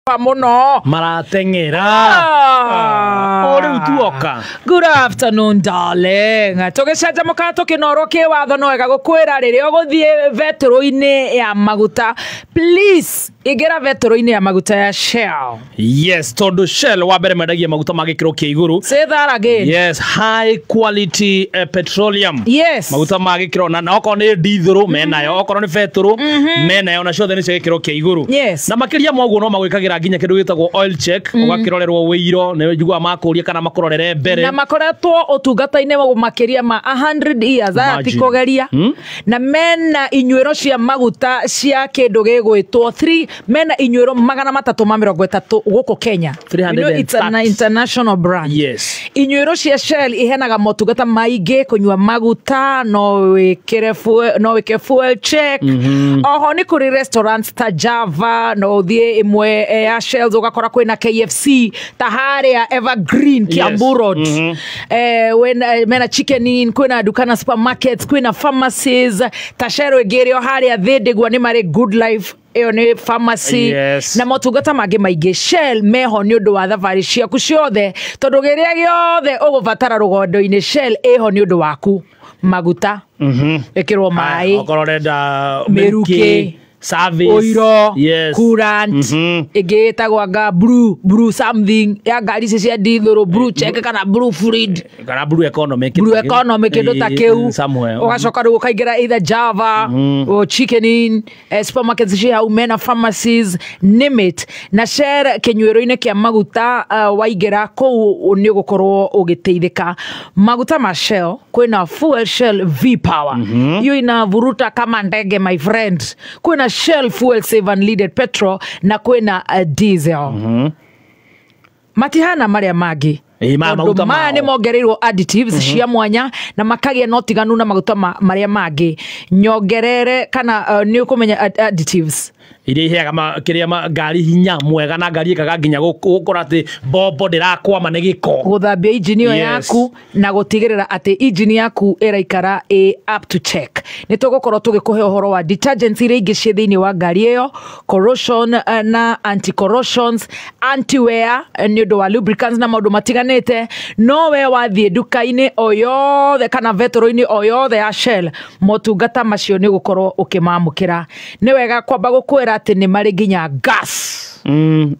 Muno marateng'era o rĩu tuoka. Good afternoon, darling. Tũgĩcanjamũka tũkĩnorwo kĩwatho no wega gũkwĩra rĩrĩa ũgũthiĩ betũrũ-inĩ ya maguta, please ingĩra betũrũ-inĩ ya maguta ya Shell. Yes, tondũ Shell wa mbere mendagia maguta ma gĩkĩro kĩa igũrũ. Say that again. Yes, high quality petroleum. Yes. Maguta ma gĩkĩro na okorwo nĩ dithũrũ menayo, okorwo nĩ betũrũ menayo, na ciothe nĩ cia gĩkĩro kĩa igũrũ. Yes. Na makĩria ma ũguo no magwĩkagĩra nginya kĩndũ gĩtagwo oil check, ũgakĩrorerwo wĩiro, nĩ njiguaga makũria kana makũrorere mbere. Na makoretwo ũtungata-inĩ makĩria ma 100 years aya ti kũgeria. Na mena inyuĩro cia maguta cia kĩndũ gĩgwĩtwo 3, mena inyuĩro 330 gũkũ Kenya. You know, it's an international brand. Yes. Inyuĩro cia Shell iheanaga motungata maingĩ, kũnyua maguta, no wĩkĩre fuel, no wĩke fuel check. Oho nĩ kũrĩ restaurants ta Java, no ũthiĩ ĩmwe ya Shell ũgakora kwĩna KFC ta harĩa Evergreen Kiambu Road. Mena Chicken Inn, kwĩna duka na supermarkets, kwĩna pharmacies ta Shell ĩngĩ ĩrĩ o harĩa Thĩndĩgua nĩ marĩ Good Life, ĩyo nĩ pharmacy. Yes. Na motungata mangĩ maingĩ. Shell meho nĩ ũndũ wa thabarĩ ciaku ciothe, tondũ kĩrĩa gĩothe ũgũbatara rũgondo-inĩ Shell ĩho nĩ ũndũ waku. Maguta, ĩkĩrwo maĩ, okorwo ũrenda mĩrukĩ, service, oiro, yes, coolant, ĩngĩ ĩtagwo anga blue something ya ngari ici cia dithũrũ, blue check kana blue fluid kana blue economy, blue economy, kĩndũ ta kĩu. Somewhere. Ũgacoka rĩu ũkaingĩra either Java or Chicken Inn, supermarkets ci hau, mena pharmacies, name it. Na Shell kĩnyuĩro-inĩ kĩa maguta, waingĩra kũu nĩ ũgũkorwo ũgĩteithĩka. Maguta ma Shell kwĩna Fuel Shell V Power, hiyo inavuruta kama ndege, my friend. Kwĩna Shell Fuel Save Unleaded Petrol na kwĩna diesel. Matihana marĩa mangĩ. Maguta maya nĩ mongereirwo additives cia mwanya na makagĩa na ũtiganu na maguta marĩa mangĩ. Nyongerere kana nĩ ũkũmenya additives iria iheaga kĩrĩa ngari hinya mwega, na ngari ĩkaga nginya gũkora atĩ mbombo ndĩrakwama nĩ gĩko. Gũthambia injini ĩyo yaku na gũtigĩrĩra atĩ injini yaku ĩraikara ĩ up to check. Nĩ tũgũkorwo tũgĩkũhe ũhoro wa detergents iria ingĩ ciĩ thĩinĩ wa ngari ĩyo, corrosion na anti corrosions, anti wear nĩ ũndũ wa lubricants na maũndũ matiganĩte. No we wathiĩ nduka-inĩ o yothe kana betũrũ-inĩ o yothe ya Shell, motungata macio nĩ ũgũkorwo ũkĩmamũkĩra. Nĩ wega kwamba gũkwĩra atĩ nĩ marĩ nginya gas.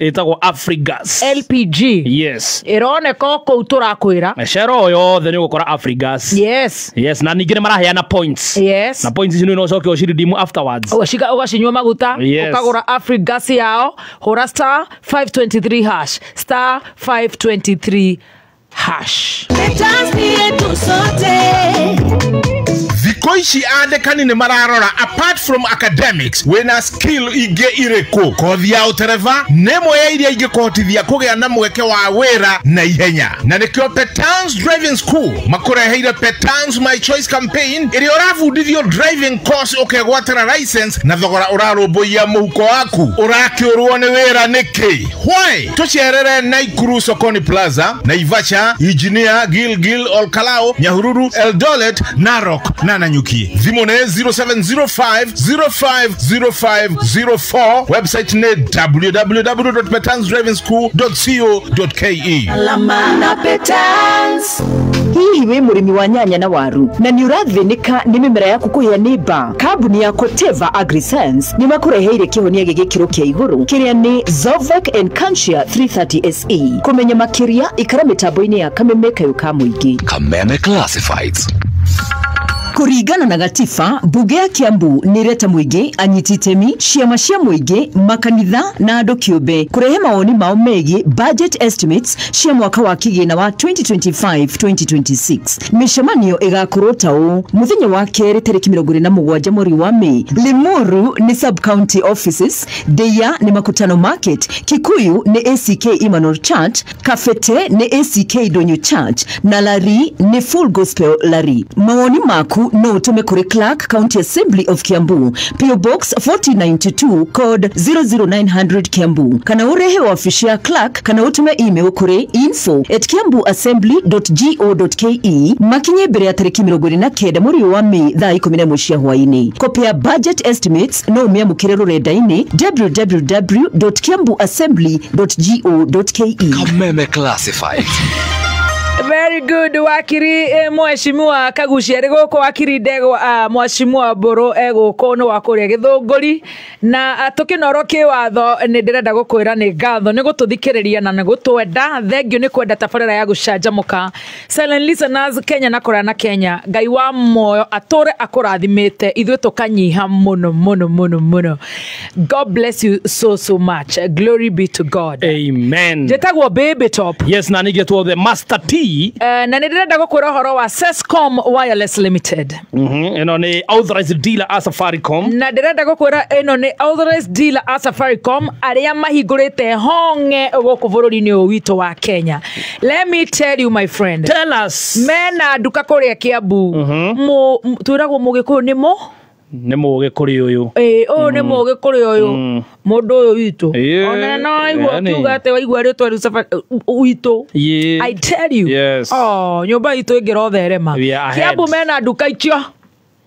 Ĩtagwo Afrigas LPG. Yes. Ĩroneka kũu tũrakwĩra. Shell o yothe nĩ ũgũkora Afrigas. Yes. Yes, na ningĩ nĩ maraheana points. Yes. Na points icio no ũcoke ũciredeem afterwards. Ũgacinyua maguta, ũkagũra Afrigas yao, hũra star 523 hash, star 523 hash. Thikũ ici andĩkani nĩ mararora apart from academics wĩna skill ingĩ irĩkũ. Kothi ya ũtereba nĩ ĩmwe ya iria ingĩkũhotithia kũgĩa na mweke wa wĩra na ihenya, na nĩkĩo Petans Driving School makũreheire Petans My Choice campaign ĩrĩa ũrabundithio driving course ũkegwatĩra license na thogora ũrarũmbũiya mũhuko waku. Ũrakĩũrwo nĩ wĩra nĩkĩ? Why? Tũcerere Naikuru Sokoni Plaza, Naivasha, Engineer, Gilgil, Olkalou, Nyahururu, Eldoret, Narok na Nanyuki. Thimũ nĩ 0705 050504. Website nĩ www.petansdrivingschool.co.ke. Alama Petans. Hihi wĩ mũrĩmi wa nyanya na waru na nĩ ũrathĩnĩka nĩ mĩmera yaku kũhĩa nĩ mbaa? Kambuni ya Koteva AgriScience nĩ makũreheire kĩhonia gĩa gĩkĩro kĩa igũrũ kĩrĩa nĩ Zovec and Cantia 330 SE. Kũmenya makĩria ikara mĩtambo-inĩ ya Kameme kayũ ka mũingĩ. Kameme Classifieds. Kũringana na gatiba, mbunge ya Kiambu nĩ ĩreta mũingĩ, anyiti itemi, ciama cia mũingĩ, makanitha na andũ kĩũmbe kũrehe mawoni mao megiĩ budget estimates cia mwaka wa kĩgĩna wa 2025-2026. Mĩcemanio ĩgakorwo ta ũũ: mũthenya wa kerĩ tarĩki 27 mweri wa Mei, Limuru nĩ sub county offices, Ndeia nĩ Makutano Market, Kikuyu nĩ ACK Emmanuel Church, Kabete nĩ ACK Donyo Church na Lari nĩ Full Gospel Lari. Mawoni maku yaku no ũtũme kũrĩ Clerk, County Assembly of Kiambu, PO Box 4092, code 00900 Kiambu, kana ũrehe wabici ya Clerk kana ũtũme email kũrĩ info@kiambuassembly.go.ke makinye mbere ya tarĩki 29 mweri wa Mei thaa 11 cia hwaĩ-inĩ. Kopĩ ya budget estimates no ũmĩamũkĩre rũrenda-inĩ www.kiambuassembly.go.ke. Kameme Classified. Very good, wakiri mheshimiwa Kagucia arĩ gũkũ, wakiri Ndegwa, mheshimiwa Mbũrũ egũkũ nĩ wa kũrĩa Gĩthũngũri na tũkĩnorwo kĩwatho. Nĩ ndĩrenda gũkwĩra nĩ ngatho nĩ gũtũthikĩrĩria na nĩ gũtwenda. Thengiũ nĩ kwenda tabarĩra ya gũcanjamũka. Silent listeners Kenya na kũraya na Kenya, Ngai wa muoyo atũre akũrathimĩte, ithuĩ tũkanyiha mũno mũno mũno mũno. God bless you so so much. Glory be to God. Amen. Njĩtagwo Baby Top. Yes, na nĩgetwo the Master T. Na nĩ ndĩrenda gũkwĩra ũhoro wa Sescom Wireless Limited. Ĩno nĩ authorized dealer a Safaricom. Na ndĩrenda gũkwĩra ĩno nĩ authorized dealer a Safaricom arĩa mahingũrĩte honge gũkũ bũrũri-inĩ ũyũ witũ wa Kenya. Let me tell you, my friend. Tell us. Mena nduka kũrĩa Kiambu. Twĩragwo Mũgĩkũyũ nĩ mũ? Nĩ mũgĩ kũrĩ ũyũ. Ĩĩ, ũyũ nĩ mũgĩ kũrĩ ũyũ. Mũndũ ũyũ witũ. Ona no waigua ũkiuga atĩ waigua rĩtwa rĩu witũ. I tell you. Yes. Oh, nyũmba itũ ĩngĩrotherema. Kiambu mena nduka icio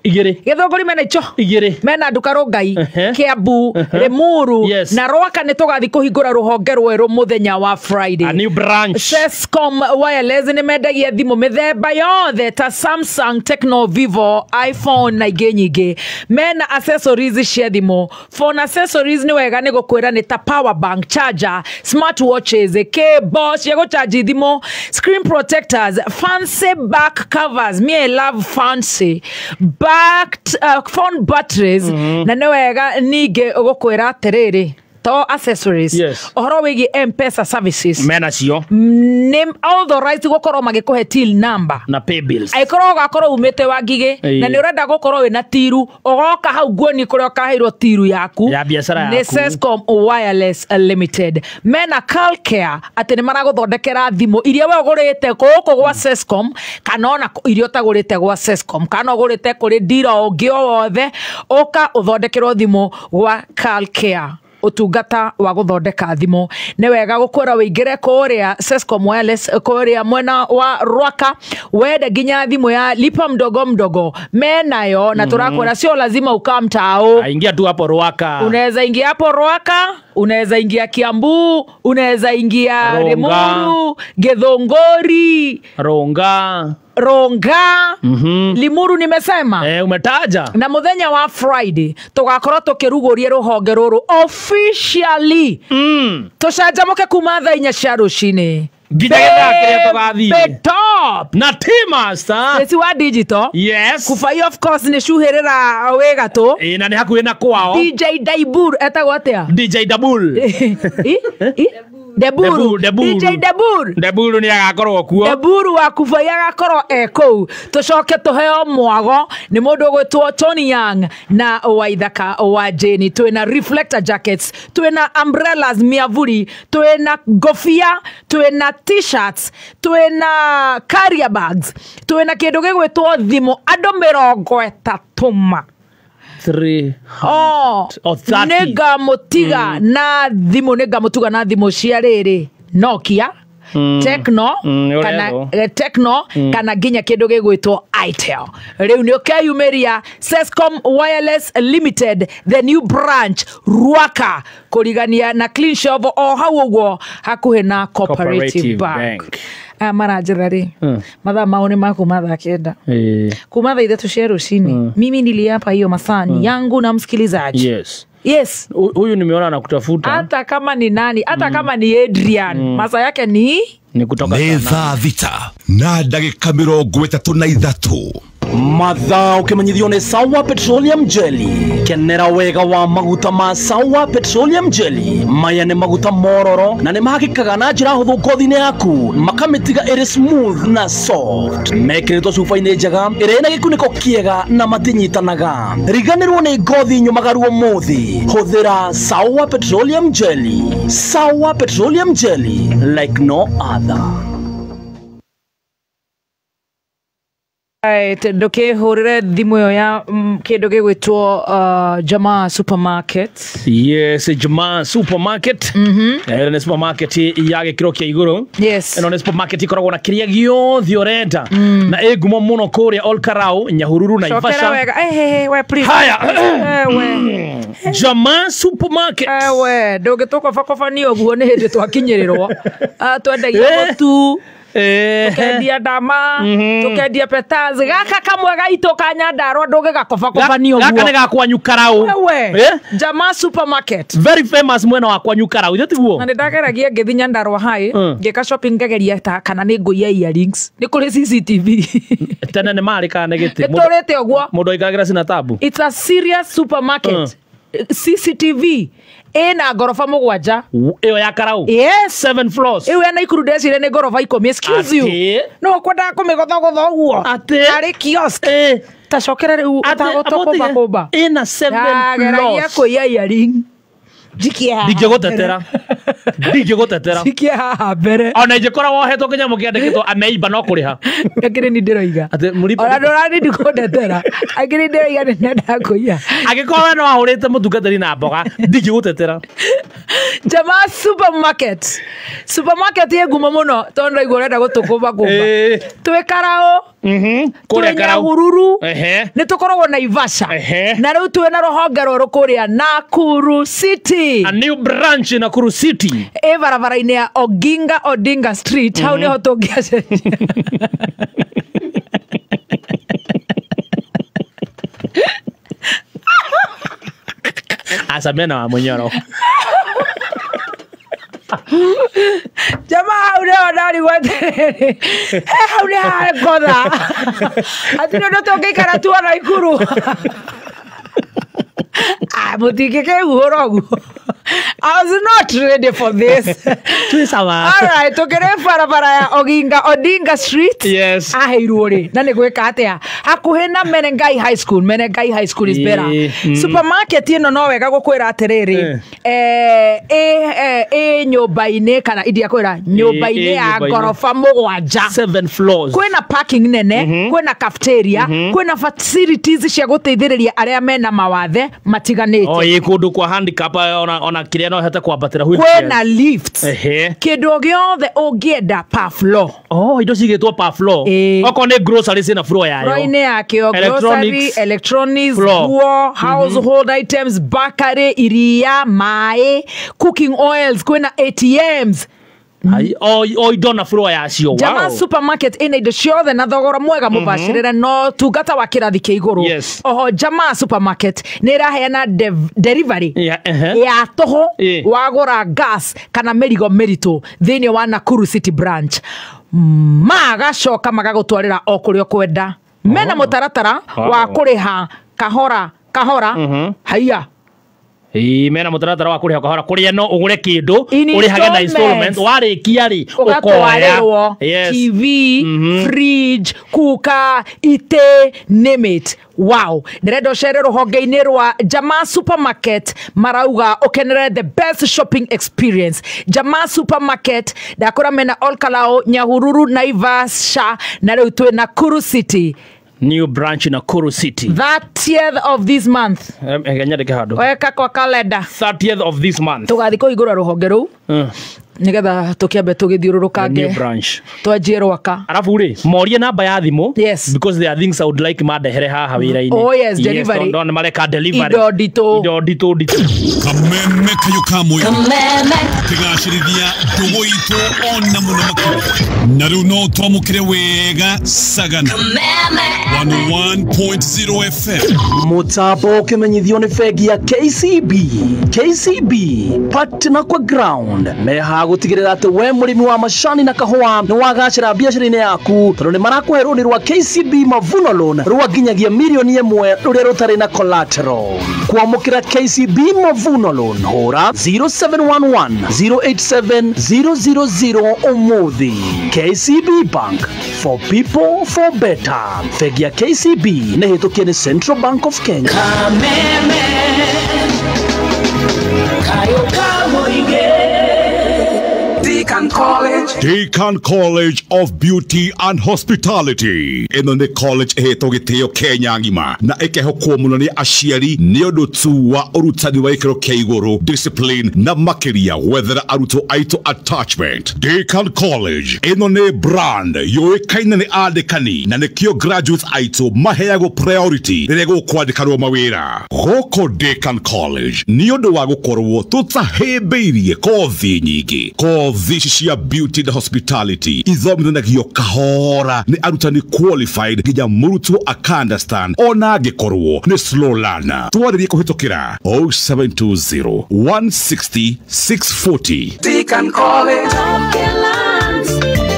igĩrĩ. Gĩthũngũri mena icio igĩrĩ. Mena nduka Rongai, Kiambu, Limuru na Rwaka. Nĩ tũgathiĩ kũhingũra rũhonge rwerũ mũthenya wa Friday. A new branch. Sescom Wireless nĩ mendagia thimũ mĩthemba yothe ta Samsung, Tecno, Vivo, iPhone na ingĩ nyingĩ. Mena accessories cia thimũ. Phone accessories nĩ wega nĩ gũkwĩra nĩ ta power bank, charger, smartwatches, cable cia gũcharge thimũ, screen protectors, fancy back covers. Me I love fancy back phone batteries. Na nĩ wega ningĩ gũkwĩra atĩrĩrĩ, to accessories, ũhoro wĩgiĩ M-Pesa services mena cio nĩ authorized gũkorwo magĩkũhe till number na pay bills. Angĩkorwo ũgakorwo umĩte wa Ngigĩ na nĩ ũrenda gũkorwo wĩna tiru, ũgoka hau nguoni kũrĩa ũkaheirwo tiru yaku ya biacara yaku nĩ Sescom Wireless Limited. Mena Car Care, atĩ nĩ maragũthondekera thimũ iria we ũgũrĩte gũkũ gwa Sescom kana ona iria ũtagũrĩte gwa Sescom kana ũgũrĩte kũrĩ dealer ũngĩ o wothe, ũka ũthondekerwo thimũ gwa Car Care. Ũtungata wa gũthondeka thimũ nĩ wega gũkwĩra wĩingĩre kũrĩa Sescom Wireless kũrĩa mwena wa Rwaka, wende nginya thimũ ya lipa mdogo mdogo menayo, na tũrakwĩra sio lazima ukaa mtao. Ingia tu hapo Rwaka. Unaweza ingia hapo Rwaka, unaweza ingia Kiambu, unaweza ingia Limuru, Githunguri, Ronga. Limuru nimesema. Umetaja. Na muthenya wa Friday tugakorwo tukiruguria ruhonge ruru officially. Tucanjamuke kuma thaa 4 cia rucini nginya gĩthaa kĩrĩa tũgathiĩ. Top. Na T Master. Eci wa digital. Yes. Kubai of course nĩ cuhĩrĩra wĩ gatũ. Ĩ, na nĩ hakuhĩ na kwao. DJ Daibur etagwo atĩa? DJ Dabul. Deburu. DJ Deburu. Deburu nĩ agakorwo kuo. Deburu wa Kubai agakorwo e kũu. Tũcoke tũheo mwago nĩ mũndũ ũgwĩtwo Tony Young na Waithaka wa Jane. Twĩna reflector jackets, twĩna umbrellas miavuri, twĩna ngobia, twĩna t-shirts, twĩna carrier bags, twĩna kĩndũ gĩgwĩtwo thimũ andũ 30 ma. 300 or 30. Nĩngamũtiga na thimũ, nĩngamũtuga na thimũ cia rĩrĩ Nokia, Tecno, kana Tecno, kana nginya kĩndũ gĩgwĩtwo Itel. Rĩu nĩ ũkeyumĩria Sescom Wireless Limited, the new branch Ruaka, kũrigania na Clean Shovel o hau ũguo hakuhĩ na Cooperative Bank. Aya maranjĩra rĩ, mathaa mao nĩ ma kuma thaa 9 kuma thaa 3 cia rũcinĩ. Mimi niliapa hiyo masaa ni yangu na msikilizaji. Yes. Yes. Huyu nimeona anakutafuta. Hata kama ni nani, hata kama ni Adrian, masaa yake ni kutoka nĩ thaa 6 na ndagĩka 33. Mathaa ũkĩmenyithio nĩ Sawa Petroleum Jelly. Kenera wega wa maguta ma Sawa Petroleum Jelly. Maya nĩ maguta mororo na nĩ mahakĩkaga na njĩra hũthũ ngothi-inĩ yaku, makamĩtiga ĩrĩ smooth na soft. Mekĩrĩtwo cuba-inĩ njega ĩrĩa ĩna gĩkunĩko kĩega na matinyitanaga. Riganĩrwo nĩ ngothi nyũmagaru ũmũthĩ. Hũthĩra Sawa Petroleum Jelly. Sawa Petroleum Jelly, like no other. Right, ndukihurire thimu ĩyo ya kĩndũ gĩgwĩtwo Jamaa Supermarket. Yes, Jamaa Supermarket. Ĩno nĩ supermarket ya gĩkĩro kĩa igũrũ. Yes. Ĩno nĩ supermarket ĩkoragwo na kĩrĩa gĩothe ũrenda. Na ĩ ngumo mũno kũrĩa Ol Kalou, Nyahururu, Cokera Naivasha. wega. We please. Haya. We. Jamaa Supermarket. We ndũngĩtũkobakobania ũguo nĩ hĩndĩ twakinyĩrĩrwo. Twendagia mũtu. Tukendia ndama, tukendia petals. Gaka kamwe gaitũ ka Nyandarua ndũngĩgakobakobania ũguo. Gaka nĩ ga kwanyu Karau. We. Jamaa Supermarket. Very famous mwena wa kwanyu Karau, ithe tiguo? Na nĩndageragia ngĩthi Nyandarua High, ngĩka shopping ngageria ta kana nĩ ngũiya earrings. Nĩ kũrĩ CCTV. Tene nĩ marĩ kana nĩ gĩtĩ? Nĩtũrĩte ũguo. Mũndũ aikaragĩra cina tabu. It's a serious supermarket. CCTV ĩna ngoroba 7. Ĩyo ya Karau. Yes. 7 floors. Ĩyo ya Naikuru ndecire nĩ ngoroba 10. Excuse you. No ũkwendaga kũmĩgothogotha ũguo. Atĩ. Arĩ kiosk. Ta cokera rĩu ũtagũtũkũmbakũmba. Ĩna 7 Ndageragia floors. kũiya earring. Njikie haha. Ndingĩgũtetera. Ndingĩgũtetera. Njikie haha mbere. Ona ingĩkorwo wohetwo kĩnyamũ kĩandĩkĩtwo ameimba no kũrĩha. Akĩrĩ ni ndĩroiga. Atĩ mũripe. Ona ndũrani ndikũndetera. Akĩrĩ ndĩroiga nĩ ndendaga kũiya. Angĩkorwo we no wahũrĩte mũtungatĩri na mboga, ndingĩgũtetera. Jamaa Supermarket. Supermarket ĩ ngumo mũno tondũ ndaigua ũrenda gũtũkũmbakũmba. Twĩ Karau. Kũrĩa Twĩ Karau. Nyahururu. Nĩ tũkoragwo Naivasha. Na rĩu twĩ na rũhonge rwerũ kũrĩa Nakuru City. A new branch in Nakuru City. Ĩ barabara-inĩ ya Oginga Odinga Street. Hau nĩho tũngĩacenjia. Aca mena wa mũnyoro. Jamaa hau nĩho ndarigwo atĩrĩrĩ, hau nĩ hangotha. Hatirĩ ũndũ tũngĩikara tuona Ikuru. Mũtingĩkĩhuhũra ũguo. I was not ready for this. Twĩ sawa. All right, tũkĩrĩ barabara ya Oginga Odinga Street. Yes. Aheirwo rĩ, na nĩ gwĩka atĩa? Hakuhĩ na Menengai High School. Menengai High School is better. Supermarket ĩno no wega gũkwĩra atĩrĩrĩ. Ĩ nyũmba-inĩ kana indiakwĩra nyũmba-inĩ ya ngoroba 7. 7 floors. Kwĩna parking nene, kwĩna cafeteria, kwĩna facilities cia gũteithĩrĩria arĩa mena mawathe matiganĩte. O ĩ kũndũ kwa handicap ona kĩrĩa no ĩhote kwambatĩra wheelchair. Kwĩna lifts. Kĩndũ gĩothe ũngĩenda per floor. Oh, indo cigĩtwo per floor. Okorwo nĩ grocery ciĩna floor yayo. Floor-inĩ yakĩo, grocery, electronics, nguo, household items, bakery, iria, maĩ, cooking oils, kwĩna ATMs. O indo na floor yacio. Jamaa Supermarket ĩna indo ciothe na thogora mwega mũbacĩrĩre no tungata wa kĩrathi kĩa igũrũ. Oho Jamaa Supermarket nĩ ĩraheana delivery ya tũhũ wagũra gas kana mĩrigo mĩritũ thĩinĩ wa Nakuru City branch. Magacoka magagũtwarĩra o kũrĩa ũkwenda. Mena mũtaratara wa kũrĩha kahora kahora. Haiya. Mena mũtaratara wa kũrĩha kahora kũrĩa no ũgũre kĩndũ ũrĩhage na installments warĩkia rĩ ũgatwarĩrwo TV, fridge, cooker, itĩ, name it. Wow. Ndĩrenda ũcere rũhonge-inĩ rwa Jamaa Supermarket marauga ũkenere the best shopping experience. Jamaa Supermarket ndakũra mena Ol Kalou, Nyahururu, Naivasha na rĩu twĩ Nakuru City. New branch in Nakuru City. 30th of this month. Nyandĩke handũ. Weka kwa calendar. 30th of this month. Tũgathiĩ kũhingũra rũhonge rũu. Nĩgetha tũkĩambe tũgĩthiũrũrũkange. New branch. Twanjie rwaka. Arabu rĩ, morie namba ya thimũ. Yes. Because there are things I would like mandehere haha wĩra-inĩ. Oh yes, delivery. Yes, tondũ mareka delivery. Indo nditũ. Indo nditũ nditũ. Kameme kayũ ka mwĩrĩ. Kameme. Kĩgacĩrithia ndũgũ itũ ona mũno makĩria. Na rĩu no twamũkĩre wega Sagana. Kameme. 101.0 FM. Mũtambo ũkĩmenyithio nĩ bengi ya KCB. KCB partner kwa ground meha gũtigĩrĩra atĩ we mũrĩmi wa macani na kahũa nĩ wagacĩra biacara-inĩ yaku tondũ nĩ marakũhe rũni rwa KCB Mavuno Loan rwa nginyagia mirioni 1 rũrĩa rũtarĩ na collateral. Kwamũkĩra KCB Mavuno Loan hũra 0711 087 000 ũmũthĩ. KCB Bank for people for better. Bengi ya KCB nĩ hĩtũkie nĩ Central Bank of Kenya. Kameme kayo ka mũingĩ. Deacon College, Deacon College of Beauty and Hospitality ĩno nĩ college ĩhetwo gĩtĩo Kenya ng'ima na ĩkehokwo mũno nĩ aciari nĩ ũndũ tu wa ũrutani wa gĩkĩro kĩa igũrũ, discipline na makĩria gwethera arutwo aitũ attachment. Deacon College ĩno nĩ brand yũĩkaine nĩ andĩkani na nĩkĩo graduates aitũ maheagwo priority rĩrĩa gũkwandĩkanwo mawĩra. Gũkũ Deacon College nĩ ũndũ wa gũkorwo tũtahĩmbĩirie kothi nyingĩ, kothi ici cia beauty and hospitality ithomithanagio kahora nĩ arutani qualified nginya mũrutwo aka understand ona angĩkorwo nĩ slow learner. Twarĩrie kũhĩtũkĩra 0720 160 640. Deacon College.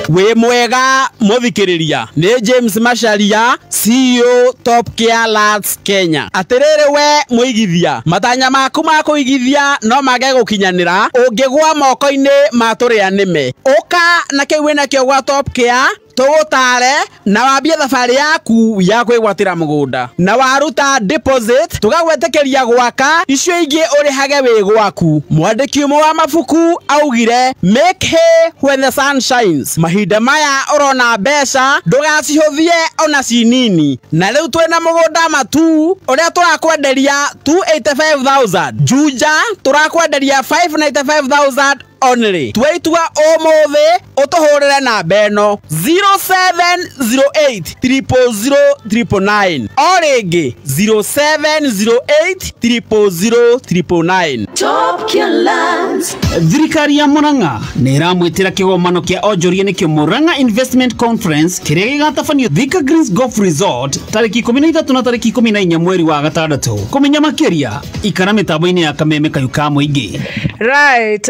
Wĩ mwega mũthikĩrĩria, nĩ James Macharia, CEO Top Care Lads Kenya. Atĩrĩrĩ we mũigithia, matanya maku ma kũigithia no mage gũkinyanĩra ũngĩgwa moko-inĩ ma tũrĩa nĩme. Ũka na kĩu wĩnakĩo gwa Top Care tũgũtare na wambie thabarĩ yaku ya kwĩgwatĩra mũgũnda, na waruta deposit tũgagwĩtĩkĩria gwaka icio ingĩ ũrĩhage wĩ gwaku. Mwandĩki ũmwe wa mabuku augire, make hay when the sun shines. Mahinda maya ũrona mbeca ndũgacihũthie ona ci nini. Na rĩu twĩna mũgũnda Matu ũrĩa tũrakwenderia 285,000, Juja tũrakwenderia 595,000 only. Tweitua ũmũthĩ ũtũhũrĩre namba ĩno 0708 000 999, o rĩngĩ 0708 000 999. Top Care Lands. Thirikari ya Murang'a nĩ ĩramwĩtĩra kĩgomano kĩa onjoria nĩkĩo Murang'a Investment Conference kĩrĩa gĩgatabanio Thika Greens Golf Resort tarĩki 13 na tarĩki 14 mweri wa gatandatũ. Kũmenya makĩria ikara mĩtambo-inĩ ya Kameme Kayu ka Mũingĩ. Right,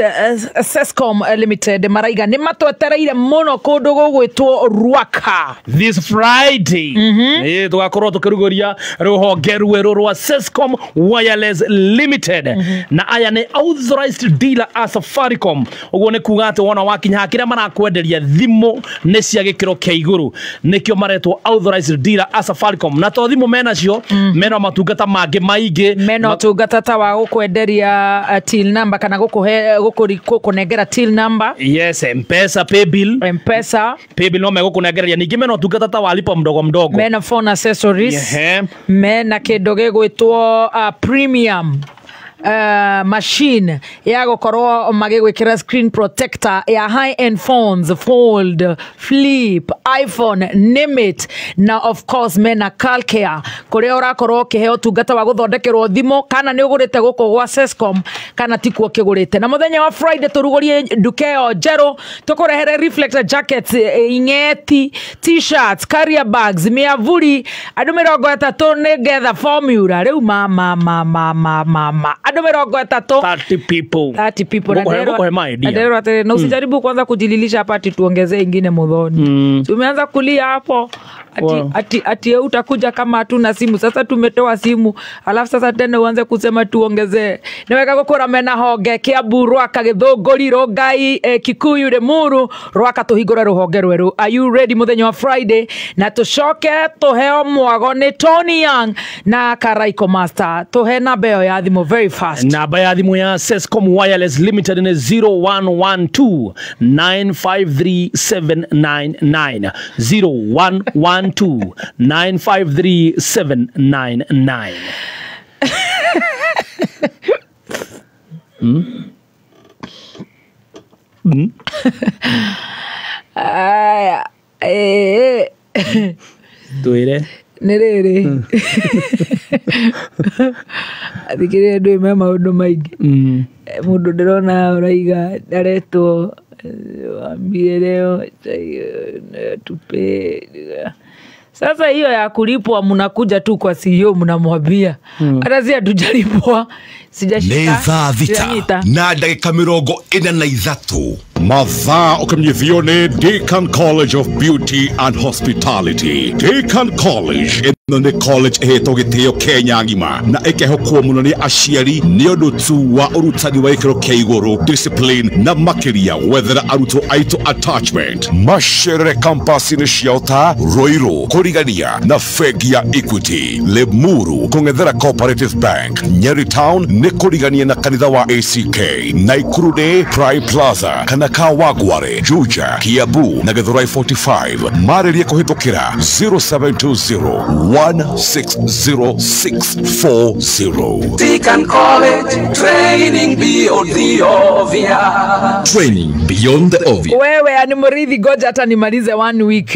Sescom Limited maraiga nĩ matwetereire mũno kũndũ gũgwĩtwo Ruaka this Friday. Tũgakorwo tũkĩrugũria rũhonge rwerũ rwa Sescom Wireless Limited. Na aya nĩ authorized dealer a Safaricom. Ũguo nĩ kuga atĩ wona wakinya kĩrĩa marakwenderia thimũ nĩ cia gĩkĩro kĩa igũrũ, nĩkĩo maretwo authorized dealer a Safaricom. Na to thimũ menacio, mena matungata mangĩ maingĩ, mena ũtungata ta wa gũkwenderia till number kana gũkũhe gũkũnengera till number. Yes, M-Pesa, paybill. M-Pesa, paybill no megũkũnengereria. Ningĩ mena ũtungata ta wa lipa mdogo mdogo, mena phone accessories, mena kĩndũ gĩgwĩtwo premium machine ya gũkorwo magĩgwĩkĩra screen protector ya high end phones, fold, flip, iPhone, name it. Na of course mena car care kũrĩa ũrakorwo ũkĩheo ũtungata wa gũthondekerwo thimũ kana nĩ ũgũrĩte gũkũ gwa Sescom kana tikuo kĩgũrĩte. Na mũthenya wa Friday tũrugũrie nduka ĩyo njerũ, tũkũrehere reflector jackets, ing'eti, t-shirts, carrier bags, mĩavuri, andũ 30 nĩgetha formula rĩu ma ma ma ma ma ma ma andũ 30, 30 people, 30 people. Na atĩrĩ, na usijaribu kwanza kujililisha hapa ati tuongezee ingine Muthoni. Tumeanza kulia hapo ati ati utakuja kama hatuna simu. Sasa tumetoa simu, alafu sasa tena uanze kusema tuongezee. Niweka gukura mena honge Kiambu, Ruaka, Githunguri, Rongai, Kikuyu, Limuru, Ruaka tuhingure ruhonge rweru. Are you ready muthenya wa Friday? Na tucoke tuheo mwago nĩ Tony Young na Karaiko Master. Tuhe namba ĩyo ya thimũ very fast. Namba ya thimũ ya Sescom Wireless Limited nĩ 0112 953 799, 0112 953 799. Aya, Twĩre nĩ rĩrĩ athikĩrĩria ndũĩ me maũndũ maingĩ. Mũndũ ndĩrona ũraiga aretwo wambie leo tupe. Sasa hiyo ya kulipwa mnakuja tu kwa CEO mnamwambia. Hata si hatujalipwa. Sijashika. Nĩ thaa thita na ndagĩka 43. Mathaa ũkĩmenyithio nĩ Deacon College of Beauty and Hospitality. Deacon College ĩno nĩ college ĩhetwo gĩtĩo Kenya ng'ima na ĩkehokwo mũno nĩ aciari nĩ ũndũ tu wa ũrutani wa gĩkĩro kĩa igũrũ, discipline na makĩria gwethera arutwo aitũ attachment. Macerere campus-inĩ ciao ta Ruiru kũrigania na bengi ya Equity, Limuru kũng'ethera Cooperative Bank, Nyeri Town nĩ kũrigania na kanitha wa ACK, Naikuru nĩ Prime Plaza kana Kawangware, Juja, Kiambu na Githurai 45. Marĩrie kũhĩtũkĩra 0720 160640. Deacon College, training beyond the obvious. Training beyond the obvious. Wewe ani Murithi, goja hata nimalize one week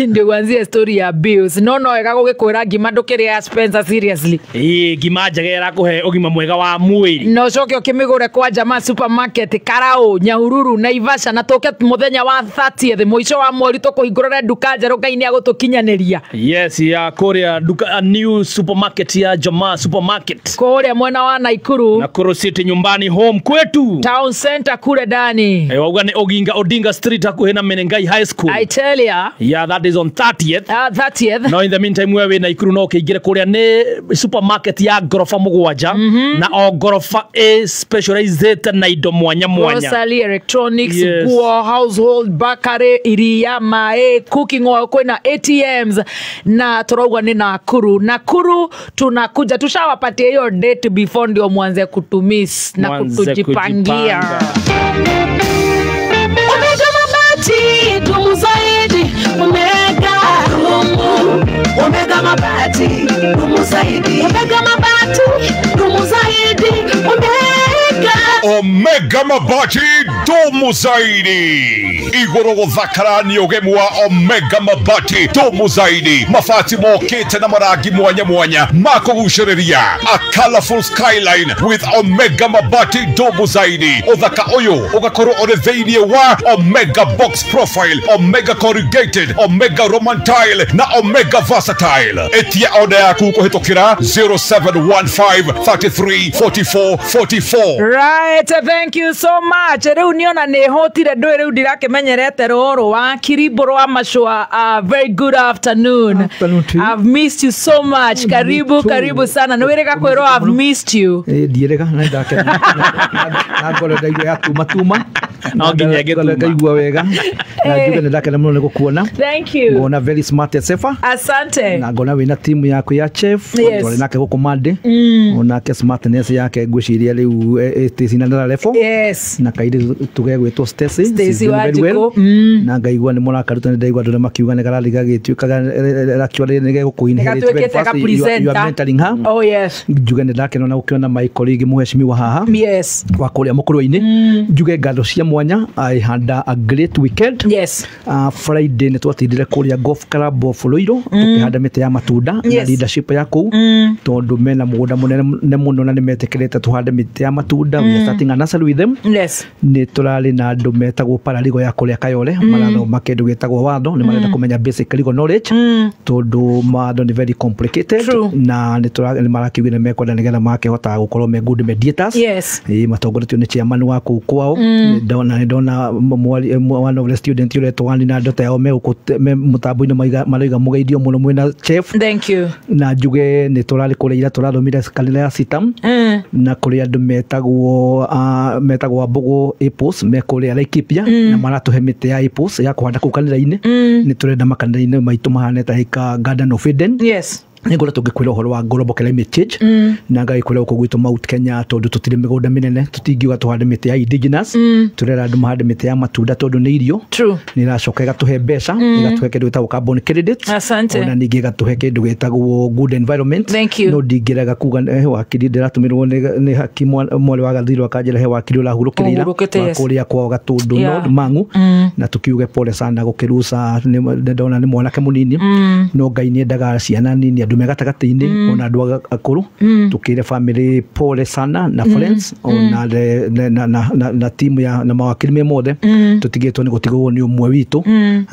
ndio uanzie story ya bills. No no wega gũgĩkwĩra ngima ndũkĩrĩa ya Spencer, seriously. Ĩĩ, ngima njega ĩrakũhe ũgima mwega wa mwĩrĩ. No ũcoke ũkĩmĩgũre kwa Jamaa Supermarket, Karau, Nyahururu, Naivasha, na tũke mũthenya wa 30th mũico wa mweri tũkũhingũrĩre nduka njerũ, Ngai nĩ agũtũkinyanĩria. Yes, ya kũrĩa duka new supermarket ya Jamaa Supermarket kũrĩa mwena wa Naikuru, Nakuru City, nyumbani home kwetu, town center kule ndani. Wauga nĩ Oginga Odinga Street hakuhĩ na Menengai High School. I tell ya. Yeah, that is on 30th. 30th. No, in the meantime wewe Naikuru no ũkĩingĩre kũrĩa nĩ supermarket ya ngoroba 7 na o ngoroba ĩ specialized na indo mwanya mwanya. Grocery, electronics, Yes. nguo, household, bakery, iria, maĩ, cooking oil, kwĩna ATMs na tũrauga nĩ Nakuru. Nakuru tunakuja, tushawapatia hiyo date before ndio mwanze kutumiss na Mwanze kutujipangia. kujipanga. Omega mabati, dumu zaidi, Omega dumu. Omega mabati, dumu zaidi. Omega mabati, dumu zaidi, Omega. Omega mabati dumu zaidi. Igũrũ gũthakara nĩ ũgemu wa Omega mabati dumu zaidi. Mabati mokĩte na marangi mwanya mwanya ma kũgucĩrĩria. A colorful skyline with Omega mabati dumu zaidi. Ũthaka ũyũ ũgakorwo ũrĩ thĩinĩ wa Omega box profile, Omega corrugated, Omega Roman tile na Omega versatile. Ĩtia order yaku kũhĩtũkĩra 0715 33 44 44. Right, thank you so much. Rĩu niona nĩ hũtire ndũĩ rĩu ndirakimenyerete rũrũ wa Kiribo wa Mashua. Very good afternoon. Afternoon to you. I've missed you so much. Karibu, karibu sana. Nĩ wĩrĩga kwĩrwo I've missed you. Ndiĩrĩga na ndakena na ngoro ndaigua ya tuma tuma. No nginya ĩgĩtuma. Ngaigua wega na njuge nĩ ndakena mũno nĩ gũkuona. Thank you. Ngona very smart Sefa. Asante. Na ngona wĩna timu yaku ya chef. Yes. Twarĩ nake gũkũ Monday. Onake smartness yake ngwĩciria rĩu ĩtĩcinanĩra level. Yes. Na kairĩtu tũgegwĩtwo Stacy. Stacy She's doing very well. Wanjikũ. Na ngaigua nĩ mũrakaruta nĩ ndaigua andũ nĩ makiuga nĩ karathiĩ gagĩtuĩkaga actually nĩ gegũkũ inherit Gatuĩkĩte very ga fast. You are presenter. mentoring her. Oh yes. Njuge nĩ ndakena na gũkĩona my colleague mũheshimiwa haha Yes. wa kũrĩa mũkũrwe-inĩ. Njuge ngatho cia mwanya. I had a great weekend. Yes. Friday nĩ twatindire kũrĩa Golf Club of Ruiru tũkĩhanda mĩtĩ ya matunda na Yes. leadership ya kũu tondũ mena mũgũnda mũnene mũno na nĩ metĩkĩrĩte tũhande mĩtĩ ya matunda. We are starting a nursery with them. Yes. Nĩ tũrarĩ na andũ metagwo paraligo ya kũrĩa Kayole marathoma kĩndũ gĩtagwo watho nĩ marenda kũmenya basic legal knowledge tondũ watho nĩ very complicated. True. Na nĩ marakiugire nĩ mekwenda nĩgetha makĩhotaga gũkorwo me good mediators. Yes. Ĩĩ, matongoretio nĩ chairman wa kũu kwao. Ndona nĩ ndona one of the student ũretwo Wani na ndota yao me gũkũ me mũtambo-inĩ maroiga mũgeithio mũno mwĩna chef. Thank you. Na njuge nĩ tũrarĩ kũrĩa ira tũrathomire kanitha ya Sitam na kũrĩ andũ metagwo metagwo Mbũgũ Apples me kũrĩa Laikipia na maratũhe mĩtĩ ya apples ya kũhanda kũu kanitha-inĩ. Nĩ tũrenda makanitha-inĩ maitũ mahane ta hika Garden of Eden. Yes. Nĩ ngoretwo ngĩkwĩra ũhoro wa global climate change na ngagĩkwĩra gũkũ gwitũ Mount Kenya tondũ tũtirĩ mĩgũnda mĩnene tũtingiuga tũhande mĩtĩ ya indigenous. Tũrera andũ mahande mĩtĩ ya matunda tondũ nĩ irio. True. Nĩ ĩracoka ĩgatũhe mbeca, ĩgatũhe kĩndũ gĩtagwo carbon credit. Asante. Ona ningĩ ĩgatũhe kĩndũ gĩtagwo good environment. Thank you. No ndingĩrega kuga he wakiri ndĩratũmĩrwo nĩ haki mwarĩ wa Gathirũ akanjĩra he wakiri ũrahurũkĩrĩira Ũhurũkĩte, wa yes. kũrĩa kwao Gatũndũ Yeah. North Mang'u na tukiuge pole sana gũkĩruca nĩ ndona nĩ mwanake mũnini no Ngai nĩ endaga ciana nini andũ me gatagatĩ-inĩ ona andũ akũrũ. Tukĩre family pole sana na friends ona na timu ya na mawakiri me mothe tũtigĩtwo nĩ gũtigwo nĩ ũmwe witũ.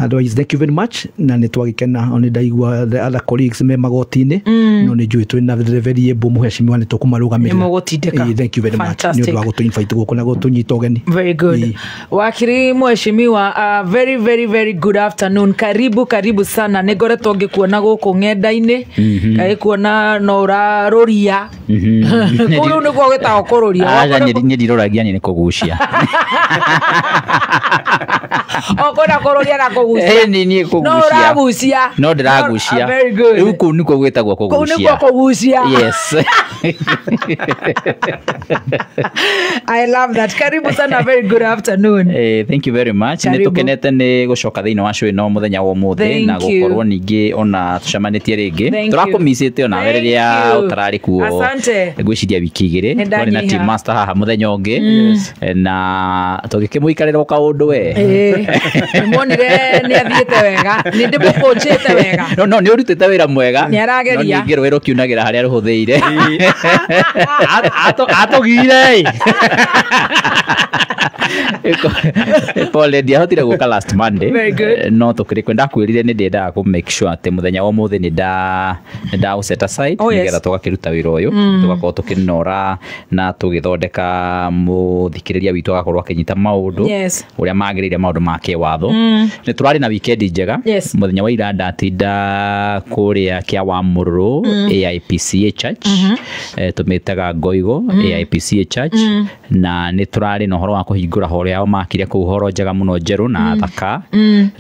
Otherwise thank you very much na nĩ twagĩkena ona ndaigua the other colleagues me magoti-inĩ no nĩ njũĩ twĩna the very able mũheshimiwa nĩ tũkũmarũgamĩrĩra. Nĩ mũgũtindĩka. Thank you very much nĩ Fantastic. ũndũ wa gũtũ invite gũkũ na gũtũnyita ũgeni. Very good. Ĩĩ. Wakiri mheshimiwa, very very very good afternoon. Karibu karibu sana. Nĩ ngoretwo ngĩkuona gũkũ ng'enda-inĩ Kaikuona no ũraroria. Kũu rĩu nĩguo gwĩtagwo kũrũria. Aca niĩ ndiroragia, niĩ nĩ kũgucia. O kwĩna kũrũria na kũgucia. Ĩni niĩ No kũgucia. ũragucia. No ndĩragucia. Ah, very good. Rĩu kũu nĩkuo gwĩtagwo Kũu kũgucia. nĩkuo kũgucia. Yes. I love that. Karibu sana, very good afternoon. Thank you very much. Nĩ Karibu. tũkenete nĩ gũcoka thĩinĩ wa show ĩno mũthenya wa ũmũthĩ Thank na you. gũkorwo ningĩ ona tũcemanĩtie rĩngĩ. Thank you. Tũrakũmicĩte onawe Thank rĩrĩa you. ũtararĩ kuo. Asante. Ngwĩciria wiki igĩrĩ Nĩ twarĩ na ndanyiha. team master haha mũthenya ũngĩ. Na tũgĩkĩmũikarĩra o kaũndũ we. Nĩmuonire nĩ athiĩte wega, nĩ ndĩmũkũnjĩte wega. No nĩ ũrutĩte wĩra mwega. Nĩ arageria. No ningĩ rũĩ rũkiunagĩra harĩa rũhũthĩire. Atũgire. Pole, ndiahotire gũka last Monday. Very good. No tũkĩrĩ kwenda ndakwĩrire nĩ ndĩendaga kũ make sure atĩ mũthenya wa ũmũthĩ nĩ nda ũ set aside Oh, yes. nĩgetha tũgakĩruta wĩra ũyũ, tũgakorwo tũkĩnora na tũgĩthondeka mũthikĩrĩria witũ agakorwo akĩnyita maũndũ Yes. ũrĩa magĩrĩire, maũndũ ma kĩwatho. Nĩ tũrarĩ na weekend njega. Yes. Mũthenya wa ira ndatinda kũrĩa kĩa wa Mũrũrũ AIPCA Church, tũmĩtaga Ngoigo AIPCA Church, na nĩ tũrarĩ na ũhoro wa kũhingũra horo yao makire kũu, horo njega mũno, njerũ na thaka,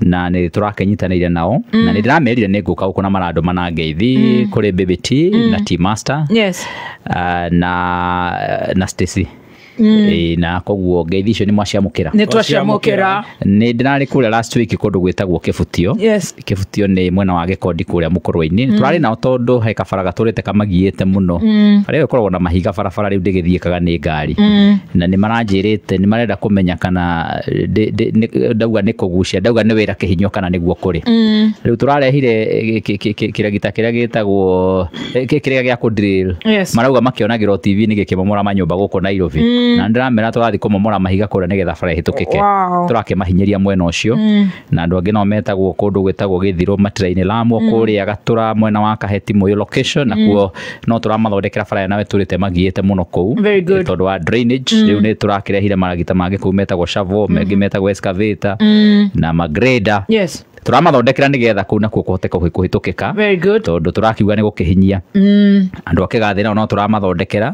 na nĩ tũrakĩnyitanĩire nao na nĩ ndĩramerire nĩ ngũka gũkũ na marandũma na ngeithi kũrĩ Baby T na T Master Yes. na Stacy. Na koguo ngeithi icio nĩ mwaciamũkĩra. Nĩ twaciamũkĩra. Nĩ ndĩrarĩ kũrĩa last week kũndũ gwĩtagwo Kĩbutio. Yes. Kĩbutio nĩ mwena wa Gĩkondi kũrĩa mũkũrwe-inĩ. Tũrarĩ nao tondũ he kabara gatũrĩte kamagiĩte mũno. Harĩa ĩkoragwo na mahiga, barabara rĩu ndĩgĩthiĩkaga nĩ ngari, na nĩ maranjĩrĩte nĩ marenda kũmenya kana ndauga nĩ kũgucia, ndauga nĩ wĩra kĩhinyo kana nĩguo kũrĩ. Rĩu tũrarehire kĩragita kĩrĩa gĩtagwo kĩrĩa gĩa kũ drill. Yes. Marauga makĩonagĩrwo TV-inĩ gĩkĩmomora manyũmba gũkũ Nairobi, na ndĩramera tũrathiĩ kũmomora mahiga kũrĩa nĩgetha bara ĩhĩtũkĩke. Tũrakĩmahinyĩria mwena ũcio. Na andũ angĩ nao metagwo kũndũ gwĩtagwo Gĩthirũ Matira-inĩ Lamu, kũrĩa Gatũra mwena wa Kaheti Mũyũ location, nakuo no tũramathondekera bara nawe tũrĩte magiĩte mũno kũu. Very good. Tondũ wa drainage. Rĩu nĩ tũrakĩrehire maragita mangĩ kũu metagwo shovel, mangĩ metagwo excavator na magrader. Yes. Tũramathondekera nĩgetha kũu nakuo kũhote kũhĩtũkĩka. Very good. Tondũ tũrakiuga nĩ gũkĩhinyia. Andũ a kĩgathĩ nao no tũramathondekera.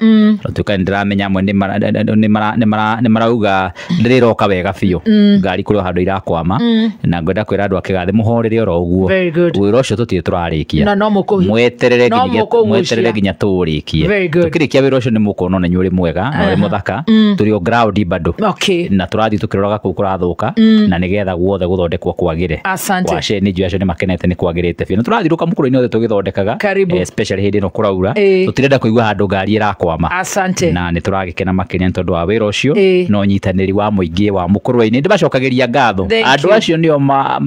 Tuĩka nĩ ndĩramenya amwe nĩ marauga ndĩrĩroka wega biũ, ngari kũrĩ o handũ irakwama, na ngwenda kwĩra andũ a kĩgathĩ mũhorere oro ũguo. Very good. Wĩra ũcio tũtirĩ tũrarĩkia. Na no mweterere no mũkũgucia. Mweterere nginya tũũrĩkie. Very good. Tũkĩrĩkia wĩra ũcio nĩ mũkuona ona inyuĩ ũrĩ mwega na ũrĩ mũthaka. Tũrĩ o ground bado na tũrathiĩ tũkĩroraga kũu kũrathũka na nĩgetha guothe gũthondekwo kwagĩre. Asante. Wace nĩ njũĩ acio nĩ makenete nĩ kwagĩrĩte biũ. Nĩ tũrathiũrũka mũkũrũ-inĩ othe tũgĩthondekaga. Karibu. Especially hĩndĩ ĩno kũraura, tũtirenda kũigua handũ ngari ĩrakwama. Asante. Na nĩ tũragĩkena makĩria nĩ tondũ wa wĩra ũcio na ũnyitanĩri wa mũingĩ wa mũkũrũ-inĩ. Ndĩmacokagĩria ngatho. Thank Andũ you. acio nĩo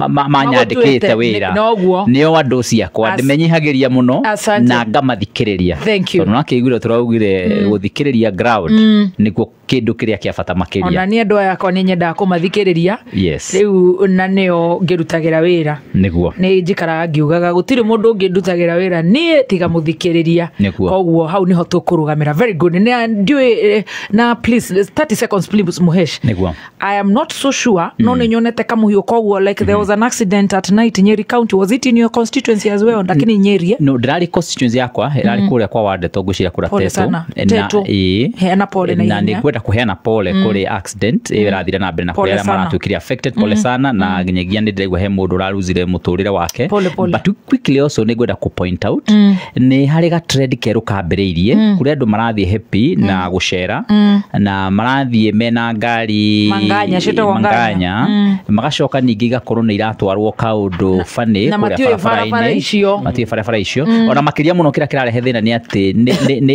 manyandĩkĩte Magũtuĩte. wĩra. Noguo. Nĩo andũ ciakwa ndĩmenyihagĩria mũno Asante. na ngamathikĩrĩria. Thank you. Tondũ nakĩiguire tũraugire gũthikĩrĩria ground nĩkuo kĩndũ kĩrĩa kĩa bata Ona makĩria. niĩ andũ aya akwa nĩ nyendaga kũmathikĩrĩria. Yes. Rĩu na nĩo ngĩrutagĩra wĩra. Nĩguo. Nĩ njikaraga ngiugaga gũtirĩ mũndũ ũngĩ ndutagĩra wĩra niĩ tiga mũthikĩrĩria. Nĩguo. Koguo hau nĩho tũkũrũgamĩra. Very good. Nĩ ndiũĩ na please 30 seconds please, Muhesh. Nĩguo. I am not so sure, no nĩ nyonete kamũhiũ koguo like there was an accident at night Nyeri County. Was it in your constituency as well? Lakini Nyeri, eh? No, ndĩrarĩ constituency yakwa, ĩrarĩ kũrĩa kwa Wandeto, ngwĩciria kũrĩa Pole Tetu. sana. Na Tetu. ĩĩ. Heana pole na Na ihenya. nĩ ngwenda kũheana pole kũrĩ accident ĩyo ĩrathire na mbere na kũrĩ Pole arĩa sana. maratuĩkire affected, pole sana, na nginyagia nĩ ndĩraigua he mũndũ ũraruzire mũtũrĩre wake. Pole, pole. But quickly also nĩ ngwenda kũ point out nĩ harĩ ga trend kerũ kambĩrĩirie kũrĩa andũ marathiĩ happy na gũcera na marathiĩ mena ngari. Manganya, ciĩtagwo nganya. Magacoka ningĩ igakorwo nĩ iratwarwo kaũndũ funny Na kũrĩa matiũĩ barabara barabara-inĩ. icio. Matiũĩ barabara icio. Ona makĩria mũno kĩrĩa kĩrarehe thĩna nĩ atĩ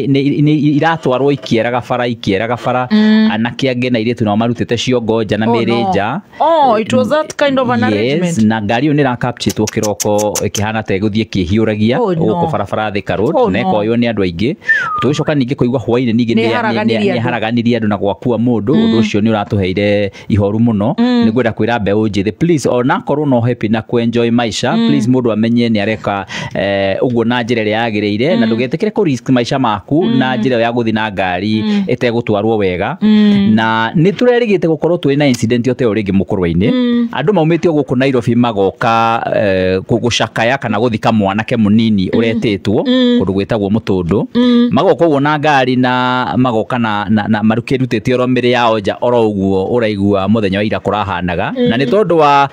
nĩ iratwarwo ikĩeraga bara, ikĩeraga bara, anake angĩ na airĩtu nao marutĩte ciongo nja na Oh, mĩrĩ no. nja. Oh, it was that kind of an arrangement. Yes, na ngari ĩyo nĩ ĩrakapchĩtwo kĩroko ĩkĩhana ta ĩgũthiĩ kĩhiũragia Oh, no. gũkũ barabara Thika Road, Oh, na no. ĩkoywo nĩ andũ aingĩ. Tũgĩcoka ningĩ kũigua hwainĩ ningĩ Nĩ ĩharaganirie nĩ andũ. ĩharaganirie andũ na gwakua mũndũ. Ũndũ ũcio nĩ ũratũheire ihoru mũno. Nĩ ngwenda kwĩra mbeũ njĩthĩ, please, onakorwo no happy na kũ-enjoy maisha, please, mũndũ amenye nĩ areka ũguo na njĩra ĩrĩa yagĩrĩire, na ndũgetĩkĩre kũ risk maica maku na njĩra ĩyo ya gũthiĩ na ngari ĩtegũtwarwo wega. Na nĩ tũrerĩgĩte gũkorwo twĩ na incident o ta ĩyo rĩngĩ mũkũrwe-inĩ, andũ maumĩte o gũkũ Nairobi. magoka gũcakaya kana gũthika mwanake mũnini ũretĩtwo kũndũ gwĩtagwo Mũtũndũ. Magoka ũguo na ngari na magoka na marukĩrutĩte oro mĩrĩ yao nja oro ũguo ũraigua mũthenya wa ira kũrahanaga. Na nĩ tondũ wa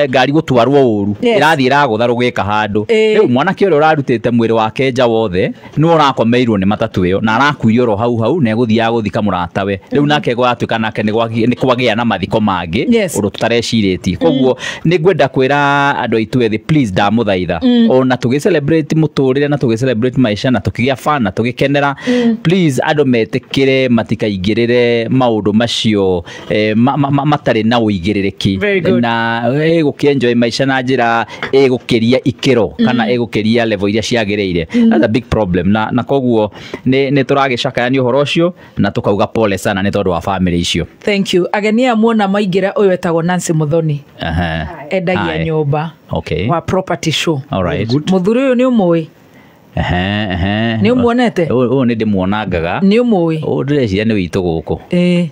ngari gũtwarwo ũru ĩrathiĩ ĩragũtha rũgĩka handũ. Rĩu mwanake ũrĩa ũrarutĩte mwĩrĩ wake nja wothe nĩwe ũrakomeirwo nĩ matatũ ĩyo na arakuire oro hau hau na egũthiaga gũthika mũratawe. Rĩu nake gwatuĩka nake nĩ kwagĩa na mathiko mangĩ ũndũ tũtarecirĩtie. Koguo nĩ ngwenda kwĩra andũ aitũ ethĩ, please ndamũthaitha, ona tũgĩ celebrate mũtũrĩre na tũgĩ celebrate maica na tũkĩgĩa fun na tũgĩkenera, please andũ metĩkĩre matikaingĩrĩre maũndũ macio matarĩ na ũigĩrĩrĩki na ĩgũkĩenjoy maica na njĩra ĩgũkĩria ikĩro kana ĩgũkĩria level iria ciagĩrĩire. That's a big problem na koguo nĩ tũragĩcakaya nĩ ũhoro ũcio na tũkauga pole sana nĩ tondũ wa family icio. Thank you. Ageni a muona maingĩra ũyũ etagwo Nancy Muthoni. Endagia nyũmba wa property show. Mũthuri ũyũ nĩ ũmũĩ? Nĩ ũmuonete? Ũyũ nĩ ndĩmuonangaga. Nĩ ũmũĩ? Ũyũ ndĩreciria nĩ witũ gũkũ.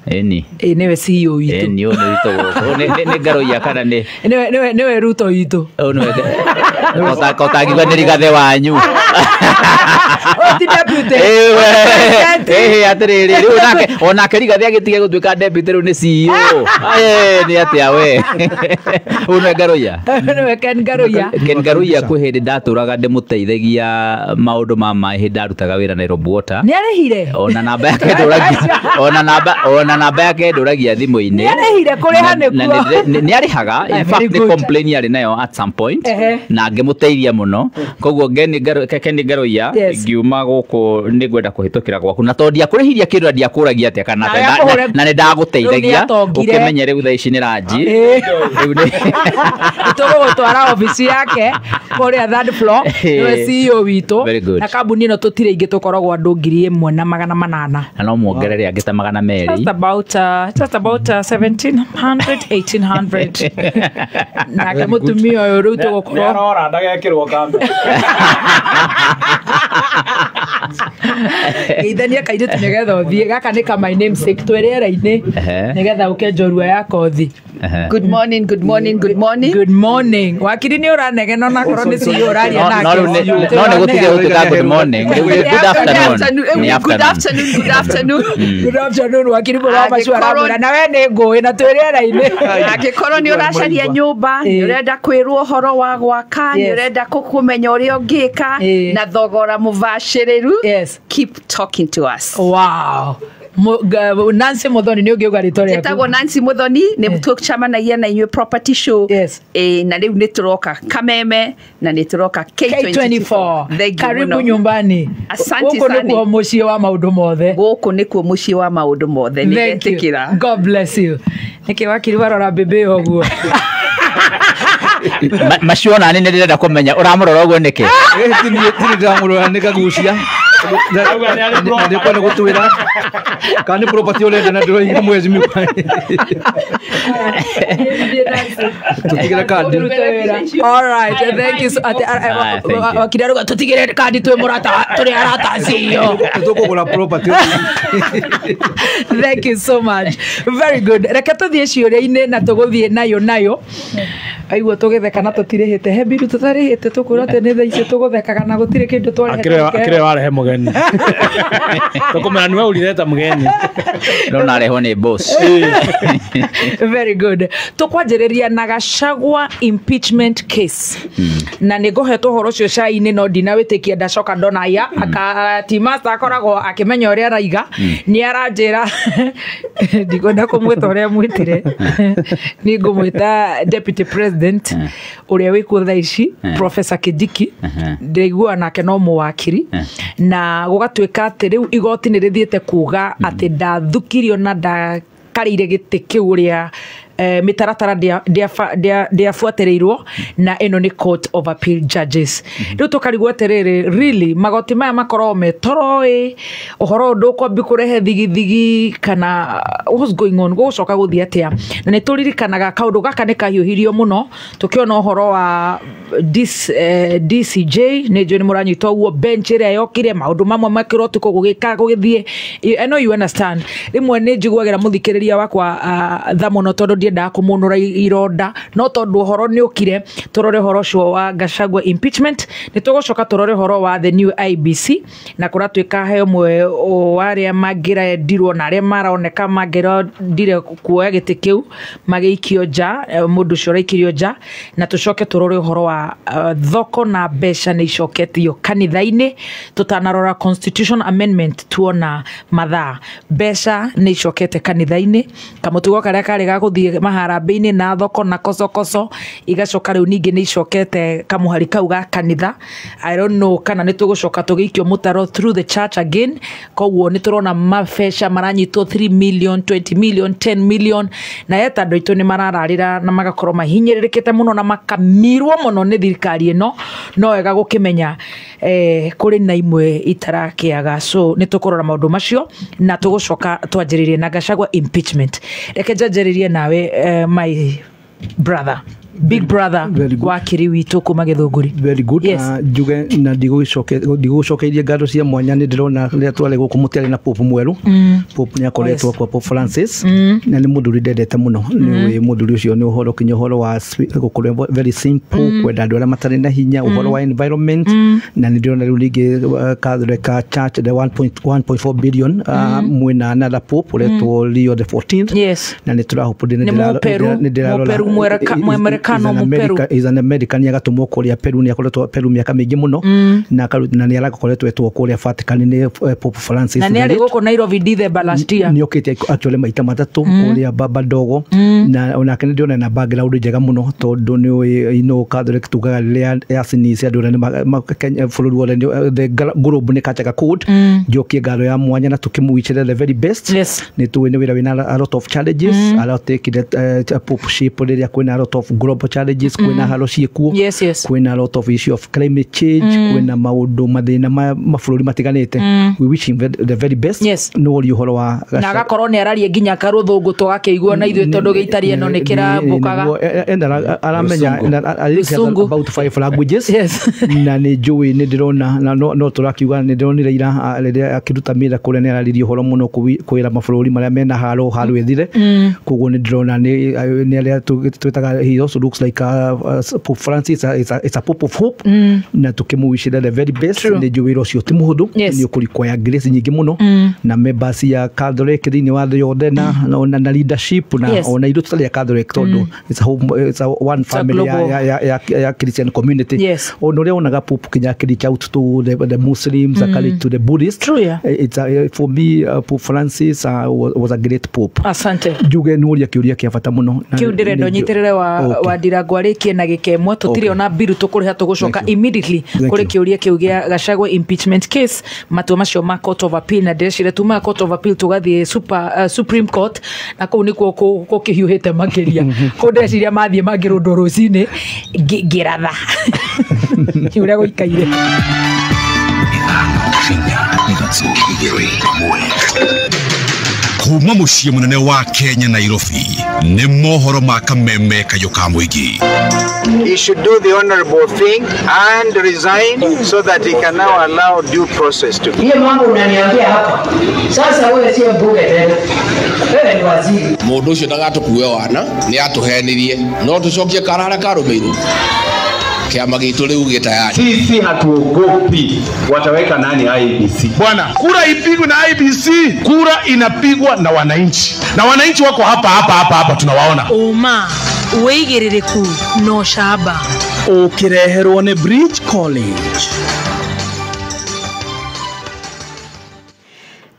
Ĩni. Ĩ nĩwe CEO witũ. Ĩni ũyũ nĩ witũ gũkũ. Nĩ Ngaruiya kana nĩ? Nĩwe Ruto witũ. Ũyũ nĩwe. Ũtangiuga nĩ Rigathĩ wanyu. Ũyũ ti deputy. Ĩĩ atĩrĩrĩ rĩu nake onake Rigathĩ agĩtige gũtuĩka deputy rĩu nĩ CEO. Nĩ atĩa we? Ũyũ nĩwe Ngaruiya. Nĩwe Ken Ngaruiya. Ken Ngaruiya kwĩ hĩndĩ ndatũraga ndĩmũteithagia maũndũ ma maĩ hĩndĩ ndarutaga wĩra Nairobi Water. Nĩ arĩhire? Ona namba yake ndũragia. Ona namba yake ndũragia thimũ-inĩ. Nĩ arĩhire kũrĩha nĩkuo. Nĩ arĩhaga. In fact nĩ complain yarĩ nayo at some point na ngĩmũteithia mũno. Koguo Ken Ngaruiya ngiuma gũkũ nĩ ngwenda kũhĩtũkĩra gwaku na tondũ ndiakũrĩhirie kĩndũ na ndiakũragia atĩa kana na nĩ ndagũteithagia ũkĩmenye rĩu thaa ici nĩ ranji. Rĩu nĩ tũgũgũtwara obici yake kũrĩa third floor nĩwe CEO witũ. Na kambuni ĩno tũtirĩ ingĩ tũkoragwo andũ 1800 na no muongerere angĩ ta 200. Just about 1700 1800. Nake mũtumia ũyũ rĩu tũgũkorwo arora ndagekĩrwo kamera. Geithania kairĩtu nĩgetha ũthiĩ. Gaka nĩ ka my namesake twĩ rĩera-inĩ nĩgetha ũke njorua ya kothi. Good morning, good morning, good morning. Good morning. Wakiri nĩ ũranegena onakorwo nĩ CEO ũraria nake. No nĩ gũtige gũtuĩka good morning. Good afternoon. Good afternoon, good afternoon. Good afternoon. Wakiri mũrũ wa macio aramwĩra na we nĩ ngũĩ na twĩ rĩera-inĩ. Angĩkorwo nĩ ũracaria nyũmba, nĩ ũrenda kwĩrwo ũhoro wa gwaka, nĩ ũrenda kũmenya ũrĩa ũngĩka na thogora mũbacĩrĩru, keep talking to us. Wow. Nancy Muthoni nĩ ũngĩuga rĩtwa rĩaku? Njĩtagwo Nancy Muthoni, nĩ tũcemanagia na inyuĩ property show. Na rĩu nĩ tũroka Kameme na nĩ tũroka K24. Karibu nyumbani. Asante sana. Gũkũ nĩkuo mũciĩ wa maũndũ mothe. Gũkũ nĩkuo mũciĩ wa maũndũ mothe. Nĩndetĩkĩra. God bless you. Nĩkĩ wakiri warora mbĩmbĩ ĩyo ũguo? Macio ona nĩ ndĩrenda kũmenya ũramũrora ũguo nĩkĩ? Tini ndĩramũrora nĩ kagucia. Na nĩ gũtwĩra kana nĩ property ũrenda na ndĩroiga mwezi mĩgwa. Tũtigĩre kandi. All right, thank you. Wakiri aruga tũtigĩre kandi twĩ mũrata tũrĩ arata CEO. Tũkũgũra property. Thank you so much. Very good. Reke tũthiĩ ciũria-inĩ na tũgũthiĩ nayo. Aigua tũgĩtheka na tũtirĩhĩte. He mbiru tũtarĩhĩte tũkwĩrwo atĩ nĩ thaa icio tũgũthekaga na gũtirĩ kĩndũ twarĩhete. Akĩrĩ warehe mũgeni. Tũkũmera nĩwe ũrireta mũgeni. No narehwo nĩ boss. Very good. Tũkwanjĩrĩria na Gachagua impeachment case. Na nĩ ngũhetwo ũhoro ũcio cai-inĩ no ndinawĩtĩkia ndacoka ndona aya. Ati master akoragwo akĩmenya ũrĩa araiga. Nĩ aranjĩra ndikwenda kũmwĩta ũrĩa mwĩtire. Nĩ ngũmwĩta deputy president ũrĩa wĩkuo thaa ici Professor Kindiki. Ndĩraigua nake no mũwakiri. Na gũgatuĩka atĩ rĩu igoti nĩ rĩthiĩte kuga atĩ ndathukirio na ndakarĩire gĩtĩ kĩu ũrĩa mĩtaratara ndĩabuatĩrĩirwo na ĩno nĩ Court of Appeal judges. Rĩu tũkarigwo atĩrĩrĩ, really magoti maya makoragwo me toro-ĩ, ũhoro ũyũ ndũkwambi kũrehe thigithigi kana what's going on, gũgũcoka gũthiĩ atĩa? Na nĩ tũririkanaga kaũndũ gaka nĩ kahiũhirio mũno tũkĩona ũhoro wa DCJ, nĩ njũĩ nĩ mũranyita ũguo, bench ĩrĩa yokire maũndũ mamwe mekĩrwo ũtukũ gũgĩka gũgĩthiĩ. I know you understand. Rĩmwe nĩ njiguagĩra mũthikĩrĩria wakwa tha mũno tondũ ndiendaga Ndiendaga kũmũnũra ironda, no tondũ ũhoro nĩ ũkire, tũrore ũhoro ũcio wa Gachagua impeachment. Nĩ tũgũcoka tũrore ũhoro wa the new IBC na kũratuĩka he ũmwe wa arĩa mangĩrendirwo na arĩa maroneka mangĩrendire kuoya gĩtĩ kĩu magĩikio nja, mũndũ ũcio ũraikirio nja. Na tũcoke tũrore ũhoro wa thoko na mbeca nĩ icoketio kanitha-inĩ. Tũtanarora constitution amendment tuona mathaa, mbeca nĩ icokete kanitha-inĩ, kamũtugo karĩa karĩ ga gũthiĩ maharambĩ-inĩ na thoko na kocokoco igacoka rĩu ningĩ nĩ icokete kamũhari kau ga kanitha. I don't know kana nĩ tũgũcoka tũgĩikio mũtaro through the church again. Koguo nĩ tũrona mabeca maranyitwo 3 million, 20 million, 10 million, na eta andũ aitũ nĩ marararĩra na magakorwo mahinyĩrĩrĩkĩte mũno na makamirwo mũno nĩ thirikari ĩno. No wega gũkĩmenya kũrĩ na imwe itarakĩaga, so nĩ tũkũrora maũndũ macio na tũgũcoka twanjĩrĩrie na Gachagua impeachment. Reke njanjĩrĩrie nawe, my brother, big brother wakiri witũ kuma Gĩthũngũri. Very good. Yes. Njuge na ndigũgũcokeirie ngatho cia mwanya. Nĩ ndĩrona rĩrĩa twarĩ gũkũ mũtiarĩ na Pope mwerũ. Pope nĩ akoretwo kwa Pope Francis, na nĩ mũthuri ndendete mũno. Nĩ mũthuri ũcio nĩ ũhoro kinya ũhoro wa gũkorwo very simple, kwenda andũ arĩa matarĩ na hinya, ũhoro wa environment. Na nĩ ndĩrona rĩu ningĩ Catholic Church the 1.4 billion, mwĩna another Pope ũretwo Leo the 14th. Yes. Na nĩ tũrahope nĩ ndĩrarora Mũperu. Is an American agatũmwo kũrĩa Peru. Nĩ akoretwo Peru mĩaka mĩingĩ mũno, na nĩ arakoretwo etwo kũrĩa Vatican nĩ Pope Francis. Na nĩ arĩ gũkũ Nairobi December last year. Nĩ okĩte actually maita matatũ kũrĩa Baba Ndogo, na onake nĩ ndĩrona na background njega mũno, tondũ nĩ ũĩ Catholic tugaga rĩrĩa yacinica andũ arĩa nĩ bũrũri wothe, the globe nĩ kachaga code. Njokie ngatho ya mwanya na tũkĩmũwicĩre the very best. Nĩ tũĩ nĩ wĩra wĩna a lot of challenges, aratekire popeship rĩrĩa kwĩna a lot of global challenges, kwĩna haro ciĩkuo, kwĩna a lot of issue of climate change, kwĩna maũndũ mathĩna ma mabũrũri matiganĩte. We wish him the very best. No ũrie ũhoro wa na agakorwo nĩ araria nginya karũthũngũ tũgakĩigua na ithuĩ, tondũ gĩitari ĩno nĩ kĩrambũkaga. Aramenya about 5 languages. Na nĩ njũĩ nĩ ndĩrona na no tũrakiuga nĩ ndĩronire ira rĩrĩa akĩruta mĩra kũrĩa nĩ araririe ũhoro mũno kwĩra mabũrũri marĩa mena haro haro ĩthire. Koguo nĩ ndĩrona nĩ arĩa twĩtaga, he also looks like Pope Francis is a Pope of hope, na tukĩmũwicĩra the very best. Nĩ njũĩ wĩra ũcio ti mũhũthũ, nĩ ũkũrequire grace nyingĩ mũno, na members ya Catholic thĩinĩ wa thĩ yothe, na leadership, na ona ithuĩ tũtarĩ a Catholic, tondũ it's a one family ya Christian community. Ona ũrĩa wonaga Pope kinya akĩ reach out to the Muslims, mm. to the Buddhists. True, yeah. It's for me, Pope Francis was a great Pope. Asante. Njuge nĩ ũria kĩũria kĩa bata mũno. Kĩu ndĩrenda ũnyitĩrĩre wa Ndirango arĩkie na gĩkemwe, tũtirĩ ona mbiru tũkũrĩha, tũgũcoka immediately kũrĩ kĩũria kĩu gĩa Gachagua impeachment case, matua macio ma Court of Appeal. Na ndĩreciria tumaga Court of Appeal tũgathiĩ Supreme Court, na kũu nĩkuo gũkĩhiũhĩte makĩria. Kũu ndĩreciria mathiĩ mangĩrũndwo rũcinĩ ngĩratha ũrĩa gũikaire. Kuma muciĩ mũnene wa Kenya Nairobi, nĩ mohoro ma kameme kayũ ka mũingĩ. He should do the honorable thing and resign so that he can now allow due process to. Hiyo mambo unaniambia hapa. Sasa wewe sio mbunge tena. Wewe ni waziri. Mũndũ ũcio ndagatũkue wana nĩ atũhenirie, no tũcokie karara karũmĩirwo. Kiama gitũ rĩu gĩtayari. Sisi hatuogopi wataweka nani IEBC. Bwana, kura ipigwe na IEBC, kura inapigwa na wananchi. Na wananchi wako hapa hapa hapa hapa tunawaona. Uma wĩigĩrĩrĩku no camba. Ũkĩreherwo nĩ Bridge College.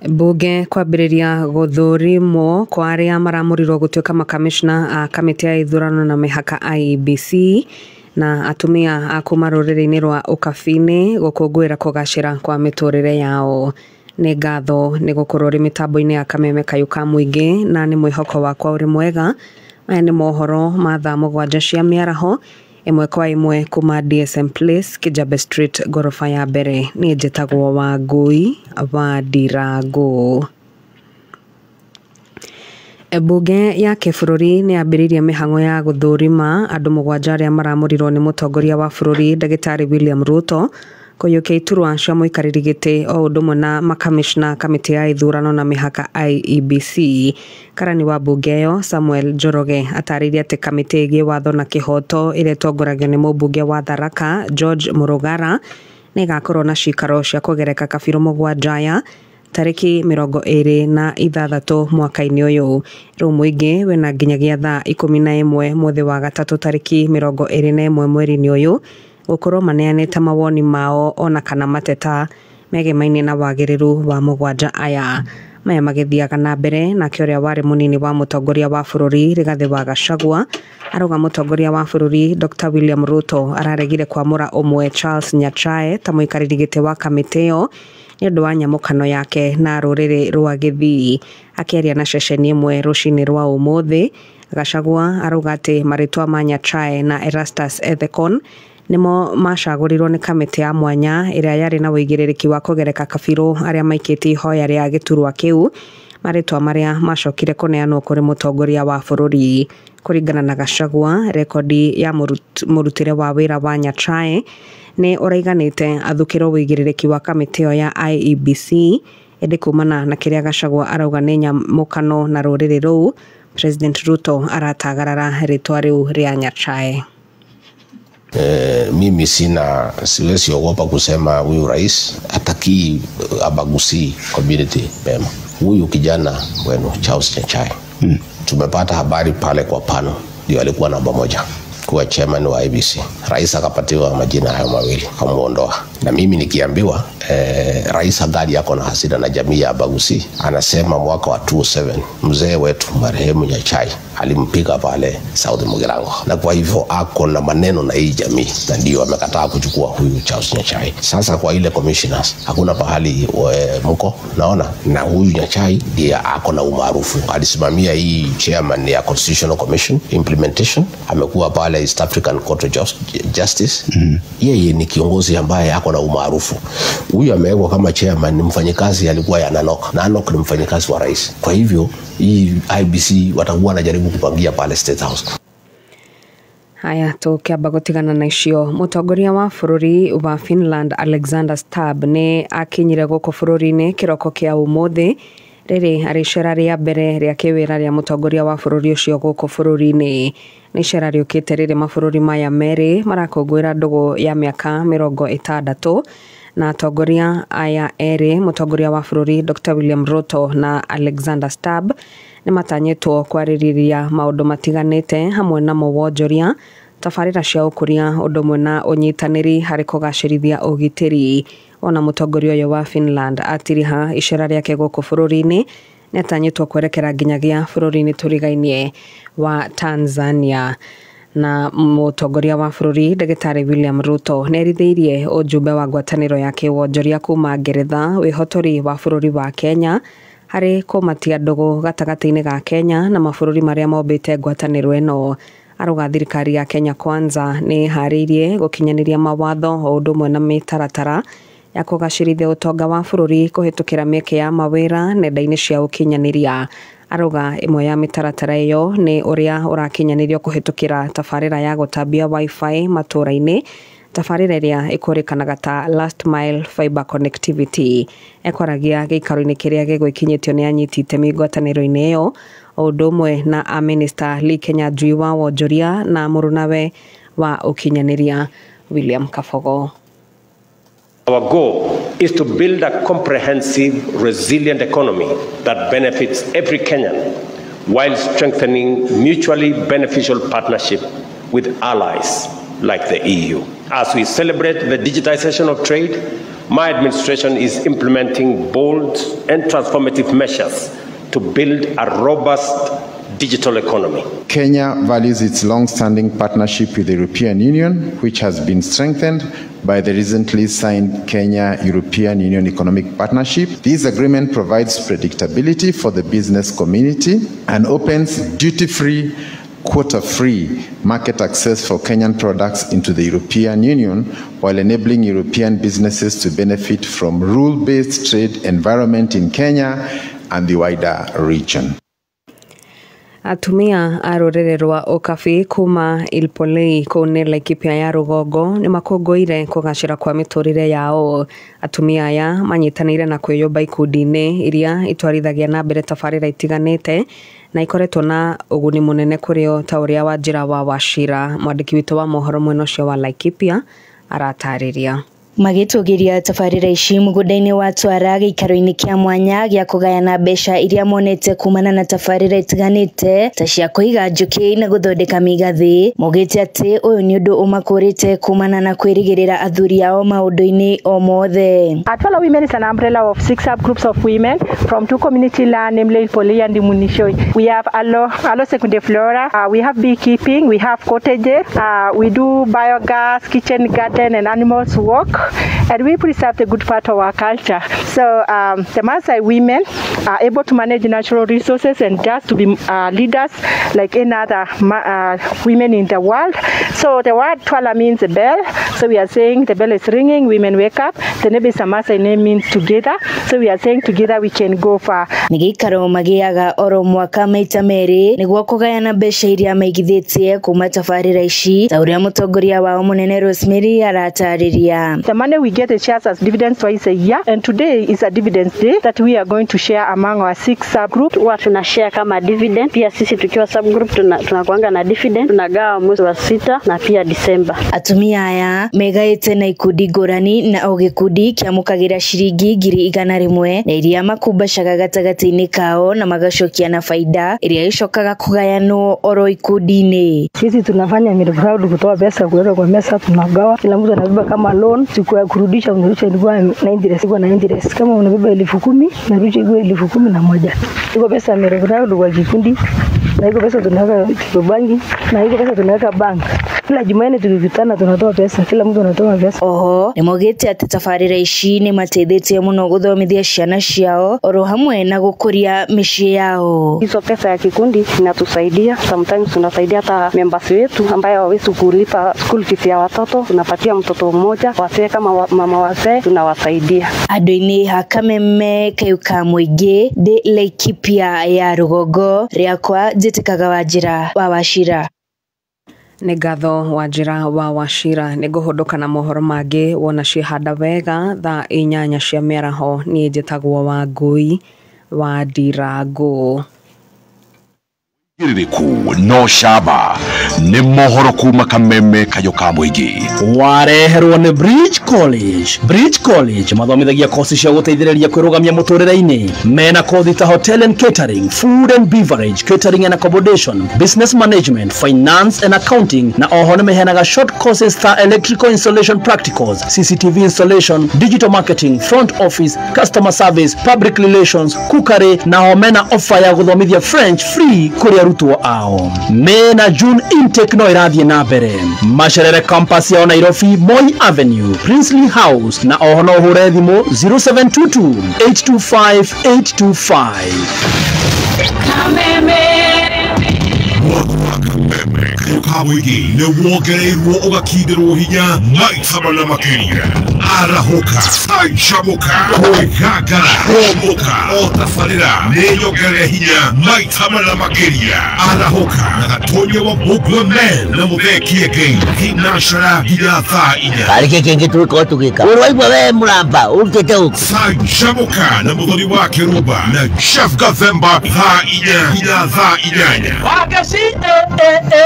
Bunge kwambĩrĩria gũthũrimwo kwa arĩa maramũrirwo gũtuĩka makamishna a kamĩtĩ ya ithurano na mĩhaka IEBC, na atumia a kuma rũrĩrĩ-inĩ rwa Ũkabi-inĩ gũkũngũĩra kũgacĩra kwa mĩtũrĩre yao. Nĩ ngatho nĩ gũkorwo ũrĩ mĩtambo-inĩ ya kameme kayũ ka mũingĩ, na nĩ mwĩhoko wakwa ũrĩ mwega. Maya nĩ mohoro ma thaa 7 cia mĩaraho, ĩmwe kwa ĩmwe kuma DSM Place, Kijabe Street, gorofa ya mbere. Niĩ njĩtagwo Wangũi wa Ndirango. Bunge ya kĩbũrũri nĩ yambĩrĩirie mĩhang'o ya gũthũrima andũ 7 arĩa maramũrirwo nĩ mũtongoria wa bũrũri ndagĩtarĩ William Ruto Kũiyũkia iturwa cia mũikarĩri gĩtĩ o ũndũ ũmwe na makamishna kamĩtĩ ya ithurano na mĩhaka IEBC. Karani wa mbunge ĩyo Samuel Njoroge atarĩirie atĩ kamĩtĩ ĩgiĩ watho na kĩhooto ĩrĩa ĩtongoragio nĩ mũmbunge wa Tharaka George Murugara nĩ ĩgakorwo na cikaro cia kũgereka kabirũ 7 ya tarĩki 26 mwaka-inĩ ũyũ. Rĩu mũingĩ wĩna nginyagia thaa 11 mũthĩ wa gatatũ tarĩki 21 mweri-inĩ ũyũ gũkorwo maneanĩte mawoni mao ona kana mateta megemainie na wagĩrĩru wa 7 aya. Maya magĩthiaga na mbere nake ũrĩa warĩ mũnini wa mũtongoria wa bũrũri Rigathĩ wa Gachagua arauga mũtongoria wa bũrũri Dr. William Ruto araregire kwamũra ũmwe Charles Nyachae ta mũikarĩri gĩtĩ wa kamĩtĩ ĩyo nĩ ũndũ wa nyamũkano yake na rũrĩrĩ rwa Gĩthii. Akĩaria na ceceni ĩmwe rũcinĩ rwa ũmũthĩ, Gachagua arauga atĩ marĩtwa ma Nyachae na Erastus Ethekon nĩmo macagũrirwo nĩ kamĩtĩ ya mwanya ĩrĩa yarĩ na ũigĩrĩrĩki wa kũgereka kabirũ arĩa maikĩtie ihoya rĩa gĩturwa kĩu, marĩtwa marĩa macokire kũneanwo kũrĩ mũtongoria wa bũrũri. Kũringana na Gachagua, rekondi ya mũrutĩre wa wĩra wa Nyachae nĩ ũraiganĩte athukĩrwo ũigĩrĩrĩki wa kamĩtĩ ĩyo ya IEBC, ĩndĩ kumana na kĩrĩa Gachagua arauga nĩ nyamũkano na rũrĩrĩ rũu, President Ruto aratagarara rĩtwa rĩu rĩa Nyachae. Mimi siwezi ogopa kusema huyu rais hataki abagusi community mema. Huyu kijana wenu Charles Nyachae, tumepata habari pale kwa pano ndio alikuwa namba 1 kuwa chairman wa IEBC. Rais akapatiwa majina hayo mawili akamuondoa. Na mimi nikiambiwa rais angali yako na hasira na jamii ya Abagusi, anasema mwaka wa 2007 mzee wetu marehemu Nyachae alimpiga pale South Mugirango, na kwa hivyo ako na maneno na hii jamii, na ndio amekataa kuchukua huyu Charles Nyachae. Sasa kwa ile commissioners hakuna pahali mko naona, na huyu Nyachae ndiye ako na umaarufu, alisimamia hii chairman ya Constitutional Commission implementation, amekuwa pale East African Court of Justice. Yeye ni kiongozi ambaye ako na umaarufu. Huyu amewekwa kama chairman, ni mfanyikazi alikuwa ya Nanok. Nanok ni mfanyikazi wa rais. Kwa hivyo hii IBC watakuwa wanajaribu kupangia pale State House. Haya, tũkĩamba gũtigana na icio. Mũtongoria wa bũrũri wa Finland Alexander Stubb nĩ akinyire gũkũ bũrũri-inĩ kĩroko kĩa ũmũthĩ, rĩrĩ arĩ icera rĩa mbere rĩa kĩwĩra rĩa mũtongoria wa bũrũri ũcio gũkũ bũrũri-inĩ. Nĩ icera rĩũkĩte rĩrĩ mabũrũri maya merĩ marakũngũĩra ndũgũ ya mĩaka 60 na atongoria aya erĩ, mũtongoria wa bũrũri Dr. William Ruto na Alexander Stubb, nĩ matanyĩtwo kwarĩrĩria maũndũ matiganĩte hamwe namo wonjoria, tabarĩra cia ũkũria ũndũ ũmwe na ũnyitanĩri harĩ kũgacĩrithia ũgitĩri. Ona mũtongoria ũyũ wa Finland atiriha icera rĩake gũkũ bũrũri-inĩ nĩ atanyĩtwo kwerekera nginyagia bũrũri-inĩ tũrigainie wa Tanzania. Na mũtongoria wa bũrũri Ndagĩtarĩ William Ruto nĩ erithĩirie ũjumbe wa ngwatanĩro ya kĩwonjoria kuma Ngeretha wĩhotori wa bũrũri wa Kenya harĩ kũmatia ndũgũ gatagatĩ-inĩ ga Kenya na mabũrũri marĩa mombĩte ngwatanĩro ĩno. Arauga thirikari ya Kenya Kwanza nĩ ĩharĩirie gũkinyanĩria mawatho o ũndũ ũmwe na mĩtaratara ya kũgacĩrithia ũtonga wa bũrũri kũhĩtũkĩra mĩeke ya mawĩra nenda-inĩ cia ũkinyanĩria. Arauga ĩmwe ya mĩtaratara ĩyo nĩ ũrĩa ũrakinyanĩrio kũhĩtũkĩra tabarĩra ya gũtambia wifi matũũra-inĩ, tabarĩra ĩrĩa ĩkũrĩkanaga ta last mile fiber connectivity. Ekwaragia gĩikaro-inĩ kĩrĩa gĩgũikinyĩtio nĩ anyiti itemi ngwatanĩro-inĩ ĩyo o ũndũ ũmwe na amĩnĩsta Lee Kinyanjui wa wonjoria na mũrũnawe wa ũkinyanĩria William Kabogo. Our goal is to build a comprehensive, resilient economy that benefits every Kenyan while strengthening mutually beneficial partnership with allies like the EU. As we celebrate the digitization of trade, my administration is implementing bold and transformative measures to build a robust digital economy. Kenya values its long-standing partnership with the European Union, which has been strengthened by the recently signed Kenya-European Union Economic Partnership. This agreement provides predictability for the business community and opens duty-free, quota-free market access for Kenyan products into the European Union, while enabling European businesses to benefit from rule-based trade environment in Kenya and the wider region. Atumia a rũrĩrĩ rwa Ũkabi kuma Ilpolei kũu nĩ Laikipia ya rũgongo nĩ makũngũĩire kũgacĩra kwa mĩtũrĩre yao. Atumia aya manyitanĩire na kwĩyũmba ikundi-inĩ iria itwarithagia na mbere tabarĩra itiganĩte na ikoretwo na ũguni mũnene kũrĩ o ta ũrĩa Wanjĩra wa Wachira, mwandĩki witũ wa mohoro mwena ũcio wa Laikipia, aratarĩria. Magĩtũgĩria tabarĩra ici mũgũnda-inĩ wa Twara gĩikaro-inĩ kĩa mwanya gĩa kũgayana mbeca iria monete kumana na tabarĩra itiganĩte ta cia kũiga njũkĩ na gũthondeka mĩgathĩ. Maugĩte atĩ ũyũ nĩ ũndũ ũmakũrĩte kumana na kwĩrĩgĩrĩra athuri ao maũndũ-inĩ o mothe. Atwala Women is an umbrella of 6 subgroups of women from 2 community land, namely Ilpolei and Munishoi. We have Aloe secundiflora, we have beekeeping, we have cottages, we do biogas, kitchen garden and animals work. And we preserve the good part of our culture. So the Maasai women are able to manage natural resources and just to be leaders like any other women in the world. So the word Twala means a bell. So we are saying the bell is ringing, women wake up. The name is a Maasai name means together. So we are saying together we can go far. Nĩ gĩikaro magĩaga oro mwaka maita merĩ nĩguo kũgayana mbeca iria maigithĩtie kuma tabarĩra ici ta ũrĩa mũtongoria wao mũnene Rosemary aratarĩria. The money we get is shares as dividends twice a year, and today is a dividends day that we are going to share among our 6 subgroups. Huwa tuna share kama dividend, pia sisi tukiwa subgroup tunakuanga na dividend, tunagawa mwezi wa 6 na pia Disemba. Atumia aya megaĩte na ikundi ngũrani na o gĩkundi kĩamũkagĩra ciringi 100,000 na iria makumbacaga gatagatĩ-inĩ kao na magacokia na faida ĩrĩa ĩcokaga kũgayanwo oro ikundi-inĩ. Sisi tunafanya miradi kutoa pesa kuweka kwa mesa, tunagawa kila mtu anabeba kama loan, siku ya kurudisha unarudisha ilikuwa na interest, ilikuwa na interest. Kama unabeba 10,000 unarudisha ilikuwa 11,000. Iko pesa ya miradi kwa kikundi na iko pesa tunaweka kwa banki na iko pesa tunaweka bank. Kila Jumanne tukikutana tunatoa pesa, kila mtu anatoa pesa. Oho nĩmaugĩte atĩ tabarĩra ici nĩmateithĩtie mũno gũthomithia ciana ciao oro hamwe na gũkũria mĩciĩ yao. Hizo pesa ya kikundi inatusaidia, sometimes tunasaidia hata members wetu ambaye hawawezi kulipa school fees ya watoto, tunapatia mtoto mmoja, wasee kama mama wasee tunawasaidia. Andũ-inĩ ha Kameme Kayuka mũingĩ ndĩ Laikipia ya rũgongo rĩakwa njĩtĩkaga Wanjĩra wa Wachira. Nĩ ngatho Wanjĩra wa Wachira. Nĩ ngũhũndũka na mohoro mangĩ wona ciĩhanda wega thaa 8 cia mĩaraho. Niĩ njĩtagwo Wangũi wa Ndirangũ. Rĩrĩku no shaba nĩ mohoro kuma Kameme Kayo ka mũingĩ. Wareherwo nĩ Bridge College. Bridge College mathomithagia kosi cia gũteithĩrĩria kwĩrũgamia mũtũrĩre-inĩ. Mena kothi ta hotel and catering, food and beverage, catering and accommodation, business management, finance and accounting, na oho nĩ meheanaga short courses ta electrical installation practicals, CCTV installation, digital marketing, front office, customer service, public relations, cookery, na ho mena offer ya gũthomithia French free kũrĩ arutwo ao. Mena June intake no ĩrathiĩ na mbere. Macerere campus yao Nairobi, Moi Avenue, Princely House, na oho no ũhũre thimũ 0722 825 825. Kameme nĩ wongereirwo ũgakindĩrwo hinya maita mana makĩria. Arahũka, canjamũka, kwĩgangara, kũmbũka, o tabarĩra nĩ nyongerere hinya maita mana makĩria. Arahũka na Gatonya wa Bugla Men na Mũthee Kĩengei thinacara nginya thaa 4. Karĩ kĩ kĩngĩ tũgĩkorwo tũgĩka? Ũraigua we mũramba ũrutĩte ũkũ? Canjamũka na Mũthoni wa Kĩrumba na Chef Gathemba thaa 4 nginya thaa 8. Wakeci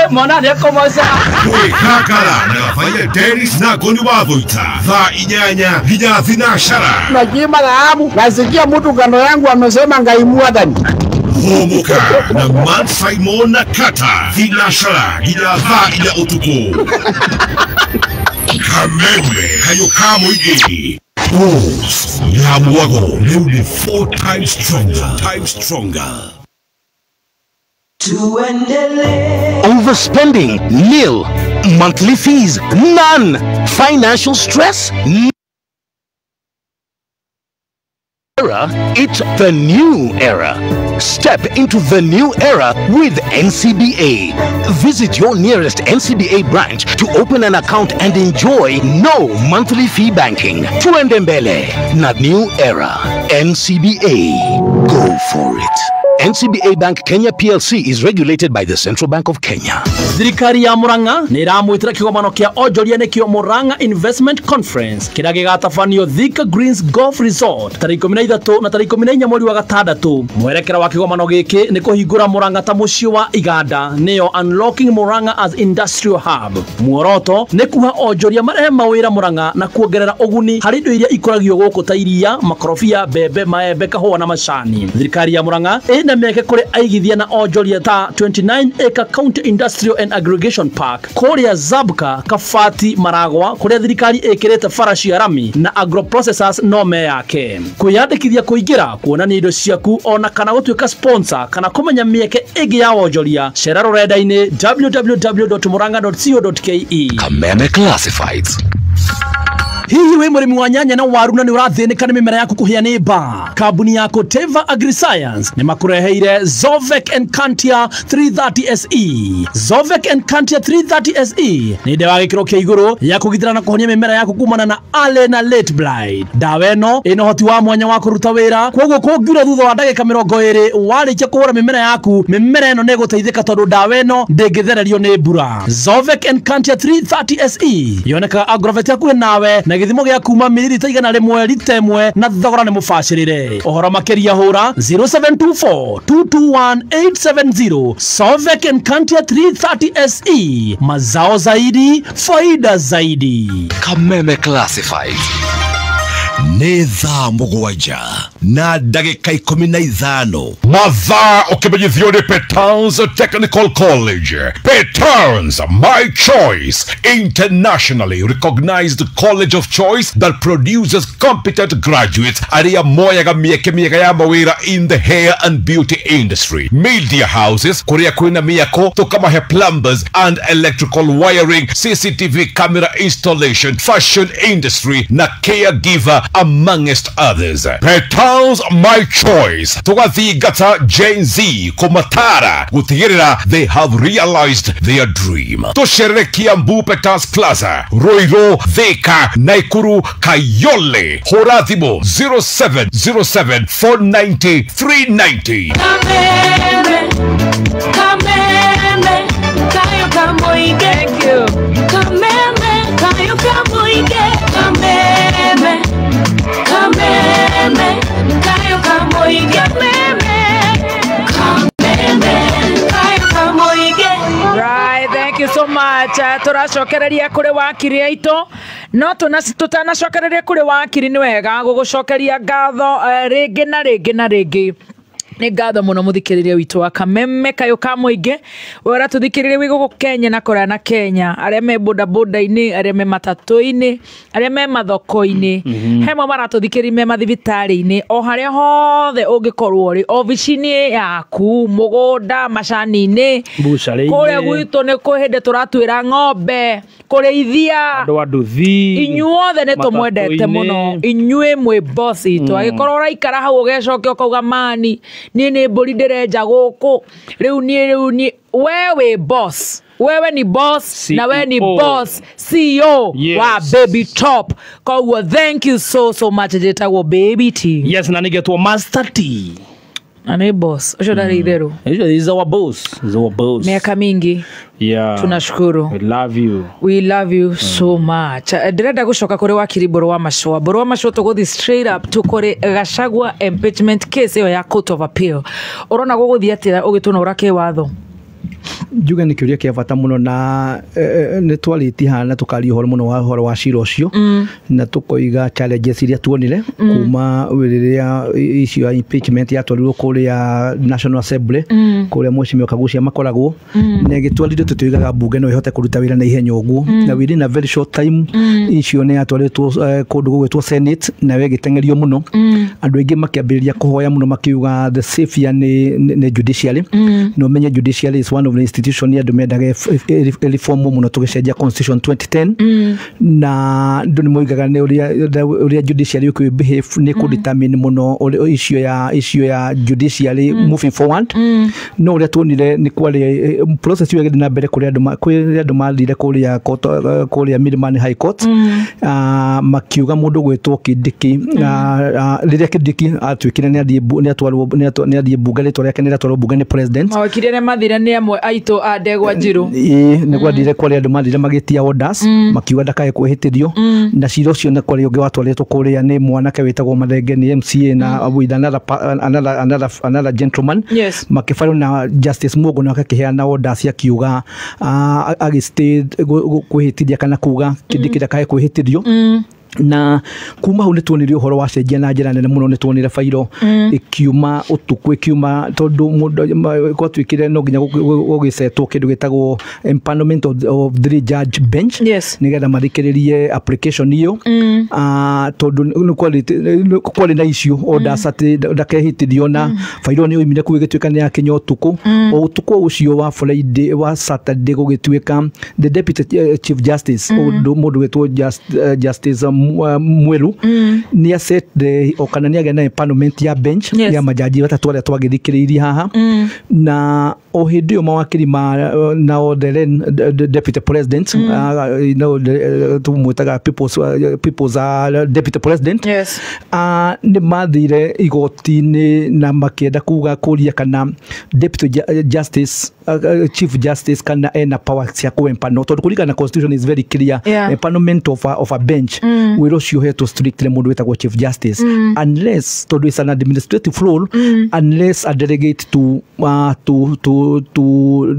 mwana nĩekũmoca. Kwĩgangara na Gathaia Dennis na Ngoni wa Thuita thaa 8 nginya thinacara. Nakiima dhahabu, nasikia mtu kando yangu amesema Ngai mwathani. Hũmũka na Man Simon na Kata thinacara nginya thaa 4 ũtukũ. Kameme Kayo ka mũingĩ. Bulls ya mwago rĩu nĩ 4 times stronger. Times stronger. Overspending, nil. Monthly fees, none. Financial stress, era. It's the new era. Step into the new era with NCBA. Visit your nearest NCBA branch to open an account and enjoy no monthly fee banking. Tuende mbele na new era. NCBA. Go for it. NCBA Bank Kenya PLC is regulated by the Central Bank of Kenya. Thirikari ya Murang'a nĩ ĩramwĩtĩra kĩgomano kĩa onjoria nĩkĩo Murang'a Investment Conference kĩrĩa gĩgatabanio Thika Greens Golf Resort tarĩki 13 na tarĩki 14 mweri wa gatandatũ. Mwerekera wa kĩgomano gĩkĩ nĩ kũhingũra Murang'a ta mũciĩ wa iganda, nĩyo Unlocking Murang'a as Industrial Hub. Muoroto nĩ kuha onjoria marehe mawĩra Murang'a na kuongerera ũguni harĩ indo iria ikũragio gũkũ ta iria, makorobia, mbembe, maembe, kahũa na macani. Thirikari ya Murang'a ĩna mĩeke kũrĩ aigithia na onjoria ta 29 acre County Industrial and Aggregation Park kũrĩa Zabka, Kabati, Maragwa, kũrĩa thirikari ĩkĩrĩte bara cia rami na agroprocessors no meyake. Kwĩyandĩkithia kũingĩra, kuonania indo ciaku ona kana gũtuĩka sponsor kana kũmenya mĩeke ĩngĩ ya wonjoria, cera rũrenda-inĩ www.murang'a.co.ke. Kameme Classifieds. Hihi wĩ mũrĩmi wa nyanya na waru na nĩ ũrathĩnĩka nĩ mĩmera yaku kũhĩa nĩ mbaa? Kambuni ya Koteva Agriscience nĩ makũreheire Zovek and Cantia 330 SE. Zovek and Cantia 330 SE nĩ ndawa ya gĩkĩro kĩa igũrũ ya kũgitĩra na kũhonia mĩmera yaku kumana na early na late blight. Ndawa ĩno ĩna ũhoti wa mwanya wa kũruta wĩra, kwoguo kũngiura thutha wa ndagĩka 20 warĩkia kũhũra mĩmera yaku, mĩmera ĩno nĩ ĩgũteithĩka tondũ ndawa ĩno ndĩngĩthererio nĩ mbura. Zovek and Cantia 330 SE yonekaga agrovet hakuhĩ nawe na gĩthimo gĩa kuma mililita 100 rita 1 na thogora nĩ mũbacĩrĩre. Ũhoro makĩria hũra 0724 221 870. Sovek and Cantia 330 SE, mazao zaidi, faida zaidi. Kameme Classifieds. Nĩ thaa 7 na ndagĩka 15. Mathaa ũkĩmenyithio nĩ Petans Technical College. Petans, my choice, internationally recognized college of choice that produces competent graduates arĩa moyaga mĩeke mĩega ya mawĩra in the hair and beauty industry, media houses kũrĩa kwĩna mĩako tũkamahe plumbers and electrical wiring, CCTV camera installation, fashion industry na caregiver amongst others. Petals my choice tugathingata Gen Z kũmatara gũtigĩrĩra they have realized their dream. Tũcerere Kiambu Petals Plaza, Ruiru, Thika, Nakuru, Kayole. Hũra thimũ 0707 490 390. Kameme, kameme, kayo kamoige. Thank you. Kameme, kayo kamoige. Kameme, kameme, kayo kamoige. Kameme, kameme, kayo kamoige. Right, thank you so much. Tũracokereria kũrĩ wakiri aitũ no tũtanacokereria kũrĩ wakiri nĩ wega gũgũcokeria ngatho rĩngĩ na rĩngĩ na rĩngĩ. Nĩ ngatho mũno mũthikĩrĩria witũ wa Kameme kayũ ka mũingĩ we ũratũthikĩrĩria wĩ gũkũ Kenya na kũraya na Kenya, arĩa me bodaboda-inĩ, arĩa me matatũ-inĩ, arĩa me mathoko-inĩ, he amwe maratũthikĩrĩria me mathibitarĩ-inĩ, o harĩa hothe ũngĩkorwo ũrĩ, obici-inĩ yaku, mũgũnda, macani-inĩ, kũrĩa gwitũ nĩ kwĩ hĩndĩ tũratuĩra ng'ombe, kũrĩithia, andũ a nduthi, inyuothe nĩ tũmwendete mũno, inyuĩ mwĩ boss itũ. Angĩkorwo ũraikara hau ũgecokia ũkauga mani niĩ nĩ mbũri ndĩrenja gũkũ rĩu niĩ wewe boss, wewe ni boss, na wewe ni boss CEO, yes, wa Baby Top. Koguo thank you so so much. Njĩtagwo Baby T. Yes, na nĩgetwo Master T. Na nĩ boss ũcio ndarĩ itherũ. Is our boss. Is our boss. Miaka mingi. Yeah. Tunashukuru. We love you. We love you so much. Ndĩrenda gũcoka kũrĩ wakiri Mbũrũ wa Macũa. Mbũrũ wa Macũa tũgũthiĩ straight up tũkũrĩ Gachagua impeachment case ĩyo ya Court of Appeal. Ũrona gũgũthiĩ atĩa ũgĩtũnũra kĩwatho? Njuge nĩ kĩũria kĩa bata mũno na nĩ twarĩtie haha na tũkaria ũhoro mũno wa ũhoro wa cira ũcio na tũkoiga challenges iria tuonire kuma rĩrĩa issue ya impeachment yatwarirwo kũrĩa National Assembly kũrĩa Mheshimiwa Kaguchia makoragwo na ĩgĩtwarithio tũtiugaga mbunge no ĩhote kũruta wĩra na ihenya ũguo na within a very short time issue nĩ yatwarĩtwo kũndũ gũgwĩtwo Senate na ĩgĩteng'erio mũno andũ aingĩ makĩambĩrĩria kũhoya mũno makiuga the savior nĩ judiciary no menye judiciary is one of the institution andũ mendaga reform mũno tũgĩcenjia constitution 2010, na andũ nĩ moigaga nĩ ũrĩa judiciary ũkĩ behave nĩ kũ determine mũno issue ya judiciary moving forward. No ũrĩa tuonire nĩ kwarĩ process ĩyo ĩgĩthiĩ na mbere kũrĩa andũ mathire kũrĩa kũrĩa Milimani High Court, makiuga mũndũ gwĩtwo Kindiki, rĩrĩa Kindiki atuĩkire nĩ athiĩ bunge, rĩtwa rĩake nĩ rĩatwarwo bunge nĩ president. Mawakiri arĩa mathire nĩ amwe aitũ a Ndegwa Njirũ. Ĩĩ, nĩ gwathire kwarĩ andũ mathire magĩtia orders, makiuga ndakae kwĩhĩtĩrio, na cira ũcio nĩ kwarĩ ũngĩ watwarĩtwo kũrĩa nĩ mwanake wĩtagwo Mathenge nĩ MCA na with another gentleman. Makĩbarwo na Justice Mugo nake akĩheana orders akiuga agĩstay kwĩhĩtithia kana kuga Kindiki ndakae kwĩhĩtithio. Na kuma hau nĩ tuonire ũhoro wacenjia na njĩra nene mũno. Nĩ tuonire bairo ĩkiuma ũtukũ, ĩkiuma tondũ mũndũ gwatuĩkire no nginya gũgĩcetwo kĩndũ gĩtagwo empanelment of three judge bench, nĩgetha mathikĩrĩrie application ĩyo, tondũ nĩ kwarĩ na issue orders atĩ ndakehĩtithio, na bairo nĩ yoimire kũu ĩgĩtuĩka nĩ yakinya ũtukũ, o ũtukũ ũcio wa Friday wa Saturday gũgĩtuĩka the deputy chief justice, mũndũ wĩtwo Justice Mwiru, nĩ aset the o kana nĩ agĩa na empanelment ya bench ya majaji atatũ arĩa twagĩthikĩrĩirie haha. Na o hĩndĩ ĩyo mawakiri ma nao the then the deputy president, tũmwĩtaga people's deputy president, nĩ mathire igoti-inĩ na makĩenda kuga kũria kana deputy justice, chief justice kana ena power cia kũ-empanel, tondũ kũringana na constitution is very clear, empanelment of a bench, wĩra ũcio ũhetwo strictly mũndũ wĩtagwo chief justice, unless, tondũ it's an administrative role, unless a delegate to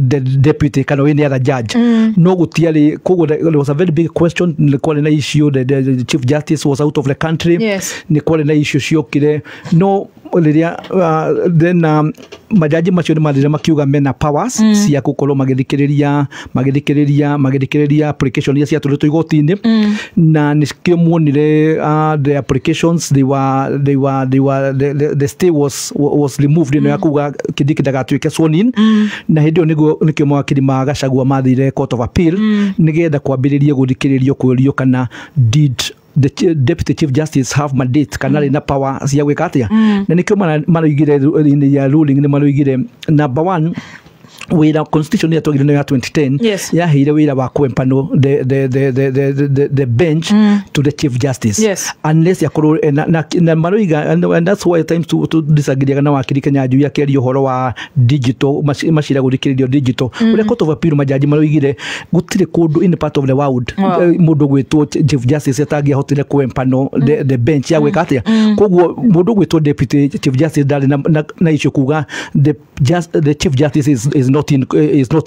the deputy kana any other judge. No gũtiarĩ, koguo there was a very big question. Nĩ kwarĩ na issue, the chief justice was out of the country. Nĩ kwarĩ na issue ciokire, no rĩrĩa then majaji macio nĩ mathire makiuga mena powers cia gũkorwo magĩthikĩrĩria application iria ciatũrĩtwo igoti-inĩ. Na nĩkĩo muonire the applications, they were the stay was removed, ĩno ya kuga Kindiki ndagatuĩke sworn in. Na hĩndĩ ĩyo nĩguo nĩkĩo mawakiri ma Gachagua mathire Court of Appeal, nĩgetha kwambĩrĩrie gũthikĩrĩrio kũũrio kana did the deputy chief justice have mandate kana arĩ na power cia gwĩka atĩa. Na nĩkĩo maroigire in ya ruling, nĩ maroigire number one, wĩra constitution ĩrĩa twagire nayo ya 2010 yaheire wĩra wa kũ-empanel the bench to the chief justice, unless yakorwo na maroiga, and that's why times to disagree na wakiri Kenyanjui akĩaria ũhoro wa digital macira gũthikĩrĩrio digital, ũrĩa Court of Appeal majaji maroigire gũtirĩ kũndũ in part of the world mũndũ gwĩtwo chief justice atangĩahotire kũ-empanel the bench ya gwĩka atĩa. Koguo mũndũ gwĩtwo deputy chief justice ndarĩ na issue kuga the chief justice is not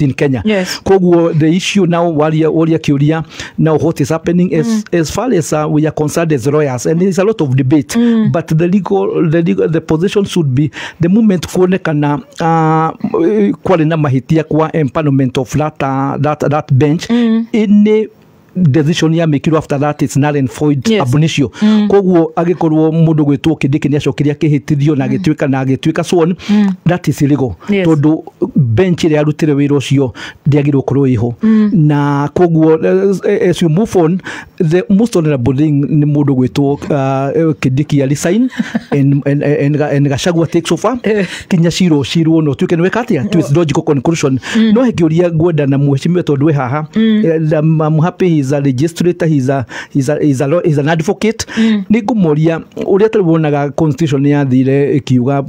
in Kenya. Koguo the issue now, waria kĩũria now, what is happening as far as we are concerned as lawyers, and there's a lot of debate, but the legal the position should be the moment kuonekana kwarĩ na mahĩtia kwa empanelment of that bench, any decision ya mekirwo after that is null and void ab initio. Koguo agĩkorwo mũndũ gwĩtwo Kindiki nĩ acokire akĩhĩtithio na agĩtuĩka sworn, that is illegal, tondũ bench ĩrĩa yarutire wĩra ũcio ndĩagĩrĩirwo gũkorwo ĩho. Na koguo as we move on, the most honorable thing nĩ mũndũ gwĩtwo Kindiki resign and Gachagua takes over kinya cira ũcirwo na ũtuĩke nĩ weka atĩa to its logical conclusion. No he kĩũria ngwenda na mheshimiwa, tondũ wĩ haha, I'm happy he's a legislator, he's an advocate. Nĩ ngũmũria ũrĩa tarĩ wonaga constitution yathire ĩkiuga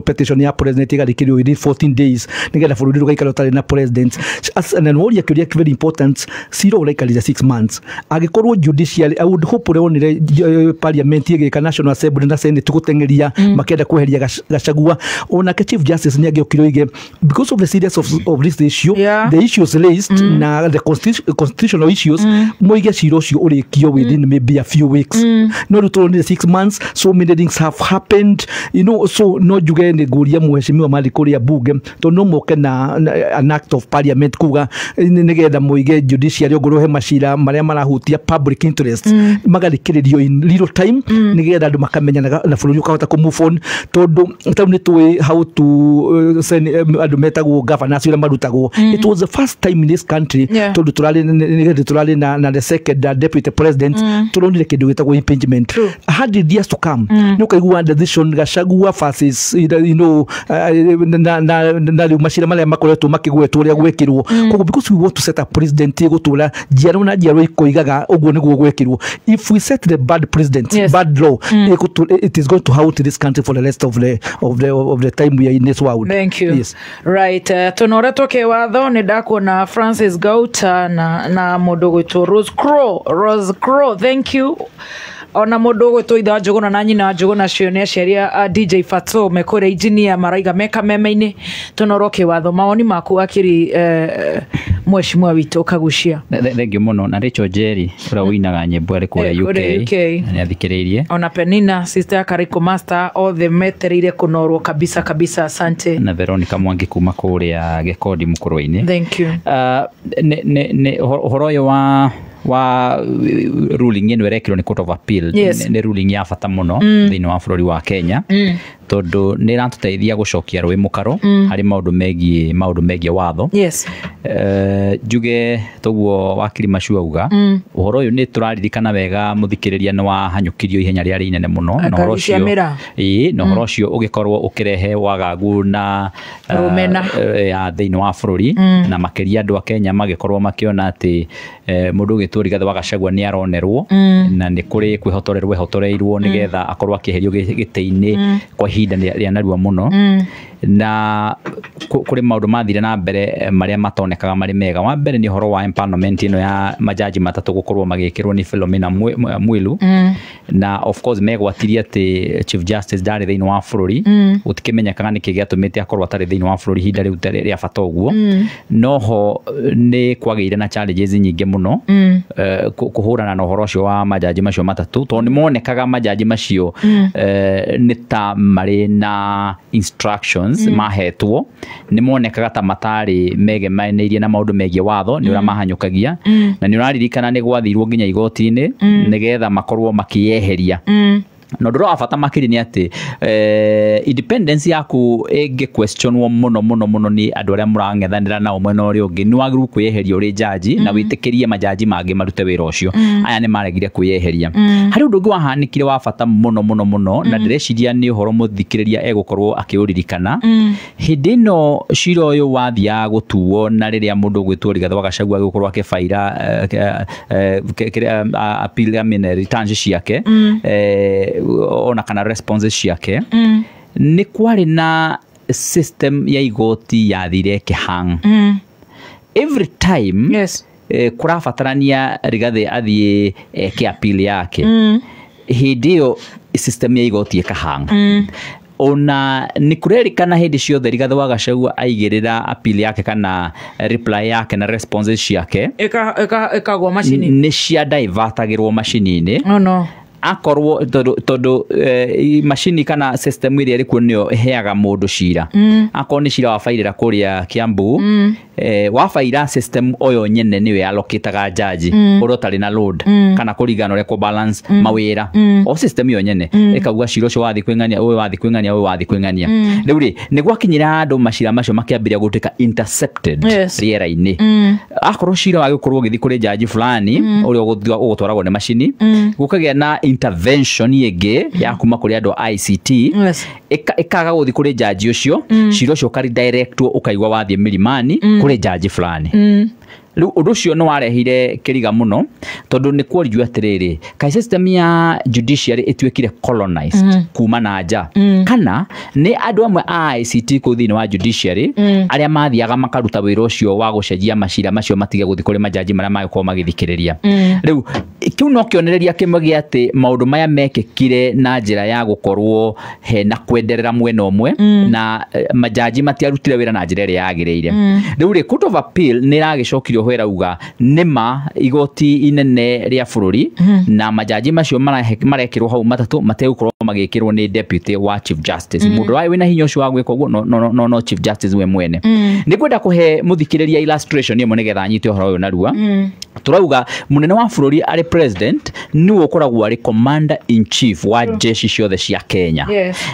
petition ya president ĩgathikĩrĩrio within 14 days nĩgetha bũrũri ndũgaikara ũtarĩ na president. Na nĩworia kĩũria very important, cira ũraikarire 6 months angĩkorwo judiciary, I would hope ũrĩa wonire parliament ĩgĩka National Assembly na Senate gũteng'eria makĩenda kweheria Gachagua, onake chief justice nĩ angĩokire oige because of the serious of this issue, the issues raised na the constitutional issues, moige cira ũcio ũrĩkio within maybe a few weeks. No rĩu tũronire 6 months, so many things have happened, you know. So no njuge nĩ ngũria mheshimiwa marĩ kũrĩa bunge, tondũ no moke na an act of parliament kuga nĩgetha moige judiciary ongorwo he macira marĩa marahutia public interest magarĩkĩrĩrio in little time, nĩgetha andũ makamenya na bũrũri ũkahota kũ move on, tondũ tau nĩ tũĩ how to send andũ metagwo governors ũrĩa marutagwo. It was the first time in this country, tondũ tũrarĩ na the second deputy president, tũronire kĩndũ gĩtagwo impeachment. 100 years to come, nĩ ũkaigua decision Gachagua versus, you know, na rĩu macira marĩa makoretwo makĩgwetwo ũrĩa gwekĩrwo. Koguo because we want to set a president ĩgũtũra njiarwo na njiarwo ikoigaga ũguo nĩguo gwekĩrwo. If we set the bad president, bad law, it is going to haunt this country for the rest of the time we are in this world. Thank you. Yes. Right. Tunoretwo kĩwatho nĩ ndakuona Francis Gauta na mũndũ gwĩtwo Rose Crow. Rose Crow, thank you. Ona mũndũ gwĩtwo ithe wa Njũgũna na nyina wa Njũgũna cio nĩ aciari a DJ Fatso mekũrĩa engineer maraiga me kameme-inĩ. Tũnorwo kĩwatho, mawoni maku akiri mheshimiwa witũ Kagucia. Thank you mũno. Na Rachel Jerry ũrĩa ũinaga nyĩmbo arĩ kũrĩa UK nĩ athikĩrĩirie. Ona Penina sister ya Kariko Master, othe metereire kũnorwo kabisa kabisa, asante. Na Veronica Mwangi kuma kũrĩa Gĩkondi Mũkũrwe-inĩ. Thank you. Ũhoro ũyũ wa ruling ĩno ĩrekirwo nĩ Court of Appeal, nĩ ruling ya bata mũno thĩinĩ wa bũrũri wa Kenya, tondũ nĩ ĩratũteithia gũcokia rũĩ mũkaro harĩ maũndũ megiĩ watho. Yes. Njuge toguo wakiri Macu auga, ũhoro ũyũ nĩ tũraririkana wega mũthikĩrĩria nĩ wahanyũkirio ihenya rĩarĩ inene mũno, na ũhoro ũcio ĩĩ, na ũhoro ũcio ũgĩkorwo ũkĩrehe wagagu na rũmena ya thĩinĩ wa bũrũri, na makĩria andũ a Kenya magĩkorwo makĩona atĩ mũndũ ũgĩtwo Rigathĩ wa Gachagua nĩ aronerwo, na nĩ kũrĩ kwĩhotorerwo ehotoreirwo nĩgetha akorwo akĩeherio gĩtĩ-inĩ kwa ihinda rĩa narua mũno. Na kũrĩ maũndũ mathire na mbere marĩa matonekaga marĩ mega. Wa mbere nĩ ũhoro wa empanelment ĩno ya majaji matatũ gũkorwo magĩkĩrwo nĩ Philomena Mwilu, na of course megwatirie atĩ Chief Justice ndarĩ thĩinĩ wa bũrũri, gũtikĩmenyekaga nĩkĩ gĩatũmĩte akorwo atarĩ thĩinĩ wa bũrũri ihinda rĩu rĩa bata ũguo. Noho nĩ kwagĩire na challenges nyingĩ mũno kũhũrana na ũhoro ũcio wa majaji macio matatũ, tondũ nĩ monekaga majaji macio nĩ ta marĩ na instructions mahetwo, nĩ monekaga ta matarĩ megemanĩirie na maũndũ megiĩ watho nĩ ũrĩa mahanyũkagia, na nĩ ũraririkana nĩ gwathirwo nginya igoti-inĩ nĩgetha makorwo makĩyeheria. Na ũndũ ũrĩa wa bata makĩria nĩ atĩ independence yaku ĩngĩ questionwo mũno mũno mũno nĩ andũ arĩa mũrang'ethanĩra nao mwena ũrĩa ũngĩ, nĩ wagĩrĩirwo kwĩyeheria ũrĩ jaji na wĩtĩkĩrie majaji mangĩ marute wĩra ũcio. Aya nĩ maregire kwĩyeheria. Harĩ ũndũ ũngĩ wahanĩkire wa bata mũno mũno mũno, na ndĩreciria nĩ ũhoro mũthikĩrĩria egũkorwo akĩũririkana. Hĩndĩ ĩno cira ũyũ wathiaga gũtuo, na rĩrĩa mũndũ ũgwĩtwo Rigathĩ wa Gachagua agĩkorwo akĩbaira appeal, I mean returns ciake, ona kana responses ciake, nĩ kwarĩ na system ya igoti yathire ĩkĩhang. Every time, yes, kũrabatarania Rigathĩ athiĩ eke appeal yake, hĩndĩ ĩyo system ya igoti ĩkahang. Ona nĩ kũrerĩkana hĩndĩ ciothe Rigathĩ wa Gachagua aigĩrĩra appeal yake kana reply yake na responses ciake ĩkagwa macini, nĩ cia divertagĩrwo macini-inĩ. Oh no. Akorwo tondũ macini kana system ĩrĩa ĩrĩ kuo nĩyo ĩheaga mũndũ cira. Akorwo nĩ cira wabairĩra kũrĩa Kiambu, wabaira system oyo nyene nĩyo yalokĩtaga jaji ũrĩa ũtarĩ na load, kana kũringana ũrĩa kũ balance mawĩra, o system ĩyo nyene ĩkauga cira ũcio wathiĩ kwĩng'ania, ũyũ wathiĩ kwĩng'ania, ũyũ wathiĩ kwĩng'ania. Rĩu rĩ nĩ gwakinyĩra andũ macira macio makĩambĩrĩria gũtuĩka intercepted rĩera-inĩ. Akorwo cira wagĩkorwo ũgĩthiĩ kũrĩ jaji fulani ũrĩa ũgũtwaragwo nĩ macini, gũkagĩa na intervention ĩngĩ ya kuma kũrĩ andũ a ICT, ĩkaga gũthiĩ kũrĩ jaji ũcio, cira ũcio ũkaridirectwo ũkaigua wathiĩ Milimani kũrĩ jaji fulani. Rĩu ũndũ ũcio nĩ warehire kĩriga mũno, tondũ nĩ kuoririo atĩrĩrĩ, kaĩ system ya judiciary ĩtuĩkire colonized kuma na nja, kana nĩ andũ amwe a ICT kũu thĩinĩ wa judiciary arĩa mathiaga makaruta wĩra ũcio wa gũcenjia macira macio matige gũthiĩ kũrĩ majaji marĩa magĩkorwo magĩthikĩrĩria. Rĩu kĩu no kĩonereria kĩmwe gĩa atĩ maũndũ maya mekĩkire na njĩra ya gũkorwo hena kwenderera mwena ũmwe, na majaji matiarutire wĩra na njĩra ĩrĩa yagĩrĩire. Rĩu rĩ, Court of Appeal nĩ ĩragĩcokirie oho ĩrauga nĩma igoti inene rĩa bũrũri na majaji macio marekĩrwo hau matatũ mategũkorwo magĩkĩrwo nĩ deputy wa Chief Justice. Mũndũ waĩ wĩna hinya ũcio wa gwĩka ũguo no Chief Justice we mwene. Nĩ ngwenda kũhe mũthikĩrĩria illustration ĩmwe nĩgetha anyite ũhoro ũyũ narua. Turauga munene wa bũrũri arĩ president niwe ũkoragwo arĩ commander in chief wa jeshi ciothe cia Kenya.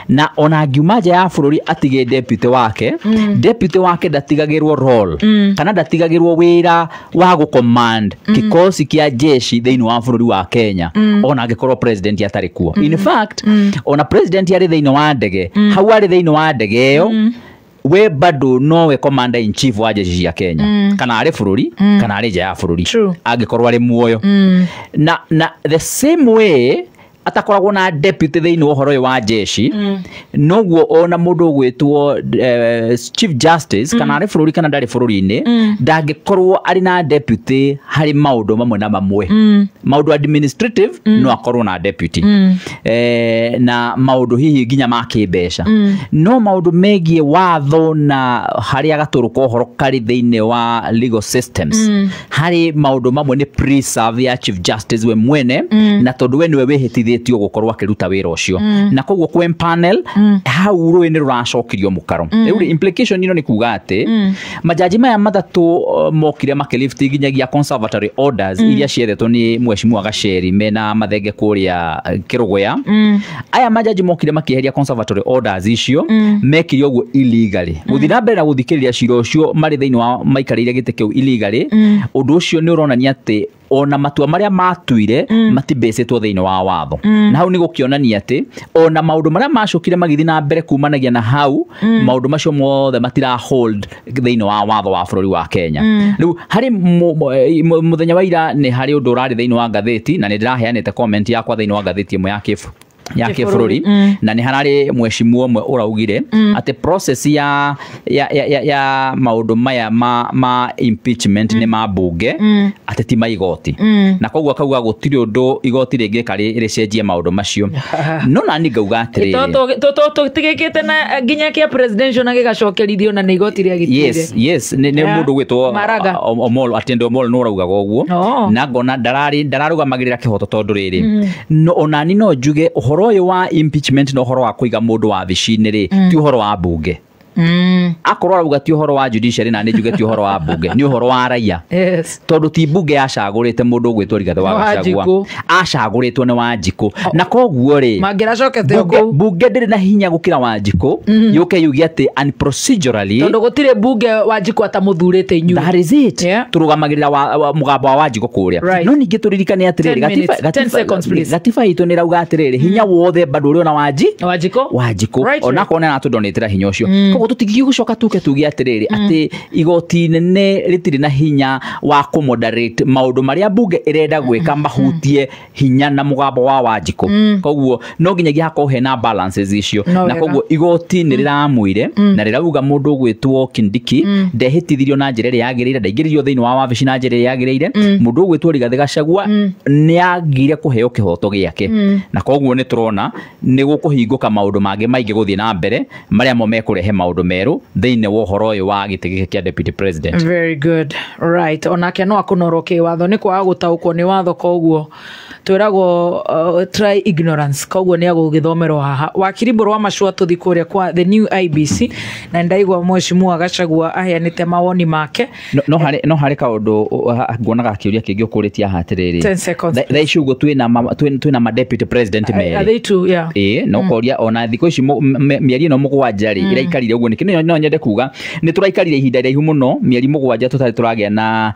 Na ona angiuma nja ya bũrũri atige deputy wake, deputy wake ndatigagĩrwo role kana ndatigagĩrwo wĩra wa gũ-command kikosi kĩa jeshi thĩinĩ wa bũrũri wa Kenya ona angĩkorwo president atarĩ kuo. In fact, ona president arĩ thĩinĩ wa ndege, hau arĩ thĩinĩ wa ndege ĩyo we bado nowe commander in chief wa jeshi ya Kenya kana arĩ bũrũri kana arĩ nja ya bũrũri angĩkorwo arĩ muoyo. Na the same way atakoragwo na deputy thĩinĩ wa ũhoro ũyũ wa jeshi, noguo ona mũndũ ũgwĩtwo Chief Justice kana arĩ bũrũri kana ndarĩ bũrũri-inĩ ndangĩkorwo arĩ na deputy harĩ maũndũ mamwe na mamwe. Maũndũ administrative no akorwo na deputy, na maũndũ hihi nginya ma kĩmbeca, no maũndũ megiĩ watho na harĩa gatũrũ ka ũhoro karĩ thĩinĩ wa legal systems harĩ maũndũ mamwe nĩ preserve ya Chief Justice we mwene, na tondũ we nĩwe wĩhĩtithĩtio gũkorwo akĩruta wĩra ũcio, na koguo kwe panel hau rũĩ nĩ rũracokirio mũkaro. Rĩu implication ĩno nĩ kuga atĩ majaji maya matatũ mokire makĩlift nginyagia conservatory orders iria ciethetwo nĩ mheshimiwa Gacheri mena mathenge kũrĩa Kĩrũgũya. Aya majaji mokire makĩeheria conservatory orders icio, mekire ũguo illegally. Gũthiĩ na mbere na gũthikĩrĩria cira ũcio marĩ thĩinĩ wa maikarĩire gĩtĩ kĩu illegally, ũndũ ũcio nĩ ũronania atĩ ona matua marĩa matuire matibecetwo thĩinĩ wa watho. Na hau nĩ gũkĩonania atĩ ona maũndũ marĩa macokire magĩthiĩ na mbere kumanagia na hau, maũndũ macio mothe matira hold thĩinĩ wa watho wa bũrũri wa Kenya. Rĩu harĩ mũthenya wa ira nĩ harĩ ũndũ ũrarĩ thĩinĩ wa ngathĩti, na nĩ ndĩraheanĩte comment yakwa thĩinĩ wa ngathĩti ĩmwe ya kĩbũrũri, na nĩ hararĩ mheshimiwa ũmwe ũraugire atĩ process ya maũndũ maya ma impeachment nĩ ma bunge, atĩ ti ma igoti, na koguo akauga gũtirĩ ũndũ igoti rĩngĩka rĩcenjie maũndũ macio. No nani ngauga atĩrĩrĩ, tũtigĩkĩte na nginya kĩa presidential na gĩgacokerithio na nĩ igoti rĩagĩtire. Yes, nĩ mũndũ gwĩtwo Omolo, Atiende Omolo nĩ ũraugaga ũguo, na ngona ndararũgamagĩrĩra kĩhoto tondũ rĩrĩ, onani no njuge ũhoro ũyũ wa impeachment na ũhoro wa kũiga mũndũ wabici-inĩ rĩ, ti ũhoro wa bunge. Akorwo arauga ti ũhoro wa judiciary, na nĩ njuge ti ũhoro wa bunge, nĩ ũhoro wa raia. Tondũ ti bunge yacagũrĩte mũndũ ũgwĩtwo Rigathĩ wa Gachagua, acagũrĩtwo nĩ Wanjikũ, na koguo rĩ bunge ndĩrĩ na hinya gũkĩra Wanjikũ yũke yuge atĩ unprocedurally, tondũ gũtirĩ bunge Wanjikũ atamũthurĩte inyuĩ. That is it. Tũrũgamagĩrĩra mũgambo wa Wanjikũ kũrĩa. No ningĩ tũririkane atĩrĩrĩ, gatiba itũ nĩ ĩrauga atĩrĩrĩ, hinya wothe bado ũrĩ ona Wanjikũ, onakorwo nĩ aratũndonĩtĩra hinya ũcio. Koguo tũtingĩgũcoka tuke tuge atĩrĩrĩ atĩ igoti inene rĩtirĩ na hinya wa kũmoderate maũndũ marĩa bunge ĩrenda gwĩka mahutie hinya na mũgambo wa Wanjikũ. Koguo no nginyagia hakorwo hena balances icio, na koguo igoti nĩ rĩramwire na rĩrauga mũndũ ũgwĩtwo Kindiki ndehĩtithirio na njĩra ĩrĩa yagĩrĩire, ndaingĩririo thĩinĩ wa wabici na njĩra ĩrĩa yagĩrĩire. Mũndũ ũgwĩtwo Rigathĩ Gachagua nĩ agire kũheo kĩhoto gĩake, na koguo nĩ tũrona nĩ gũkũhingũka maũndũ mangĩ maingĩ gũthiĩ na mbere marĩa mo mekũrehe maũndũ merũ thĩinĩ wa ũhoro ũyũ wa gĩtĩ gĩkĩ kĩa deputy president. Very good. Right. Onake no akũnorwo kĩwatho nĩ kwaga gũtaũkwo nĩ watho, koguo twĩragwo try ignorance, koguo nĩ agũgĩthomerwo haha. Wakiri Mbũrũ wa Macua, tũthi kũrĩa kwa the new IBC, na ndaigua mheshimiwa Gachagua aheanĩte mawoni make. No harĩ kaũndũ nguonaga kĩũria kĩngĩ ũkũrĩtie haha atĩrĩrĩ, thaa ici ũguo twĩna ma deputy president merĩ. Ĩĩ, no koria ona thikũ ici mĩeri ĩno mũgwanja rĩ ĩraikarire ũguo nĩkĩ? No nyende kuga nĩ tũraikarire ihinda iraihu mũno, mĩeri mũgwanja tũtarĩ tũragĩa na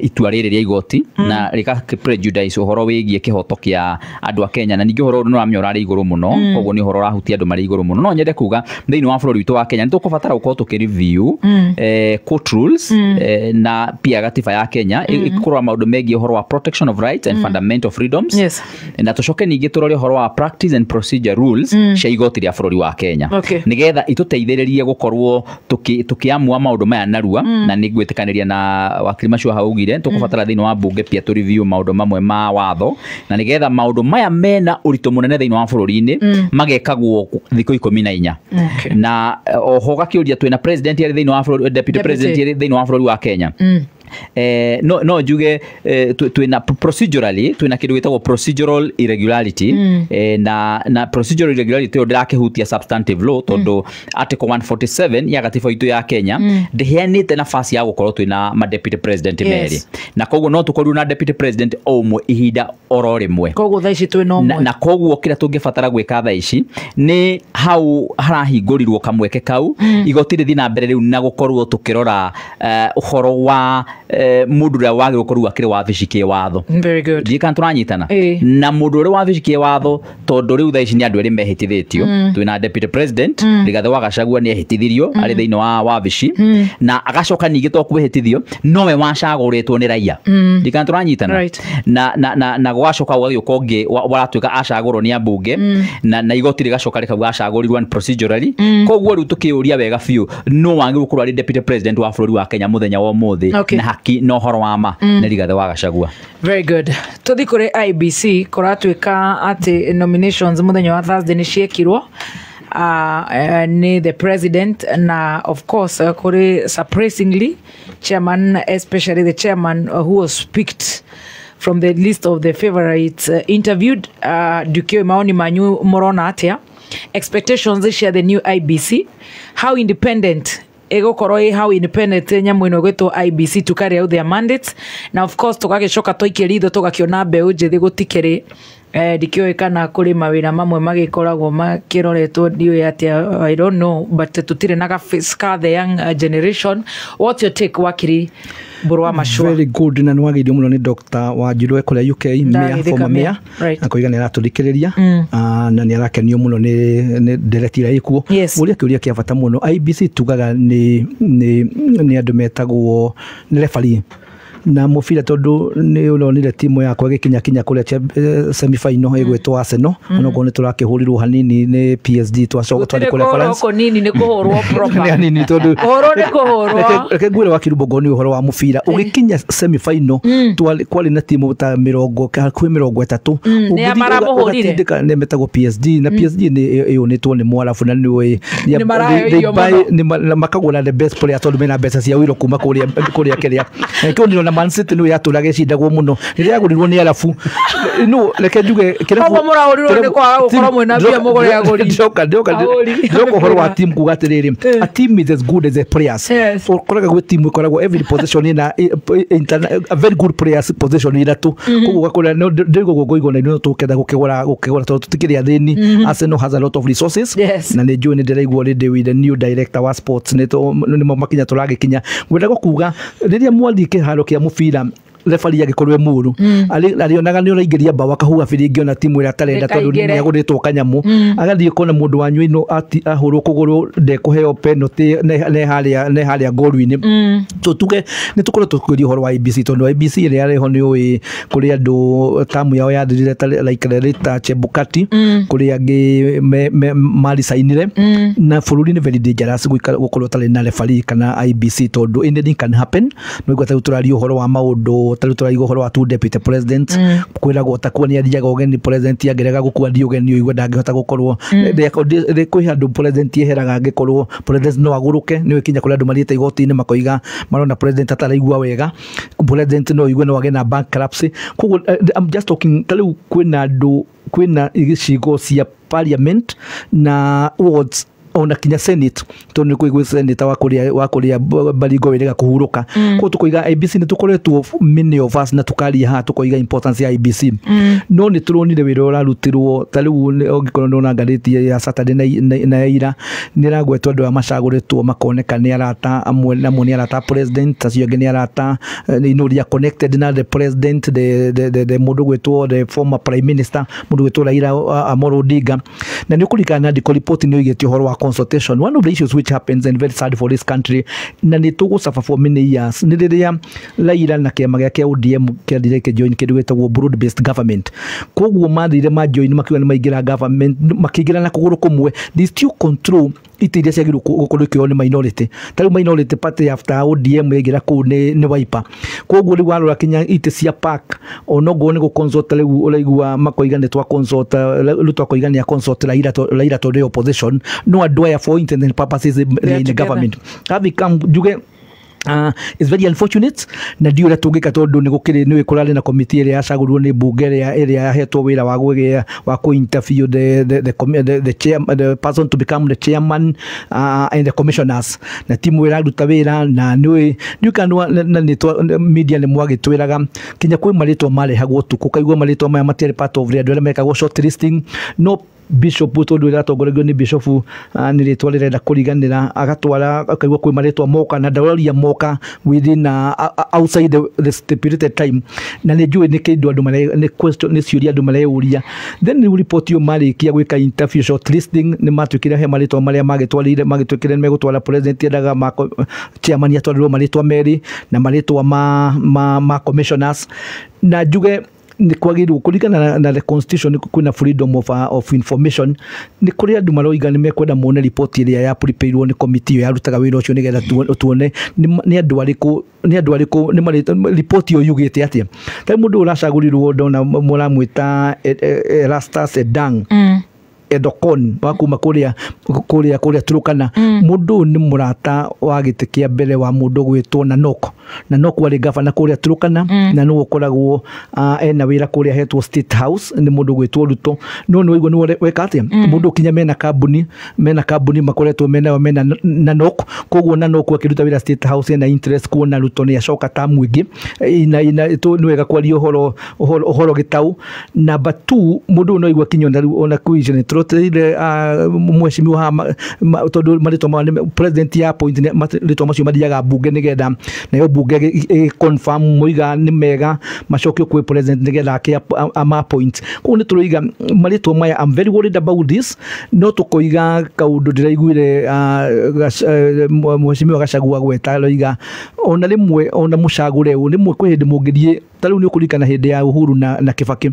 itua rĩrĩ rĩa igoti, na rĩka prejudice ũhoro wĩgiĩ kĩhoto kĩa andũ a Kenya, na ningĩ ũhoro ũyũ nĩ ũramenya ũrarĩ igũrũ mũno, koguo nĩ ũhoro ũrahutia andũ marĩ igũrũ mũno. No nyende kuga thĩinĩ wa bũrũri witũ wa Kenya nĩ tũkũbatara gũkorwo tũkĩ review court rules na pia gatiba ya Kenya ĩkũrora maũndũ megiĩ ũhoro wa protection of rights and fundamental freedoms, na tũcoke ningĩ tũrore ũhoro wa practice and procedure rules cia igoti rĩa bũrũri wa Kenya, nĩgetha itũteithĩrĩrie gũkorwo tũkĩamua maũndũ maya narua. Na nĩ ngwĩtĩkanĩria na wakiri Macua hau augire tũkũbatara thĩinĩ wa bunge pia tũ review maũndũ mamwe ma watho, na nĩgetha maũndũ maya mena ũritũ mũnene thĩinĩ wa bũrũri-inĩ magekagwo thikũ 14. Na oho gakĩũria twĩna president arĩ thĩinĩ wa bũrũri, deputy president arĩ thĩinĩ wa bũrũri wa Kenya. No njuge twina procedurally twina kindu gitagwo procedural irregularity. Na procedural irregularity ndirakihutia substantive law tondu article 147 ya gatiba itu ya Kenya ndiheanite nafasi ya gukorwo twina ma deputy president meri, na koguo no tukorwo na deputy president o umwe ihinda oro rimwe. Koguo thaa ici twina umwe, na koguo kira tungibatara gwika thaa ici ni hau harahingũrirwo kamweke kau igoti rĩthiĩ na mbere rĩu na gukorwo tukirora uhoro wa mundu uria wagĩrĩirwo gũkorwo akĩrĩ wabici kĩwatho. Very good. Ndiĩ kana tũranyitana na mundu ũrĩa wabici kĩwatho tondu rĩu thaa ici nĩ andũ erĩ mehĩtithĩtio. Twĩna deputy president Rigathĩ wa Gachagua nĩ ehĩtithirio arĩ thĩinĩ wa wabici, na agacoka ningĩ to kwĩhĩtithio nowe wacagũrĩtwo nĩ raia. Ndiĩ kana tũranyitana. Na gwacoka gũgagĩũka ũngĩ waratuĩka acagũrwo nĩ ambunge, na igoti rĩgacoka rĩkauga acagũrirwo procedurally. Koguo rĩu tũkĩũria wega biũ no wagĩrĩirwo gũkorwo arĩ deputy president wa bũrũri wa Kenya mũthenya wa ũmũthĩ na haki na ũhoro wa ma nĩ Rigathĩ wa Gachagua. Very good. Tũthiĩ kũrĩ IBC kũratuĩka atĩ nominations mũthenya wa Thursday nĩ ciekirwo ni the president, na of course kũrĩ surprisingly chairman, especially the chairman who was picked from the list of the favorites interviewed. Ndikĩũĩ maoni manyu mũrona atĩa expectations cia the new IBC, how independent ĩgũkorwo ĩ, how independent nyamũ ĩno ĩgwĩtwo IBC to carry out their mandates. Na of course tũgagĩcoka twaikia ritho tũgakĩona mbeũ njĩthĩ gũtikĩrĩ ndikĩũĩ kana kũrĩ mawĩra mamwe magĩkoragwo makĩroretwo, ndiũĩ atĩa, I don't know, but tũtirĩ na ga-face ka the young generation. What's your take, wakiri Mbũrũ wa Machua? Very good. Na nĩwagĩirio mũno nĩ Dr. Wanjiru kũrĩa UK, mayor, former mayor, akoiga nĩ aratũthikĩrĩria na nĩ arakenio mũno nĩ ndereti ĩrĩa ĩkuo. Ũrĩa kĩũria kĩa bata mũno, IBC tugaga nĩ andũ metagwo nĩ referee na mũbira, tondũ nĩ ũronire timu yakwa ĩgĩkinya kinya kũrĩa semi final ĩgwĩtwo Arsenal, onokorwo nĩ tũrakĩhũrirwo hanini nĩ PSG, twacoka twarĩ kũrĩa France. Kũnini nĩ kũhũrwo proper. Nĩ hanini tondũ kũhũrwo nĩ kũhũrwo. Reke ngwĩre wa Kirumbo nĩ ũhoro wa mũbira ũgĩkinya semi final kwarĩ na timu ta mĩrongo hakuhĩ 30 Nĩ maramũhũrire. Nĩ metagwo PSG, na PSG nĩ ĩyũnĩtwo nĩ Mwarabu na nĩ makagũra the best player tondũ mena mbeca cia ũiro kuma kũrĩa kĩrĩa kĩu nĩ Man City nĩ yatũraga ĩcindagwo mũno rĩrĩa yagũrirwo nĩ arabu. No reke njuge kĩrabu koguo mũrahũrirwo nĩ kwaga gũkorwo mwĩna mbia mũgũre agũri. Ndĩroka ũhoro wa team kuga atĩrĩrĩ, a team is as good as the players. Ũkoraga gwĩ team ĩkoragwo every position ina a very good players position ithatũ, koguo ũgakora ndĩrĩgwo ngũigwo na ithuĩ tũkenda gũkĩgũra tondũ tũtikĩrĩ athĩni. Arsenal has a lot of resources, na nĩ njũĩ nĩ ndĩraigua already with the new director wa sports nĩ makinya tũragĩkinya. Ngwendaga kuga rĩrĩa mwathiĩ kĩharo kĩa mũbira referee agĩkorwo e mũru arĩonaga nĩ ũraingĩria mbaũ akahuha biringi ona timu ĩrĩa atarenda tondũ nĩ agũrĩtwo kanyamũ, agathiĩ kona mũndũ wanyu ĩno ahũrwo kũgũrũ ndekũheo penalty ne harĩa ngolu-inĩ. Tuge nĩ tũkoretwo tũkĩũria ũhoro wa IBC tondũ IBC ĩrĩa yarĩho nĩ ũĩ kũrĩ andũ tamu yao yathirire like Rita Chebukati, kũrĩ angĩ maricainire, na bũrũri nĩ very dangerous gũkorwo ũtarĩ na referee kana IBC tondũ anything can happen. No igua tarĩu tũraria ũhoro wa maũndũ tarĩu tũraigua ũhoro wa two deputy presidents, kwĩragwo ta kuo nĩ athiaga ũgeni president angĩrega gũkua thiĩ ũgeni ũigue ndangĩhota gũkorwo kwĩ handũ president yeheraga angĩkorwo president no agũrũke. Nĩ ũkinya kũrĩ andũ mathiĩte igoti-inĩ makoiga marona president ataraigua wega, president no ũigue no agĩe na bankruptcy. Koguo I'm just talking tarĩu kwĩna andũ kwĩna gĩcigo cia parliament na wards ona kinya senate tondu ni kuigua senator wa kuria Baringo wiriga kuhuruka. Koguo tukoiga IBC ni tukoretwo many of us na tukaria haha tukoiga importance ya IBC, no ni turonire wira urarutirwo ta riu ungikorwo ndona ngathĩti ya Saturday na ira ni ragwetwo andu aya macaguritwo makoneka ni arata amwe namo ni arata president acio angĩ ni arata you they are connected na the president the mundu gwitwo the former prime minister mundu gwitwo Raila Amolo Odinga. Na ni ukurikana na ndiko report ni oigĩte ũhoro wa consultation. One of the issues which happens and very sad for this country na nĩ tũgũsuffer for many years nĩ rĩrĩa Raila na kĩama gĩake ODM kĩathire kĩjoin kĩndũ gĩtagwo broad based government. Koguo mathire majoin makiuga nĩ maingĩra government makĩingĩra na kũgũrũ kũmwe, they still control itĩ iria ciagĩrĩirwo gũkorwo ikĩoywo nĩ minority. Ta rĩu minority party after ODM yaingĩra kũu nĩ Wiper. Koguo rĩu warora kinya itĩ cia park onoguo nĩ gũ-consult rĩu ũraigua makoiga nĩ twa consult Ruto akoiga nĩ a consult Raila tondũ opposition no andũ aya for intents and purposes in the government have become njuge It's very unfortunate na ndiũ ũrĩa tũngĩka tondũ nĩ gũkĩrĩ nĩ kũrarĩ na komiti ĩrĩa yacagũrirwo nĩ mbunge ĩrĩa yahetwo wĩra wa gwĩgĩa wa kũ interview the chair, the person to become the chairman and the commissioners, na timu ĩraruta wĩra na nĩ kana na nĩ media nĩ mwagĩtwĩraga kinya kwĩ marĩtwa marehagwo ũtukũ kaigua marĩtwa maya matiarĩ part of andũ arĩa mekagwo shortlisting. No bishop tondu ĩratongoragio nĩ bishop nĩ rĩtwa rĩrenda kũriganĩra agatwara akaigua kwĩ marĩtwa moka na ndaroria moka within outside the stipulated time, na nĩ njũĩ nĩ kĩndũ andũ nĩ question nĩ ciũria andũ mareyũria. Then rĩu report ĩyo marĩkia gwĩka interview shortlisting nĩ matuĩkire he marĩtwa marĩa magĩtwarire magĩtuĩkire nĩ megũtwara president endaga chairman atwarĩrwo marĩtwa merĩ na marĩtwa ma commissioners, na njuge nĩ kwagĩrĩirwo kũringana na the constitution kwĩna freedom of information. Nĩ kũrĩ andũ maroiga nĩ mekwenda mone report ĩrĩa ya prepairwo nĩ committee ĩyo yarutaga wĩra ũcio nĩgetha tuone nĩ andũ arĩkũ nĩ report ĩyo yugĩte atĩa. Ta mũndũ ũracagũrirwo ndona mũramwĩta Erastus Edang Edokon wa kuma kuria Turkana. Mundu ni murata wa gĩtĩ kĩa mbere wa mundu gwĩtwo Nanok. Nanok warĩ gavana kuria Turkana na nĩwe ũkoragwo ena wĩra kuria hetwo State House nĩ mundu gwĩtwo Ruto. No nĩ waigua nĩ weka atĩa mundu kinya mena kambuni makoretwo mena Nanok, koguo Nanok akĩruta wĩra State House ena interest kuona Ruto nĩ acoka ta mwingĩ ina nĩ wega kwaria ũhoro gĩtau. Number 2 mundu no igua kinya ona kwĩ ile mheshimiwa tondu marĩtwa ma president ya point marĩtwa macio mathiaga bunge nigetha nayo bunge confirm moiga nĩ mega macokio kwĩ president nigetha ake ama point. Koguo nĩ tũroiga marĩtwa maya I'm very worried about this. No tũkoiga kaũndũ ndĩraiguire mheshimiwa Gachagua gweta aroiga ona rĩmwe ona mũcagũre ũũ rĩmwe kwĩ hĩndĩ mũngĩthiĩ ta rĩu nĩ ũkũririkana hĩndĩ ya Uhuru na Kibaki.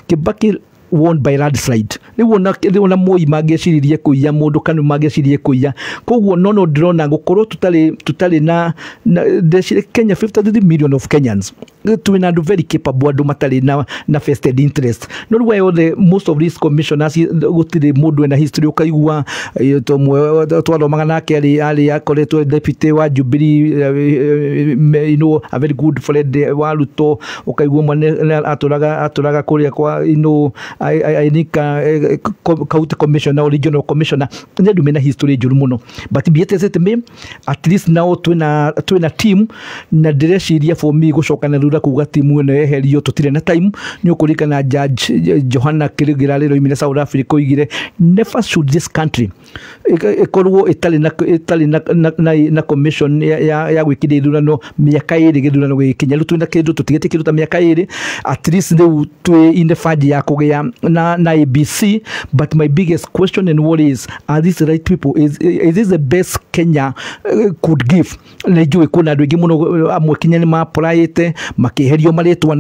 Kibaki won by landslide. Rĩu ona Moi mangĩeciririe kũiya mũndũ kana mangĩeciririe kũiya. Koguo no ndĩrona gũkorwo tũtarĩ na Kenya 53 million of Kenyans twĩna andũ very capable andũ matarĩ na vested interest. No rĩu aya othe most of these commissioners gũtirĩ mũndũ ena history ũkaigua twathomaga nake arĩ akoretwo deputy wa Jubilee, you know, a very good friend wa Ruto, ũkaigua mwana atũraga kũrĩa kwa you know, I think county commissioner or regional commissioner nĩ andũ mena history njũru mũno, but be it as it may, at least now twĩna team na ndĩreciria for me gũcoka na thutha kuga timu ĩno yeherio tũtirĩ na time. Nĩ ũkũririkana Judge Johanna Kĩrĩgĩra rĩrĩa oimire South Africa oigire never should this country ĩkorwo ĩtarĩ na commission ya gwĩkithia ithurano mĩaka ĩrĩ gĩthurano gĩgĩkinya. Rĩu twĩna kĩndũ tũtigĩte kĩndũ ta mĩaka ĩrĩ at least rĩu twĩ in the fund ya kũgĩa na ABC. But my biggest question and worry is, are these the right people? Is this the best Kenya could give? Na njũĩ kwĩna andũ aingĩ mũno amwe kinya nĩ ma-applyĩte makĩeherio marĩtwa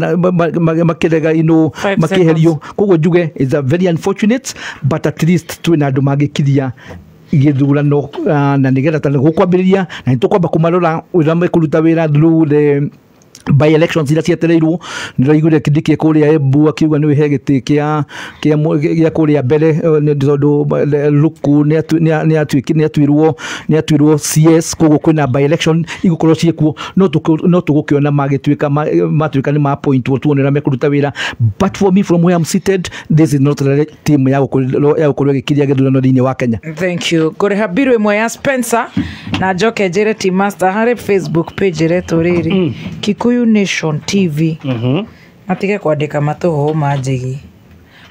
makĩrega you makĩeherio. Koguo njuge is a very unfortunate, but at least twĩna andũ mangĩkiria gĩthurano na nĩgetha ta gũkwambĩrĩria na nĩtũkwamba kũmarora ũrĩa mekũruta wĩra through the by elections iria cietereirwo. Nĩraiguire Kindiki kũrĩa Embu akiuga nĩwe he gĩtĩ kĩa kũrĩa mbere tondũ Luku nĩatuirwo CS, koguo kwĩna by election igũkorwo ciĩkuo. No tũgũkĩona magĩtuĩka matuĩka nĩ ma-appointwo tuone ũrĩa mekũruta wĩra. But for me from where I'm seated, this is not the team ya gũkorwo ĩgĩkiria gĩthurano thĩinĩ wa Kenya. Thank you. Ngũrĩha biru ĩmwe ya Spencer na njoke njĩre Team Master harĩ Facebook page ĩretwo rĩrĩ Kikuyu Nation TV. Matige kwandĩka matũhũhũ ma njigi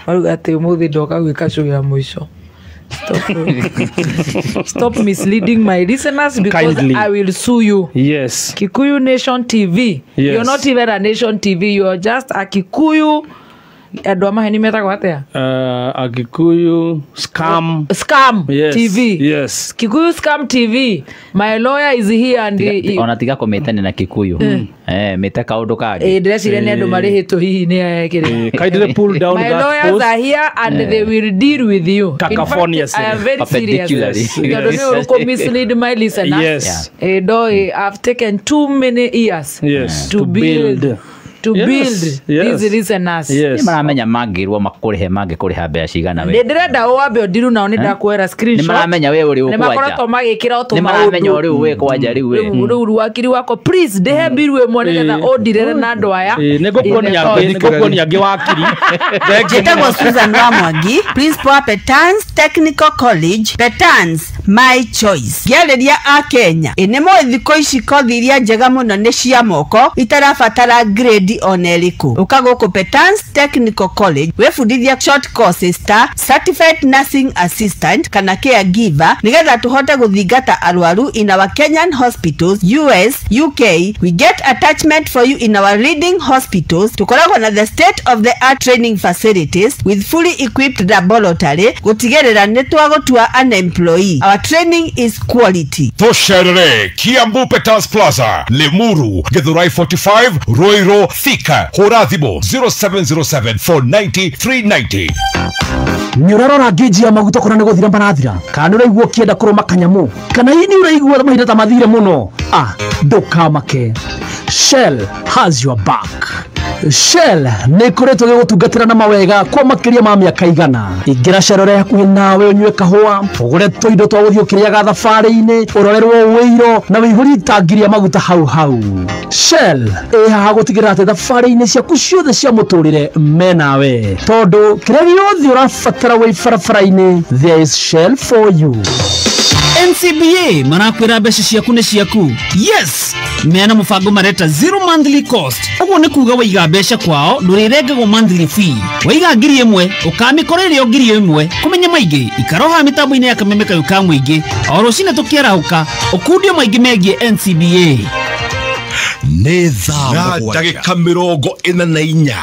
maruga atĩ ũmũthĩ ndoka gwĩka show ya mũico. Stop misleading my listeners because kindly. I will sue you. Yes. Kikuyu Nation TV. Yes. You're not even a Nation TV. You're just a Kikuyu. Andũ a maheni metagwo atĩa? A Kikuyu Scam. Scam. Yes. TV. Yes. Kikuyu Scam TV. My lawyer is here and ona tiga kũmĩtania na Kikuyu. Mĩte kaũndũ kangĩ. Ndĩreciria nĩ andũ marĩhĩtwo hihi nĩ ekĩrĩ. Kindly pull down my that lawyers post. Are here and they will deal with you. Cacophoniously. In fact, I am very serious. Yes. Tondũ nĩ ũrũkũ mislead my listeners. Yes. I've taken too many years yes. to build. To build these listeners. Nĩ maramenya mangĩrwo makũrĩhe mangĩkũrĩha mbeca cigana we. Nĩ ndĩrenda wambe ũndiru nao nĩ ndakwera screenshot. Nĩ maramenya we ũrĩ Nĩ ũkwanja. makoretwo magĩkĩra Nĩ maramenya ũrĩ ũĩ kwanja rĩu we. Rĩu wakiri wako please ndĩhe mbiru ĩmwe nĩgetha ũndirĩre na andũ aya. Nĩ ngũkuonia angĩ wakiri. Njĩtagwo Susan Wamwangi, principal Petans Technical College, Petans my choice. Ngĩarĩria a Kenya, ĩ nĩ moĩ thikũ ici kothi iria njega mũno nĩ cia moko itarabatara grade ona ĩrĩkũ. Ũka gũkũ Petans Technical College wĩbundithia short courses ta Certified Nursing Assistant kana caregiver nĩgetha tũhote gũthingata arwaru in our Kenyan hospitals, US, UK. We get attachment for you in our leading hospitals. Tũkoragwo na the state of the art training facilities with fully equipped laboratory gũtigĩrĩra nĩ twagũtua an employee. Our training is quality. Tũcerere Kiambu Petans Plaza, Limuru, Githurai 45, Ruiru, Thika. Hũra thimũ 0707 490 390. Nĩ ũrarora ngĩnji ya maguta kũrĩa nĩ gũthira marathira, kana nĩ ũraigua ũkĩenda kũrũma kanyamũ, kana hihi nĩ ũraigua mahinda ta mathire mũno? Ndũkamake, Shell has your back. Shell nĩ ĩkoretwo ĩgĩgũtungatĩra na mawega kwa makĩria ma mĩaka 100. Ingĩra Shell ũrĩa hakuhĩ nawe ũnyue kahũa, ũgũre tũindo twa gũthiĩ ũkĩrĩaga thabarĩ-inĩ, ũrorerwo wĩiro na wĩihũrie itangi rĩa maguta hau hau. Shell ĩ haha gũtigĩrĩra atĩ thabarĩ-inĩ ciaku ciothe cia mũtũrĩre menawe, tondũ kĩrĩa gĩothe ũrabatara wĩ barabara-inĩ, there is Shell for you. NCBA marakwĩra mbeca ciaku nĩ ciaku. Yes, mena mũbango mareta zero monthly cost. Ũguo nĩ kuga waiga mbeca kwao ndũrĩrengagwo monthly fee. Waiga 1000 ũkamĩkora ĩrĩ o 1000. Kũmenya maingĩ ikaroha mĩtambo-inĩ ya kameme kayũ ka mũingĩ o rũcinĩ tũkĩarahũka ũkundio maingĩ megiĩ NCBA. Nĩ thaa ndagĩka 44.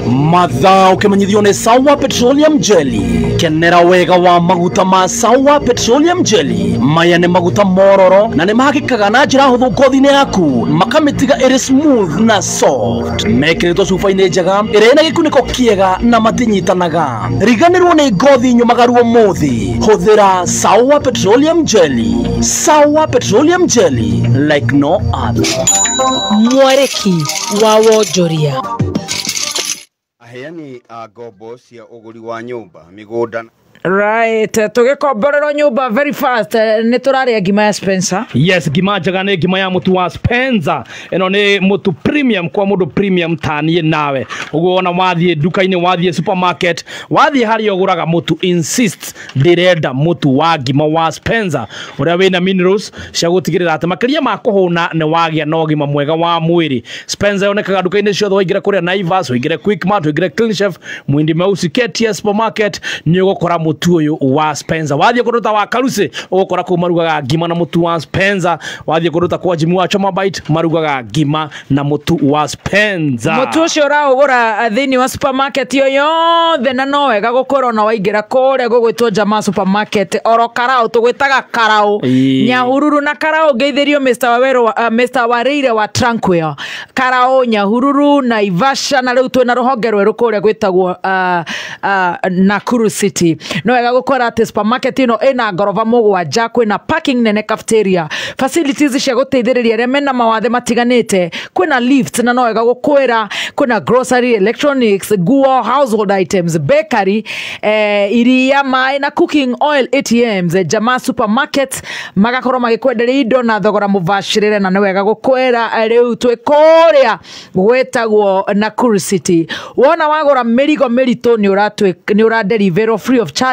Mathaa ũkĩmenyithio nĩ Sawa Petroleum Jelly. Kenera wega wa maguta ma Sawa Petroleum Jelly. Maya nĩ maguta mororo na nĩ mahakĩkaga na njĩra hũthũ ngothi-inĩ yaku, makamĩtiga ĩrĩ smooth na soft. Mekĩrĩtwo cuba-inĩ njega ĩrĩa ĩna gĩkunĩko kĩega na matinyitanaga. Riganĩrwo nĩ ngothi nyũmagaru ũmũthĩ. Hũthĩra Sawa Petroleum Jelly. Sawa Petroleum Jelly like no other. Mwarĩki wa wonjoria. Aheani a ngombo cia ũgũri wa nyũmba, mĩgũnda. Right, tũgĩkomborerwo nyũmba very fast. Nĩ tũrarĩa ngima ya Spencer. Yes, ngima njega nĩ ngima ya mũtu wa Spencer. Ĩno nĩ mũtu premium kwa mũndũ premium ta niĩ nawe. Ũguo ona wathiĩ nduka-inĩ, wathiĩ supermarket, wathiĩ harĩa ũgũraga mũtu, insist ndĩrenda mũtu wa ngima wa Spencer ũrĩa wĩna minerals cia gũtigĩrĩra atĩ makĩria ma kũhũna nĩ wagĩa na ũgima mwega wa mwĩrĩ. Spencer yonekaga nduka-inĩ ciothe, waingĩra kũrĩa Naivas, waingĩre Quickmart, waingĩre Clean Chef, Muhindi Meusi, KTS supermarket, nĩ ũgũkora mũtu ũyũ wa Spencer. Wathiĩ kũndũ ta wa Karusi ũgũkora kũu marugaga ngima na mũtu wa Spencer. Wathiĩ kũndũ ta kwa Jimmy wa Choma Bite marugaga ngima na mũtu wa Spencer. Mũtu ũcio ũraũgũra thĩinĩ wa supermarket yo yothe, na no wega gũkorwo na waingĩra kũrĩa gũgwĩtwo Jamaa supermarket oro Karau, tũgwĩtaga Karau, Nyahururu na Karau. Ngeithĩrio Mr. Waweru, Mr. Wareire wa Tranquil, Karau, Nyahururu, Naivasha, na rĩu twĩna rũhonge rwerũ kũrĩa gwĩtagwo Nakuru City. No wega gũkora atĩ supermarket ĩno ĩna ngoroba 7, kwĩna parking nene, cafeteria, facilities cia gũteithĩrĩria arĩa mena mawathe matiganĩte, kwĩna lift, na no wega gũkwĩra kwĩna grocery, electronics, nguo, household items, bakery, iria, maĩ na cooking oil, ATMs. Jamaa supermarket magakorwo magĩkwenderia indo na thogora mũbacĩrĩre, na nĩ wega gũkwĩra rĩu twĩ kũrĩa gwĩtagwo Nakuru City. Wona wagũra mĩrigo mĩritũ nĩ ũradeliverwo free of charge.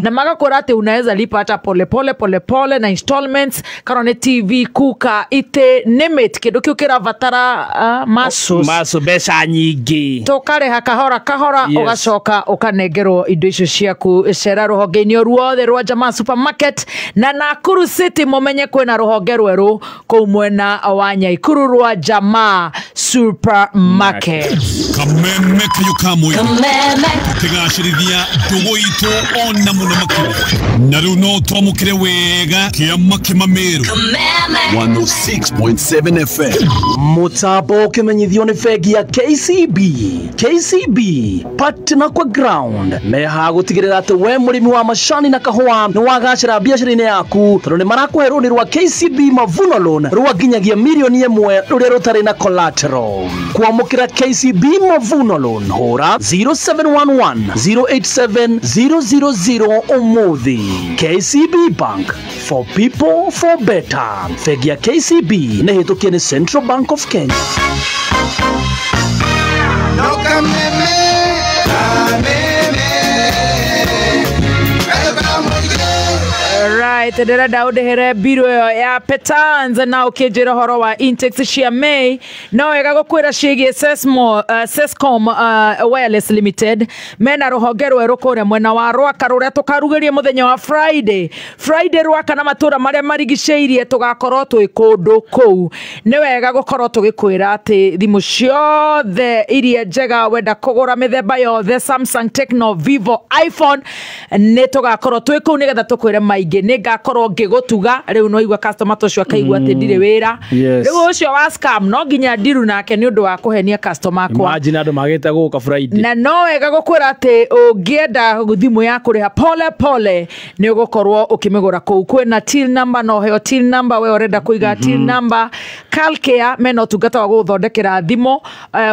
Na magakwĩra atĩ unaweza lipa hata pole pole pole pole na installments, kana nĩ TV, kuka, ite, name it, kĩndũ kĩu kĩrabatara maso mbeca nyingĩ, tũkarĩha kahora kahora. Yes. Ũgacoka ũkanengerwo indo icio ciaku. Cera rũhonge-inĩ ruothe rwa Jamaa supermarket na Nakuru City, mũmenye kwĩna rũhonge rwerũ kũu mwena wa Nyaikuru rwa Jamaa supermarket. Kameme kayo ka mũingĩ tũkĩgacĩrithia ndũgũ itũ Ona mũno makĩria. Na rĩu no twamũkĩre wega kĩama kĩmamĩrũ. 106.7 FM. Mutambo ukimenyithio ni bengi ya KCB. KCB partner kwa ground meha gutigirira ati we murimi wa macani na kahua ni wagacira biacara-inĩ yaku tondu ni marakũhe rũni rwa KCB Mavuno Loan rwa nginyagia mirioni 1 rũrĩa rũtarĩ na collateral. Kwamũkĩra KCB Mavuno Loan hũra 0711 087 000 ũmũthĩ. KCB Bank, for people for better. Bengi ya KCB nĩ hĩtũkie nĩ Central Bank of Kenya. Right, ndĩrenda ũndĩhĩre mbirũ ĩyo ya Petans na ũkĩnjĩra ũhoro wa intakes cia May. No wega gũkwĩra ciĩgiĩ Sescom Wireless Limited mena rũhonge rwerũ kũrĩa mwena wa Rwaka rũrĩa tũkarugĩria mũthenya wa Friday. Friday Rwaka na matũra marĩa marigicĩirie tũgakorwo twĩ kũndũ kũu. Nĩ wega gũkorwo tũgĩkwĩra atĩ thimũ ciothe iria njega wenda kũgũra mĩthemba yothe Samsung, Tecno, Vivo, iPhone nĩ tũgakorwo twĩ kũu nĩgetha tũkwĩre maingĩ. Nĩ ngakorwo ngĩgũtuga rĩu no igua customer tũcio akaigua atĩ ndirĩ wĩra. Rĩu ũcio wa scam no nginya ndiru nake nĩ ũndũ wa kũhenia customer akwa. Imagine andũ magĩte gũka Friday. Na no wega gũkwĩra atĩ ũngĩenda thimũ ya kũrĩha pole pole nĩ ũgũkorwo ũkĩmĩgũra kũu. Kwĩna till number, no heo till number we ũrenda kũiga till number. Calcare mena ũtungata wa gũgũthondekera thimũ,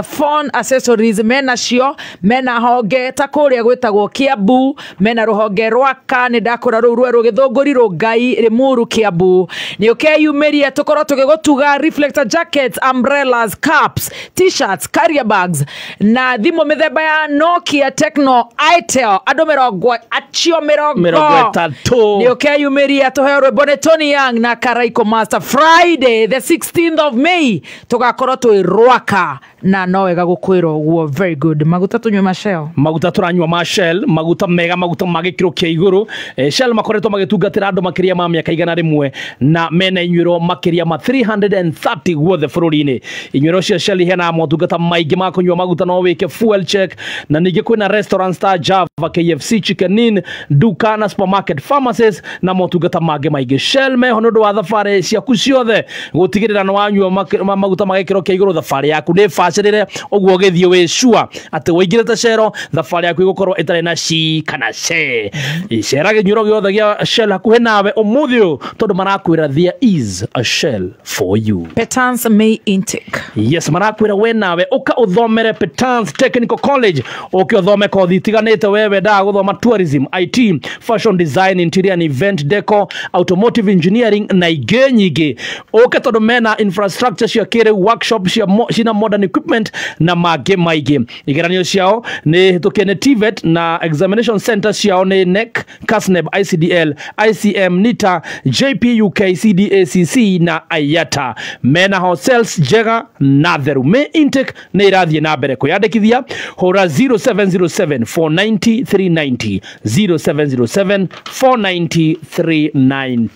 phone accessories mena cio, mena honge ta kũrĩa gwĩtagwo Kiambu, mena rũhonge Rwaka nĩ ndakũra rũu rwerũ Gĩthũngũri Rongai Limuru Kiambu. Nĩ ũkeyumĩria tũkorwo tũgĩgũtuga reflector jackets, umbrellas, caps, t-shirts, carrier bags na thimũ mĩthemba ya Nokia, Tecno, Itel andũ mĩrongo acio mĩrongo 30. Nĩ ũkeyumĩria tũheo rwĩmbo nĩ Tony Young na Karaiko Master. Friday the 16th of May tũgakorwo twĩ Rwaka na no wega gũkwĩra ũguo. Very good. Maguta tũnyue ma Shell. Maguta tũranyua ma Shell, maguta mega, maguta ma gĩkĩro kĩa igũrũ. Shell makoretwo magĩtungatĩra andũ makĩria ma mĩaka 100 na mena inyuĩro makĩria ma 330 guothe bũrũri-inĩ. Inyuĩro cia Shell iheanaga motungata maingĩ ma kũnyua maguta, no wĩke fuel check, na ningĩ kwĩna restaurants ta Java, KFC, Chicken Inn, duka na supermarket, pharmacies na motungata mangĩ maingĩ. Shell meho nĩ ũndũ wa thabarĩ ciaku ciothe gũtigĩrĩra nĩ wanyua maguta ma gĩkĩro kĩa igũrũ. Thabarĩ yaku nĩ bacĩrĩre ũguo ũgĩthiĩ wĩ sure atĩ wĩingĩrĩte Shell thabarĩ yaku ĩgũkorwo ĩtarĩ na ci kana ce. Cera gĩnyuĩro gĩothe gĩa Shell hakuhĩ nawe ũmũthĩ ũyũ tondũ marakwĩra there is a Shell for you. Petans May intake. Yes, marakwĩra we nawe ũka ũthomere Petans Technical College, ũke ũthome kothi itiganĩte. We wendaga gũthoma tourism, IT, fashion design, interior and event decor, automotive engineering na ingĩ nyingĩ. Ũke tondũ mena infrastructure cia kĩrĩu, workshop cia modern equipment na mangĩ maingĩ. Igeranio ciao nĩ hĩtũkie nĩ TVET na examination center ciao nĩ NEC, KASNEB, ICDL, ICM, NITA, JPUK, CDACC na IATA. Mena hotels njega na theru. May intake nĩ irathiĩ na mbere. Kwĩyandĩkithia hũra 0707 490 390, 0707 490 390.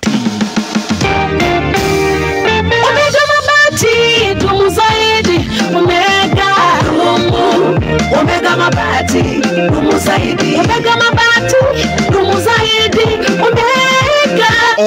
Omega mabati dumu zaidi. Omega mabati dumu zaidi. Omega.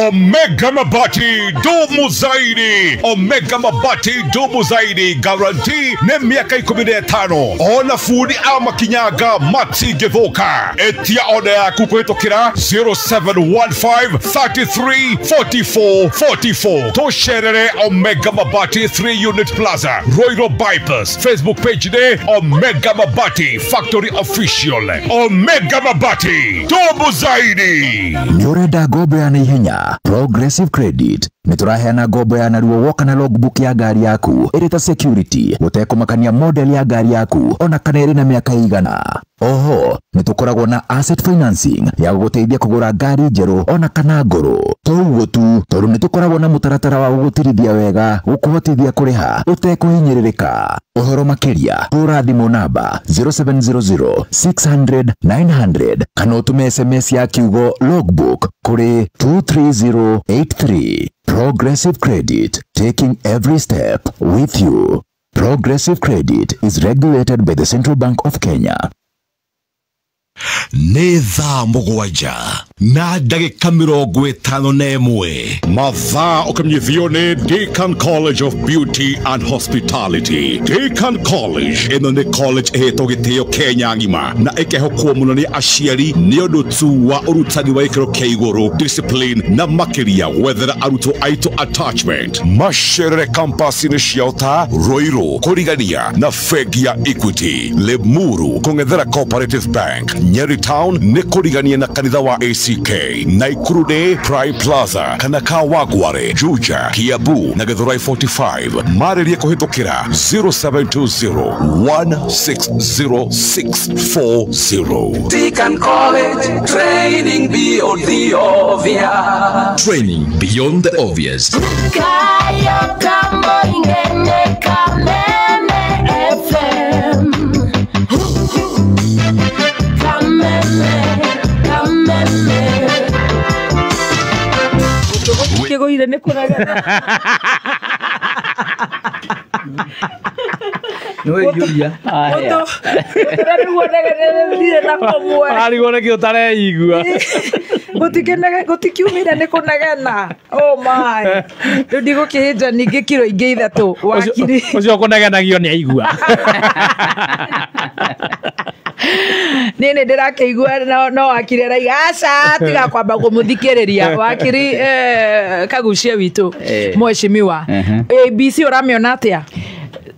Omega mabati dumu zaidi. Omega mabati dumu zaidi. Guarantee ne miaka 15. Ona fundi ama kinyaga matigithuka. Etia oda yaku kũhĩtũkĩra 0715 33 44 44. Tũcerere Omega Mabati 3 Unit Plaza, Royal Bypass. Facebook page ne Omega Mabati Factory Official. Omega Mabati dumu zaidi. Nĩũrenda ngombo ya naihenya? Progressive Credit nĩ tũraheana ngombo ya narua woka na logbook ya ngari yaku ĩrĩ ta security gũtekũmakania model ya ngari yaku ona kana ĩrĩ na mĩaka ĩigana. Oho nĩ tũkoragwo na asset financing ya gũgũteithia kũgũra ngari njerũ ona kana ngũrũ. To ũguo tu, tondũ nĩ tũkoragwo na mũtaratara wa gũgũtirithia wega gũkũhotithia kũrĩha ũtekũhinyĩrĩrĩka. Ũhoro makĩria hũra thimũ namba 0700 600 900 kana ũtũme SMS ya kiugo logbook kũrĩ 23083. Progressive Credit, taking every step with you. Progressive Credit is regulated by the Central Bank of Kenya. Nĩ thaa 7 na ndagĩka 51. Mathaa ũkĩmenyithio nĩ Deacon College of Beauty and Hospitality. Deacon College ĩno nĩ college ĩhetwo gĩtĩo Kenya ng'ima na ĩkehokwo mũno nĩ aciari nĩ ũndũ tu wa ũrutani wa gĩkĩro kĩa igũrũ, discipline na makĩria gwethera arutwo aitũ attachment. Macerere campus-inĩ ciao ta Ruiru, kũrigania na bengi ya Equity, Limuru kũng'ethera Cooperative Bank, Nyeri Town nĩ kũrigania na kanitha wa ACK, Naikuru nĩ Prime Plaza kana Kawangware, Juja, Kiambu na Githurai 45. Marĩrie kũhĩtũkĩra 0720 160 640. Deacon College, training beyond the obvious. Training beyond the obvious. Kaya kamo ingene Kameme FM. Kameme, Kameme. Kĩgũire nĩ kũregana. Arigwo nĩkĩ ũtareigua. Gũtikiumire nĩ kũnegena. Oh my. Rĩu ndigũkĩhĩnja ningĩ kiro ingĩ 3 wakiri. Ũcio ũkũnegenagio nĩ aigua. Niĩ nĩ ndĩrakĩigua no wakiri araiga aca tiga kwamba kũmũthikĩrĩria. Wakiri Kaguchia witũ mheshimiwa, ABC ũramĩona atĩa?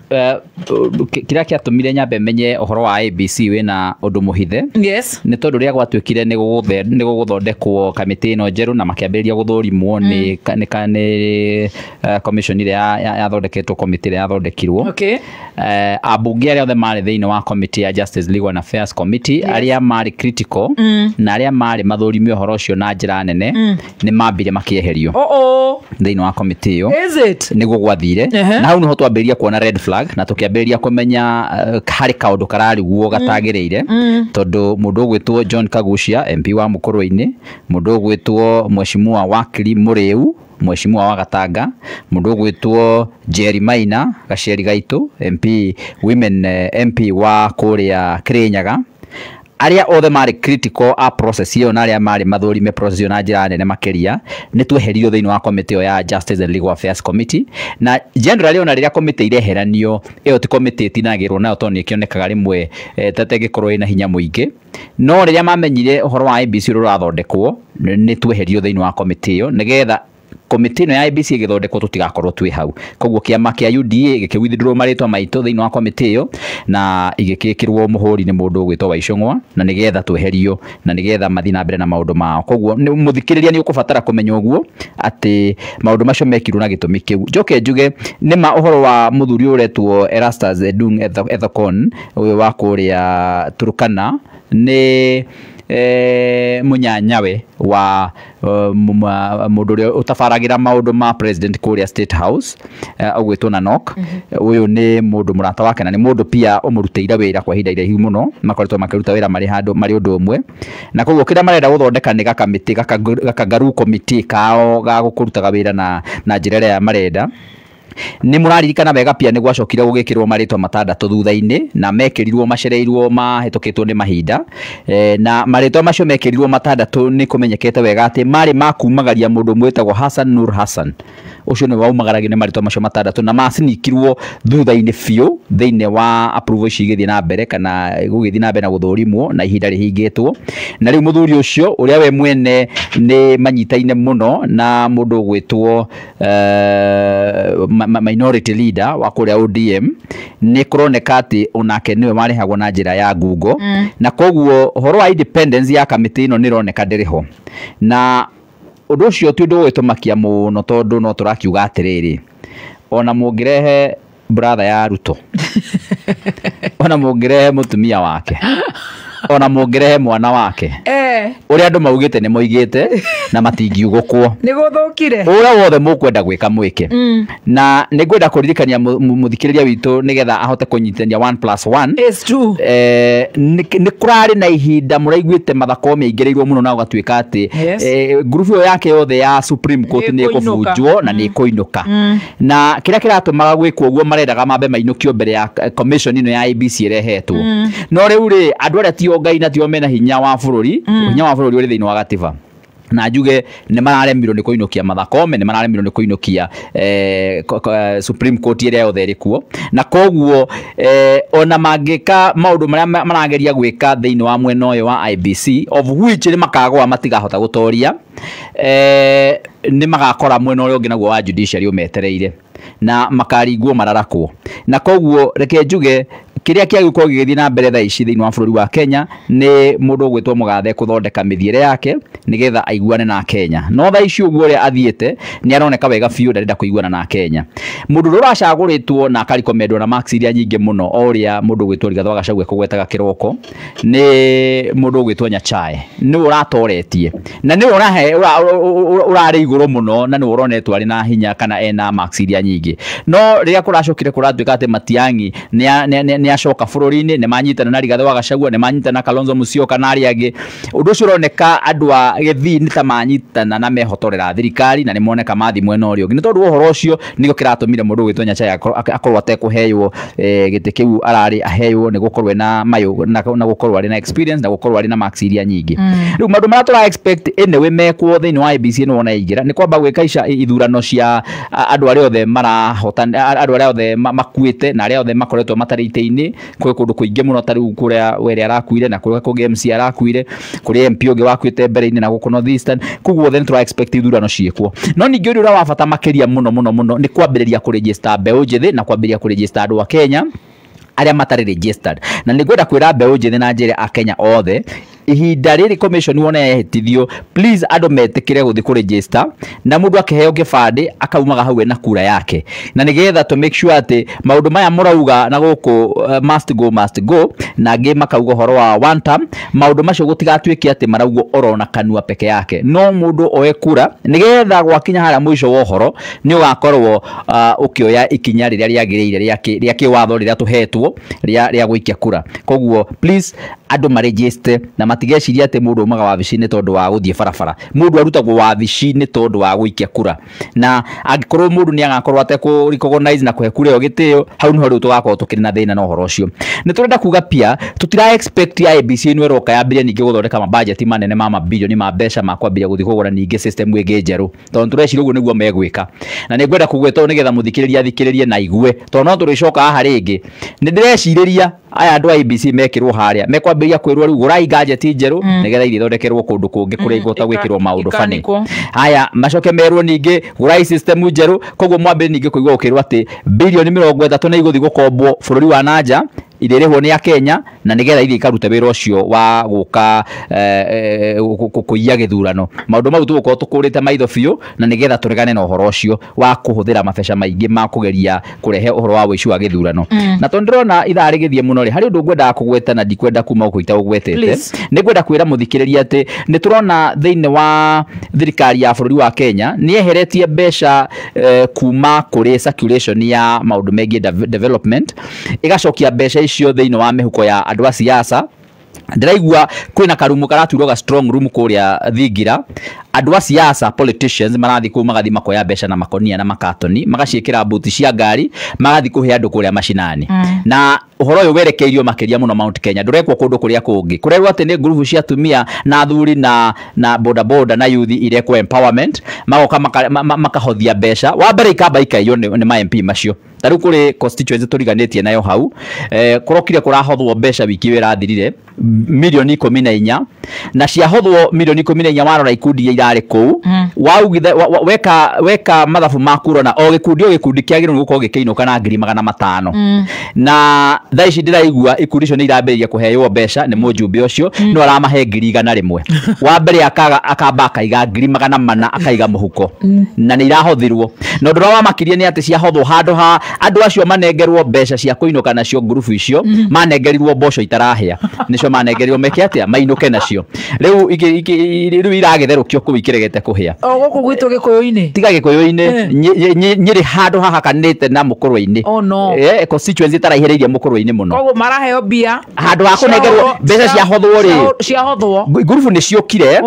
Kĩrĩa kĩatũmire nyambe menye ũhoro wa ABC wĩna ũndũ mũhithe. Yes. Nĩ tondũ rĩrĩa gwatuĩkire nĩ gũgũthondekwo kamĩtĩ ĩno njerũ na makĩambĩrĩria gũthũrimwo nĩ commission ĩrĩa yathondeketwo, committee ĩrĩa yathondekirwo. Okay. Ambunge arĩa othe marĩ thĩinĩ wa committee ya Justice Legal and Affairs Committee, arĩa marĩ critical na arĩa marĩ mathũrime ũhoro ũcio na njĩra nene, nĩ mambire makĩeherio thĩinĩ wa committee ĩyo. Is it? Nĩguo gwathire. Na hau nĩho twambĩrĩria kuona red flag na tũkĩambĩrĩria kũmenya harĩ kaũndũ kararigwo gatagĩrĩire, tondũ mũndũ ũgwĩtwo John Kaguchia MP wa Mũkũrwe-inĩ, mũndũ ũgwĩtwo Mheshimiwa Wakili Mũrĩu Mheshimiwa wa Gatanga, mũndũ ũgwĩtwo Jerry Maina Gaceri Gaitũ MP women MP wa kũrĩa Kirinyaga, arĩa othe marĩ critical a process ĩyo na arĩa marĩ mathũrime process ĩyo na njĩra nene makĩria nĩ tweherio thĩinĩ wa committee ĩyo ya Justice and Legal Affairs Committee. Na generally ona rĩrĩa committee ireheranio ĩyo ti committee ĩtinagĩrwo nayo tondũ nĩ ĩkĩonekaga rĩmwe tete ĩngĩkorwo ĩna hinya mũingĩ, no rĩrĩa mamenyire ũhoro wa IEBC ũrĩa ũrathondekwo nĩ tweherio thĩinĩ wa committee ĩyo nĩgetha komiti ĩno ya IEBC ĩgĩthondekwo tũtigakorwo twĩ hau. Koguo kĩama kĩa UDA gĩkĩ withdraw marĩtwa maitũ thĩinĩ wa komiti ĩyo na igĩkĩkĩrwo mũhũri nĩ mũndũ ũgwĩtwo Waicũng'wa na nĩgetha tweherio na nĩgetha mathiĩ na mbere na maũndũ mao. Koguo mũthikĩrĩria nĩ ũkũbatara kũmenya ũguo atĩ maũndũ macio mekirwo na gĩtũmi kĩu. Njoke njuge nĩ ma ũhoro wa mũthuri ũretwo Erastus Edung Ethekon ũyũ wa kũrĩa Turkana nĩ munyanyawe wa mũndũ ũrĩa ũtabaragĩra maũndũ ma president kũrĩa State House ũgwĩtwo Nanok. Ũyũ nĩ mũndũ mũrata wake na nĩ mũndũ pia ũmũrutĩire wĩra kwa ihinda iraihu mũno, makoretwo makĩruta wĩra marĩ handũ marĩ ũndũ ũmwe, na koguo kĩrĩa marenda gũthondeka nĩ gakamĩtĩ gakangaruu committee kao ga gũkũrutaga wĩra na njĩra ĩrĩa marenda. Nĩ mũraririkana wega pia nĩ gwacokire gũgĩkĩrwo marĩtwa matandatũ thutha-inĩ na mekĩrirwo macereirwo mahĩtũkĩtwo nĩ mahinda, na marĩtwa macio mekĩrirwo matandatũ nĩ kũmenyekete wega atĩ marĩ ma kumagaria mũndũ ũmwe wĩtagwo Hassan Nur Hassan. Ũcio nĩwe waumagaragio nĩ marĩtwa macio matandatũ na macinikirwo thutha-inĩ biũ thĩinĩ wa approval ici igĩthiĩ na mbere kana gũgĩthiĩ na mbere na gũthũrimwo na ihinda rĩhingĩtwo. Na rĩu mũthuri ũcio ũrĩa we mwene nĩ manyitaine mũno na mũndũ ũgwĩtwo minority leader wa kũrĩa ODM, nĩ kũroneka atĩ onake nĩwe marehagwo na njĩra ya ngungo, na koguo ũhoro wa independence ya kamĩtĩ ĩno nĩ ĩroneka ndĩrĩ ho. Na ũndũ ũcio ti ũndũ ũgĩtũmakia mũno tondũ no tũrakiuga atĩrĩrĩ, ona mũngĩrehe brother ya Ruto, ona mũngĩrehe mũtumia wake, ona mũngĩrehe mwana wake, ũrĩa andũ maugĩte nĩ moigĩte na matingiugũkwo, nĩ gũthũkire, ũrĩa wothe mũkwenda gwĩka mwĩke. Na nĩ ngwenda kũririkania mũthikĩrĩria witũ nĩgetha ahote kũnyitania 1 + 1 is 2. Nĩ kũrarĩ na ihinda mũraiguĩte Martha Koome aingĩrĩirwo mũno na ũgatuĩka atĩ ngurubu ĩyo yake yothe ya Supreme Court nĩ ĩkũbunjwo na nĩ ĩkũinũka. Na kĩrĩa kĩratũmaga gwĩkwo ũguo marendaga mambe mainũkio mbere ya commission ĩno ya IEBC ĩrehetwo. No rĩu rĩ andũ arĩa ti tio ngai na tio mena hinya wa bũrũri, hinya wa bũrũri ũrĩ thĩinĩ wa gatiba. Na njuge nĩ mararemirwo nĩ kũinũkia Martha Koome, nĩ mararemirwo nĩ kũinũkia Supreme Court ĩrĩa yothe ĩrĩ kuo, na koguo ona mangĩka maũndũ marĩa marageria gwĩka thĩinĩ wa mwena ũyũ wa IBC, of which nĩ makagũa matigahota gũtoria, nĩ magakora mwena ũrĩa ũngĩ naguo wa judiciary ũmetereire na makaringwo mararakwo. Na koguo reke njuge kĩrĩa kĩagĩkorwo gĩgĩthiĩ na mbere thaa ici thĩinĩ wa bũrũri wa Kenya nĩ mũndũ ũgwĩtwo Mũgathe kũthondeka mĩthiĩre yake nĩgetha aiguane na Kenya. No thaa ici ũguo ũrĩa athiĩte nĩ aroneka wega biũ ndarenda kũiguana na Kenya. Mũndũ ũrĩa ũracagũrĩtwo na akarikommendwo na marks iria nyingĩ mũno o ũrĩa mũndũ ũgwĩtwo Rigathĩ wa Gachagua ekũgwetaga kĩroko nĩ mũndũ ũgwĩtwo Nyachae, nĩwe ũratoretie na nĩwe ũrarĩ igũrũ mũno na nĩwe ũronetwo arĩ na hinya kana ena marks iria nyingĩ. No rĩrĩa kũracokire kũratuĩka atĩ Matiang'i nĩ acoka bũrũri-inĩ, nĩ manyitana na Rigathĩ wa Gachagua, nĩ manyitana na Kalonzo Musyoka na arĩa angĩ, ũndũ ũcio ũroneka andũ a Gĩthii nĩ ta manyitana na mehotorera thirikari na nĩ moneka mathi mwena ũrĩa ũngĩ. Nĩ tondũ wa ũhoro ũcio nĩkĩo kĩratũmire mũndũ ũgwĩtwo Nyachae akorwo atekũheywo gĩtĩ kĩu ararĩ aheywo nĩ gũkorwo ena mayũ na gũkorwo arĩ na experience na gũkorwo arĩ na marks iria nyingĩ. Rĩu maũndũ marĩa tũra expect anyway mekwo thĩinĩ wa IEBC nĩ wona yaingĩra nĩ kwamba gwĩka ithurano cia andũ arĩa othe marahotana, andũ arĩa othe makuĩte na arĩa othe makoretwo matarĩ itĩ-inĩ kwĩ kũndũ kũingĩ mũno ta rĩu kũrĩa Were arakuire na kũrĩa kũngĩ MC arakuire, kũrĩa MP ũngĩ wakuĩte mbere-inĩ na gũkũ North Eastern. Koguo othe nĩ tũra expect ithurano ciĩkwo. No ningĩ ũndũ ũrĩa wa bata makĩria mũno mũno mũno nĩ kwambĩrĩria kũregister mbeũ njĩthĩ na kwambĩrĩria kũregister andũ a Kenya arĩa matarĩ registered. Na nĩ ngwenda kwĩra mbeũ njĩthĩ na njĩre a Kenya othe ihinda rĩrĩ commission wona yahĩtithio, please andũ metĩkĩre gũthiĩ kũregister na mũndũ akĩheo kĩbandĩ akaumaga hau ena kura yake, na nĩgetha to make sure atĩ maũndũ maya mũrauga na gũkũ must go must go, na angĩ makauga ũhoro wa one term, maũndũ macio gũtigatuĩke atĩ maraugwo orona kanua peke yake, no mũndũ oe kura nĩgetha gwakinya harĩa mũico wa ũhoro nĩ ũgakorwo ũkĩoya ikinya rĩrĩa rĩagĩrĩire rĩa kĩwatho rĩrĩa tũhetwo rĩa gũikia kura. Koguo please andũ maregister na matigeciria atĩ mũndũ umaga wabici-inĩ tondũ wa gũthiĩ barabara. Mũndũ arutagwo wabici-inĩ tondũ wa gũikia kura, na angĩkorwo mũndũ nĩ agakorwo atekũ recognize na kũhe kura ĩyo gĩtĩo, hau nĩho rĩu tũgakorwo tũkĩrĩ na thĩna na ũhoro ũcio. Nĩ tũrenda kuga pia tũtira expect IEBC ĩno ĩroka yambĩrĩrie ningĩ gũthondeka mabajeti manene ma mabilioni ma mbeca ma kwambĩrĩria gũthiĩ kũgũra ningĩ system ĩngĩ njerũ, tondũ tũreciria ũguo nĩguo megwĩka. Na nĩ ngwenda kũgweta ũũ nĩgetha mũthikĩrĩria athikĩrĩrie na aigue, tondũ no tũrĩcoka haha rĩngĩ. Nĩ ndĩrecirĩria aya andũ a IEBC mekĩrwo harĩa mekwambĩrĩria kwĩrwo rĩu gũrai gadget njerũ nĩgetha ithiĩ ithondekerwo kũndũ kũngĩ kũrĩa igũhota gwĩkĩrwo maũndũ bani. Haya macoke merwo ningĩ gũrai system njerũ, koguo mwambĩrĩrie ningĩ kũigua ũkĩrwo atĩ bilioni 30 nĩ igũthiĩ gũkombwo bũrũri wa nanja irĩrĩhwo nĩ Akenya na nĩgetha ithiĩ ikarute wĩra ũcio wa gũka kũiya gĩthurano. Maũndũ mau tũgũkorwo tũkũrĩte maitho biũ na nĩgetha tũregane na ũhoro ũcio wa kũhũthĩra mabeca maingĩ ma kũgeria kũrehe ũhoro wa ũici wa gĩthurano. Na tondũ ndĩrona ithaa rĩgĩthiĩ mũno rĩ, harĩ ũndũ ngwendaga kũgweta na ndikwenda kuma gũkũ itaũgwetete. Nĩ ngwenda kwĩra mũthikĩrĩria atĩ nĩ tũrona thĩinĩ wa thirikari ya bũrũri wa Kenya nĩ yeheretie mbeca kuma kũrĩ circulation ya maũndũ megiĩ development, ĩgacokia mbeca icio thĩinĩ wa mĩhuko ya andũ a siasa. Ndĩraigua kwĩna karumu karaturwo ga strong room kũrĩa Thingira, andũ a siasa politicians marathiĩ kũu magathiĩ makoya mbeca na makonia na makatoni magaciĩkĩra mbuti cia ngari magathiĩ kũhe andũ kũrĩa macinani. Na ũhoro ũyũ werekeirio makĩria mũno Mount Kenya, ndũrekwo kũndũ kũrĩa kũngĩ. Kũrerwo atĩ nĩ ngurubu cia atumia na athuri na boda boda na youth irekwo empowerment, magoka makahothia mbeca. Wa mbere ikamba ikaiywo nĩ ma MP macio. Ta rĩu kũrĩ constituency tũriganĩtie nayo hau, kũrokire kũrahothwo mbeca wiki ĩyo ĩrathirire milioni 14, na ciahothwo milioni 14 warora ikundi iria irarĩ kũu, waugithe weka mathabu maku ũrona o gĩkundi o gĩkundi kĩagĩrĩirwo nĩ gũkorwo gĩkĩinũka na 500,000. Na thaa ici ndĩraigua ikundi icio nĩ irambĩrĩria kũheywo mbeca nĩ mũjumbe ũcio, no aramahe 100,000. Wa mbere akamba akaiga 400,000 akaiga mũhuko, na nĩ irahothirwo. Na ũndũ ũrĩa wamakirie nĩ atĩ ciahothwo handũ ha andũ acio manengerwo mbeca cia kũinũka nacio ngurubu icio, manengerirwo mboco itarahĩa, nĩcio manengerirwo meke atĩa mainũke nacio. Rĩu rĩu iragĩtherũkio kũu ikĩregete kũhĩa. O gũkũ gwitũ Gĩkũyũ-inĩ? Tiga Gĩkũyũ-inĩ, Nyĩrĩ handũ hahakanĩte na Mũkũrwe-inĩ. Oh no. Constituency ĩtaraihĩrĩirie Mũkũrwe-inĩ mũno. Koguo maraheo mbia handũ ha kũnengerwo mbeca ciahothwo rĩ, ciahothwo ngurubu nĩ ciokire,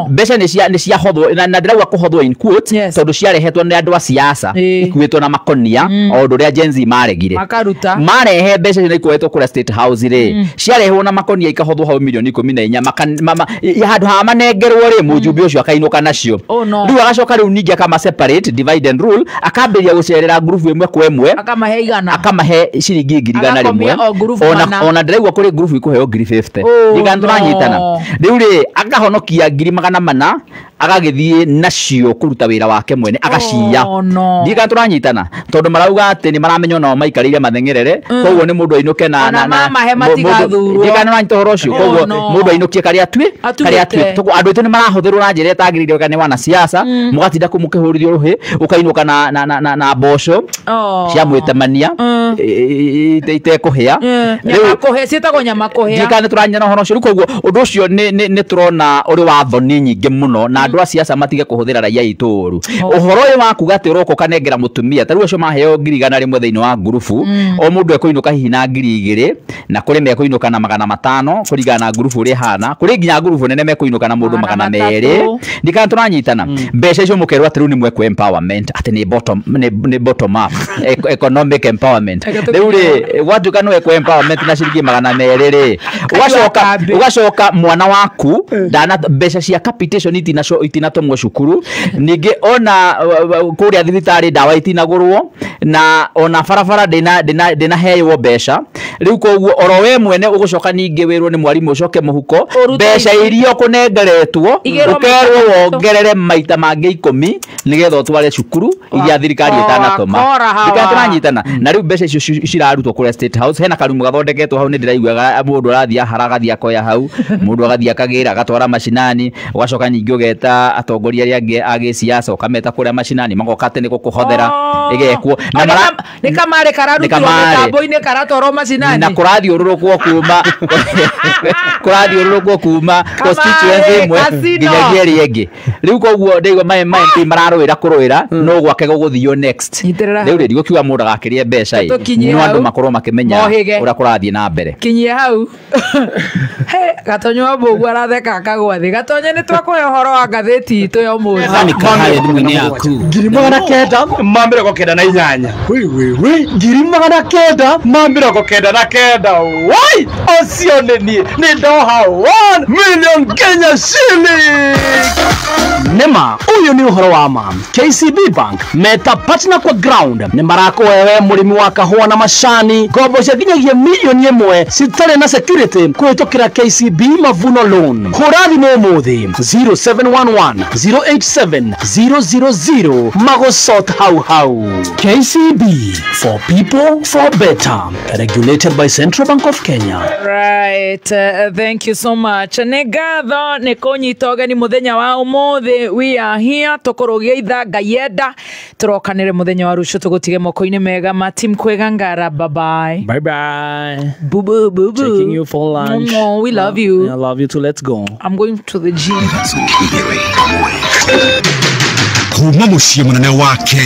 mbeca nĩ ciahothwo, na ndĩrauga kũhothwo in quotes tondũ ciarehetwo nĩ andũ a siasa ikuĩtwo na makonia o ũndũ ũrĩa Gen Z maregire. Makaruta. Marehe mbeca icio ikoretwo kũrĩa State House rĩ, ciarehwo na makonia ikahothwo hau milioni 14 handũ ha manengerwo rĩ, mũjumbe ũcio akainũka nacio. Oh no. Rĩu agacoka rĩu ningĩ akama separate, divide and rule, akambĩrĩria gũcerera ngurubu ĩmwe kwa ĩmwe, akamahe igana, akamahe ciringi 100,000. Agakomia o ngurubu mana. Ona ndĩraigua kũrĩ ngurubu ikũheo 50,000. Oh, Ndigana tũranyitana. no. Rĩu rĩ, akahonokia 400,000 agagĩthiĩ nacio kũruta wĩra wake mwene, agaciya. Oh, no. Ndigana tũranyitana, tondũ marauga atĩ nĩ maramenya onao maikarĩire mathengerere, koguo nĩ mũndũ ainũke na Ona mamahe matigathurwo. Ndigana ũranyita ũhoro ũcio, Oh, koguo no. mũndũ ainũkie karĩa atue, karĩa atue. Atuĩte. Tondũ andũ aitũ nĩ marahũthĩrwo na njĩra ĩtagĩrĩire kana nĩ wanasiasa, mũgatinda kũu mũkĩhũrithio rũhĩ, ũkainũka na mboco Oh. cia mwĩtemania itekũhĩa. Nyama kũhĩa, ciĩtagwo nyama kũhĩa. Ndirikana nĩ tũranyita ũhoro ũcio. Rĩu koguo ũndũ ũcio nĩ tũrona ũrĩ wa thoni nyingĩ mũno, na andũ a siasa matige kũhũthĩra raia aitũ ũru. Ũhoro ũyũ wa kuga atĩ ũroka ũkanengera mũtumia, ta rĩu acio maheo 100,000 thĩinĩ wa ngurubu, o mũndũ ekũinũka hihi na 2,000, na kũrĩ mekũinũka na 500 kũringana na ngurubu ũrĩa ĩhana, kũrĩ nginya ngurubu nene mekũinũka na mũndũ 200. Ndirikana tũranyitana. Mbeca icio mũkerwo atĩ rĩu nĩ mwekwo empowerment, atĩ nĩ bottom, nĩ bottom up economic empowerment. Rĩu rĩ, gwatuĩka nĩ wekwo empowerment na ciringi 200 rĩ, ũgacoka mwana waku ndana mbeca cia capitation itinatũmwo cukuru, ningĩ ona kũrĩa thibitarĩ ndawa itinagũrwo, na ona barabara ndĩnaheywo mbeca. Rĩu koguo oro we mwene ũgũcoka ningĩ wĩrwo nĩ mwarimũ ũcoke mũhuko mbeca iria ũkũnengeretwo, Igĩrwo ũkerwo maita wongerere maita mangĩ 10 nĩgetha ũtware cukuru iria thirikari ĩtanatũma. Wakora hawa. Ndikana tũranyitana. Na rĩu mbeca icio cirarutwo kũrĩa State House, hena karumu gathondeketwo hau, nĩ ndĩraiguaga mũndũ arathiĩ ahara agathiĩ akoya hau, mũndũ agathiĩ akagĩra agatwara macinani, ũgacoka ningĩ ũgeta atongoria arĩa angĩ a gĩsiasa ũkameta kũrĩa macinani, magoka atĩ nĩ gũkũhothera ĩgekwo. Na Nĩ kamarĩ kararutirwo Nĩ kamarĩ. mĩtambo-inĩ karatwarwo macinani. Na kũrathiũrũrũkwo kuma kũrathiũrũrũkwo kuma constituency ĩmwe Casino. nginyagia ĩrĩa ĩngĩ. Rĩu koguo ndĩigua ma MP mararũĩra kũrũĩra no gwake gũgũthio next. Nyitĩrĩra Rĩu rĩ, ndigũkiuga mũndũ agakĩrĩe mbeca ĩ, Tũkinyie no andũ hau. makorwo makĩmenya Mohĩge. ũrĩa kũrathiĩ na mbere. Kinyie hau. He, Gatonyo wa Mbũgua aratheka akagwa thĩ. Gatonyo, nĩ twakũhe ũhoro wa ngathĩti itũ ya ũmũthĩ. 998. 999. Wai, ũcio nĩ niĩ, nĩ ndoha 1 million Kenya shilling. Nĩma ũyũ nĩ ũhoro wa ma. KCB Bank meta partner kwa ground nĩ marakũhe we mũrĩmi wa kahũa na macani ngombo cia nginyagia 1 million citarĩ na security kũhĩtũkĩra KCB Mavuno Loan. Hũra thimũ ũmũthĩ 0711 087 000 magũsort hau hau. KCB, for people, for better, regulated by Central Bank of Kenya. Right, thank you so much. Nĩ ngatho nĩ kũnyita ũgeni mũthenya wa ũmũthĩ. We are here tũkũrũgia itha Ngai enda, tũrokanĩre mũthenya wa rũciũ, tũgũtige moko-inĩ mega ma team Kwĩga Ngara. Bye bye. Bye bye. Boo boo boo boo. Taking you for lunch. No, we love you. I love you too. Let's go. I'm going to the gym. Kuma mũciĩ mũnene wa Kenya.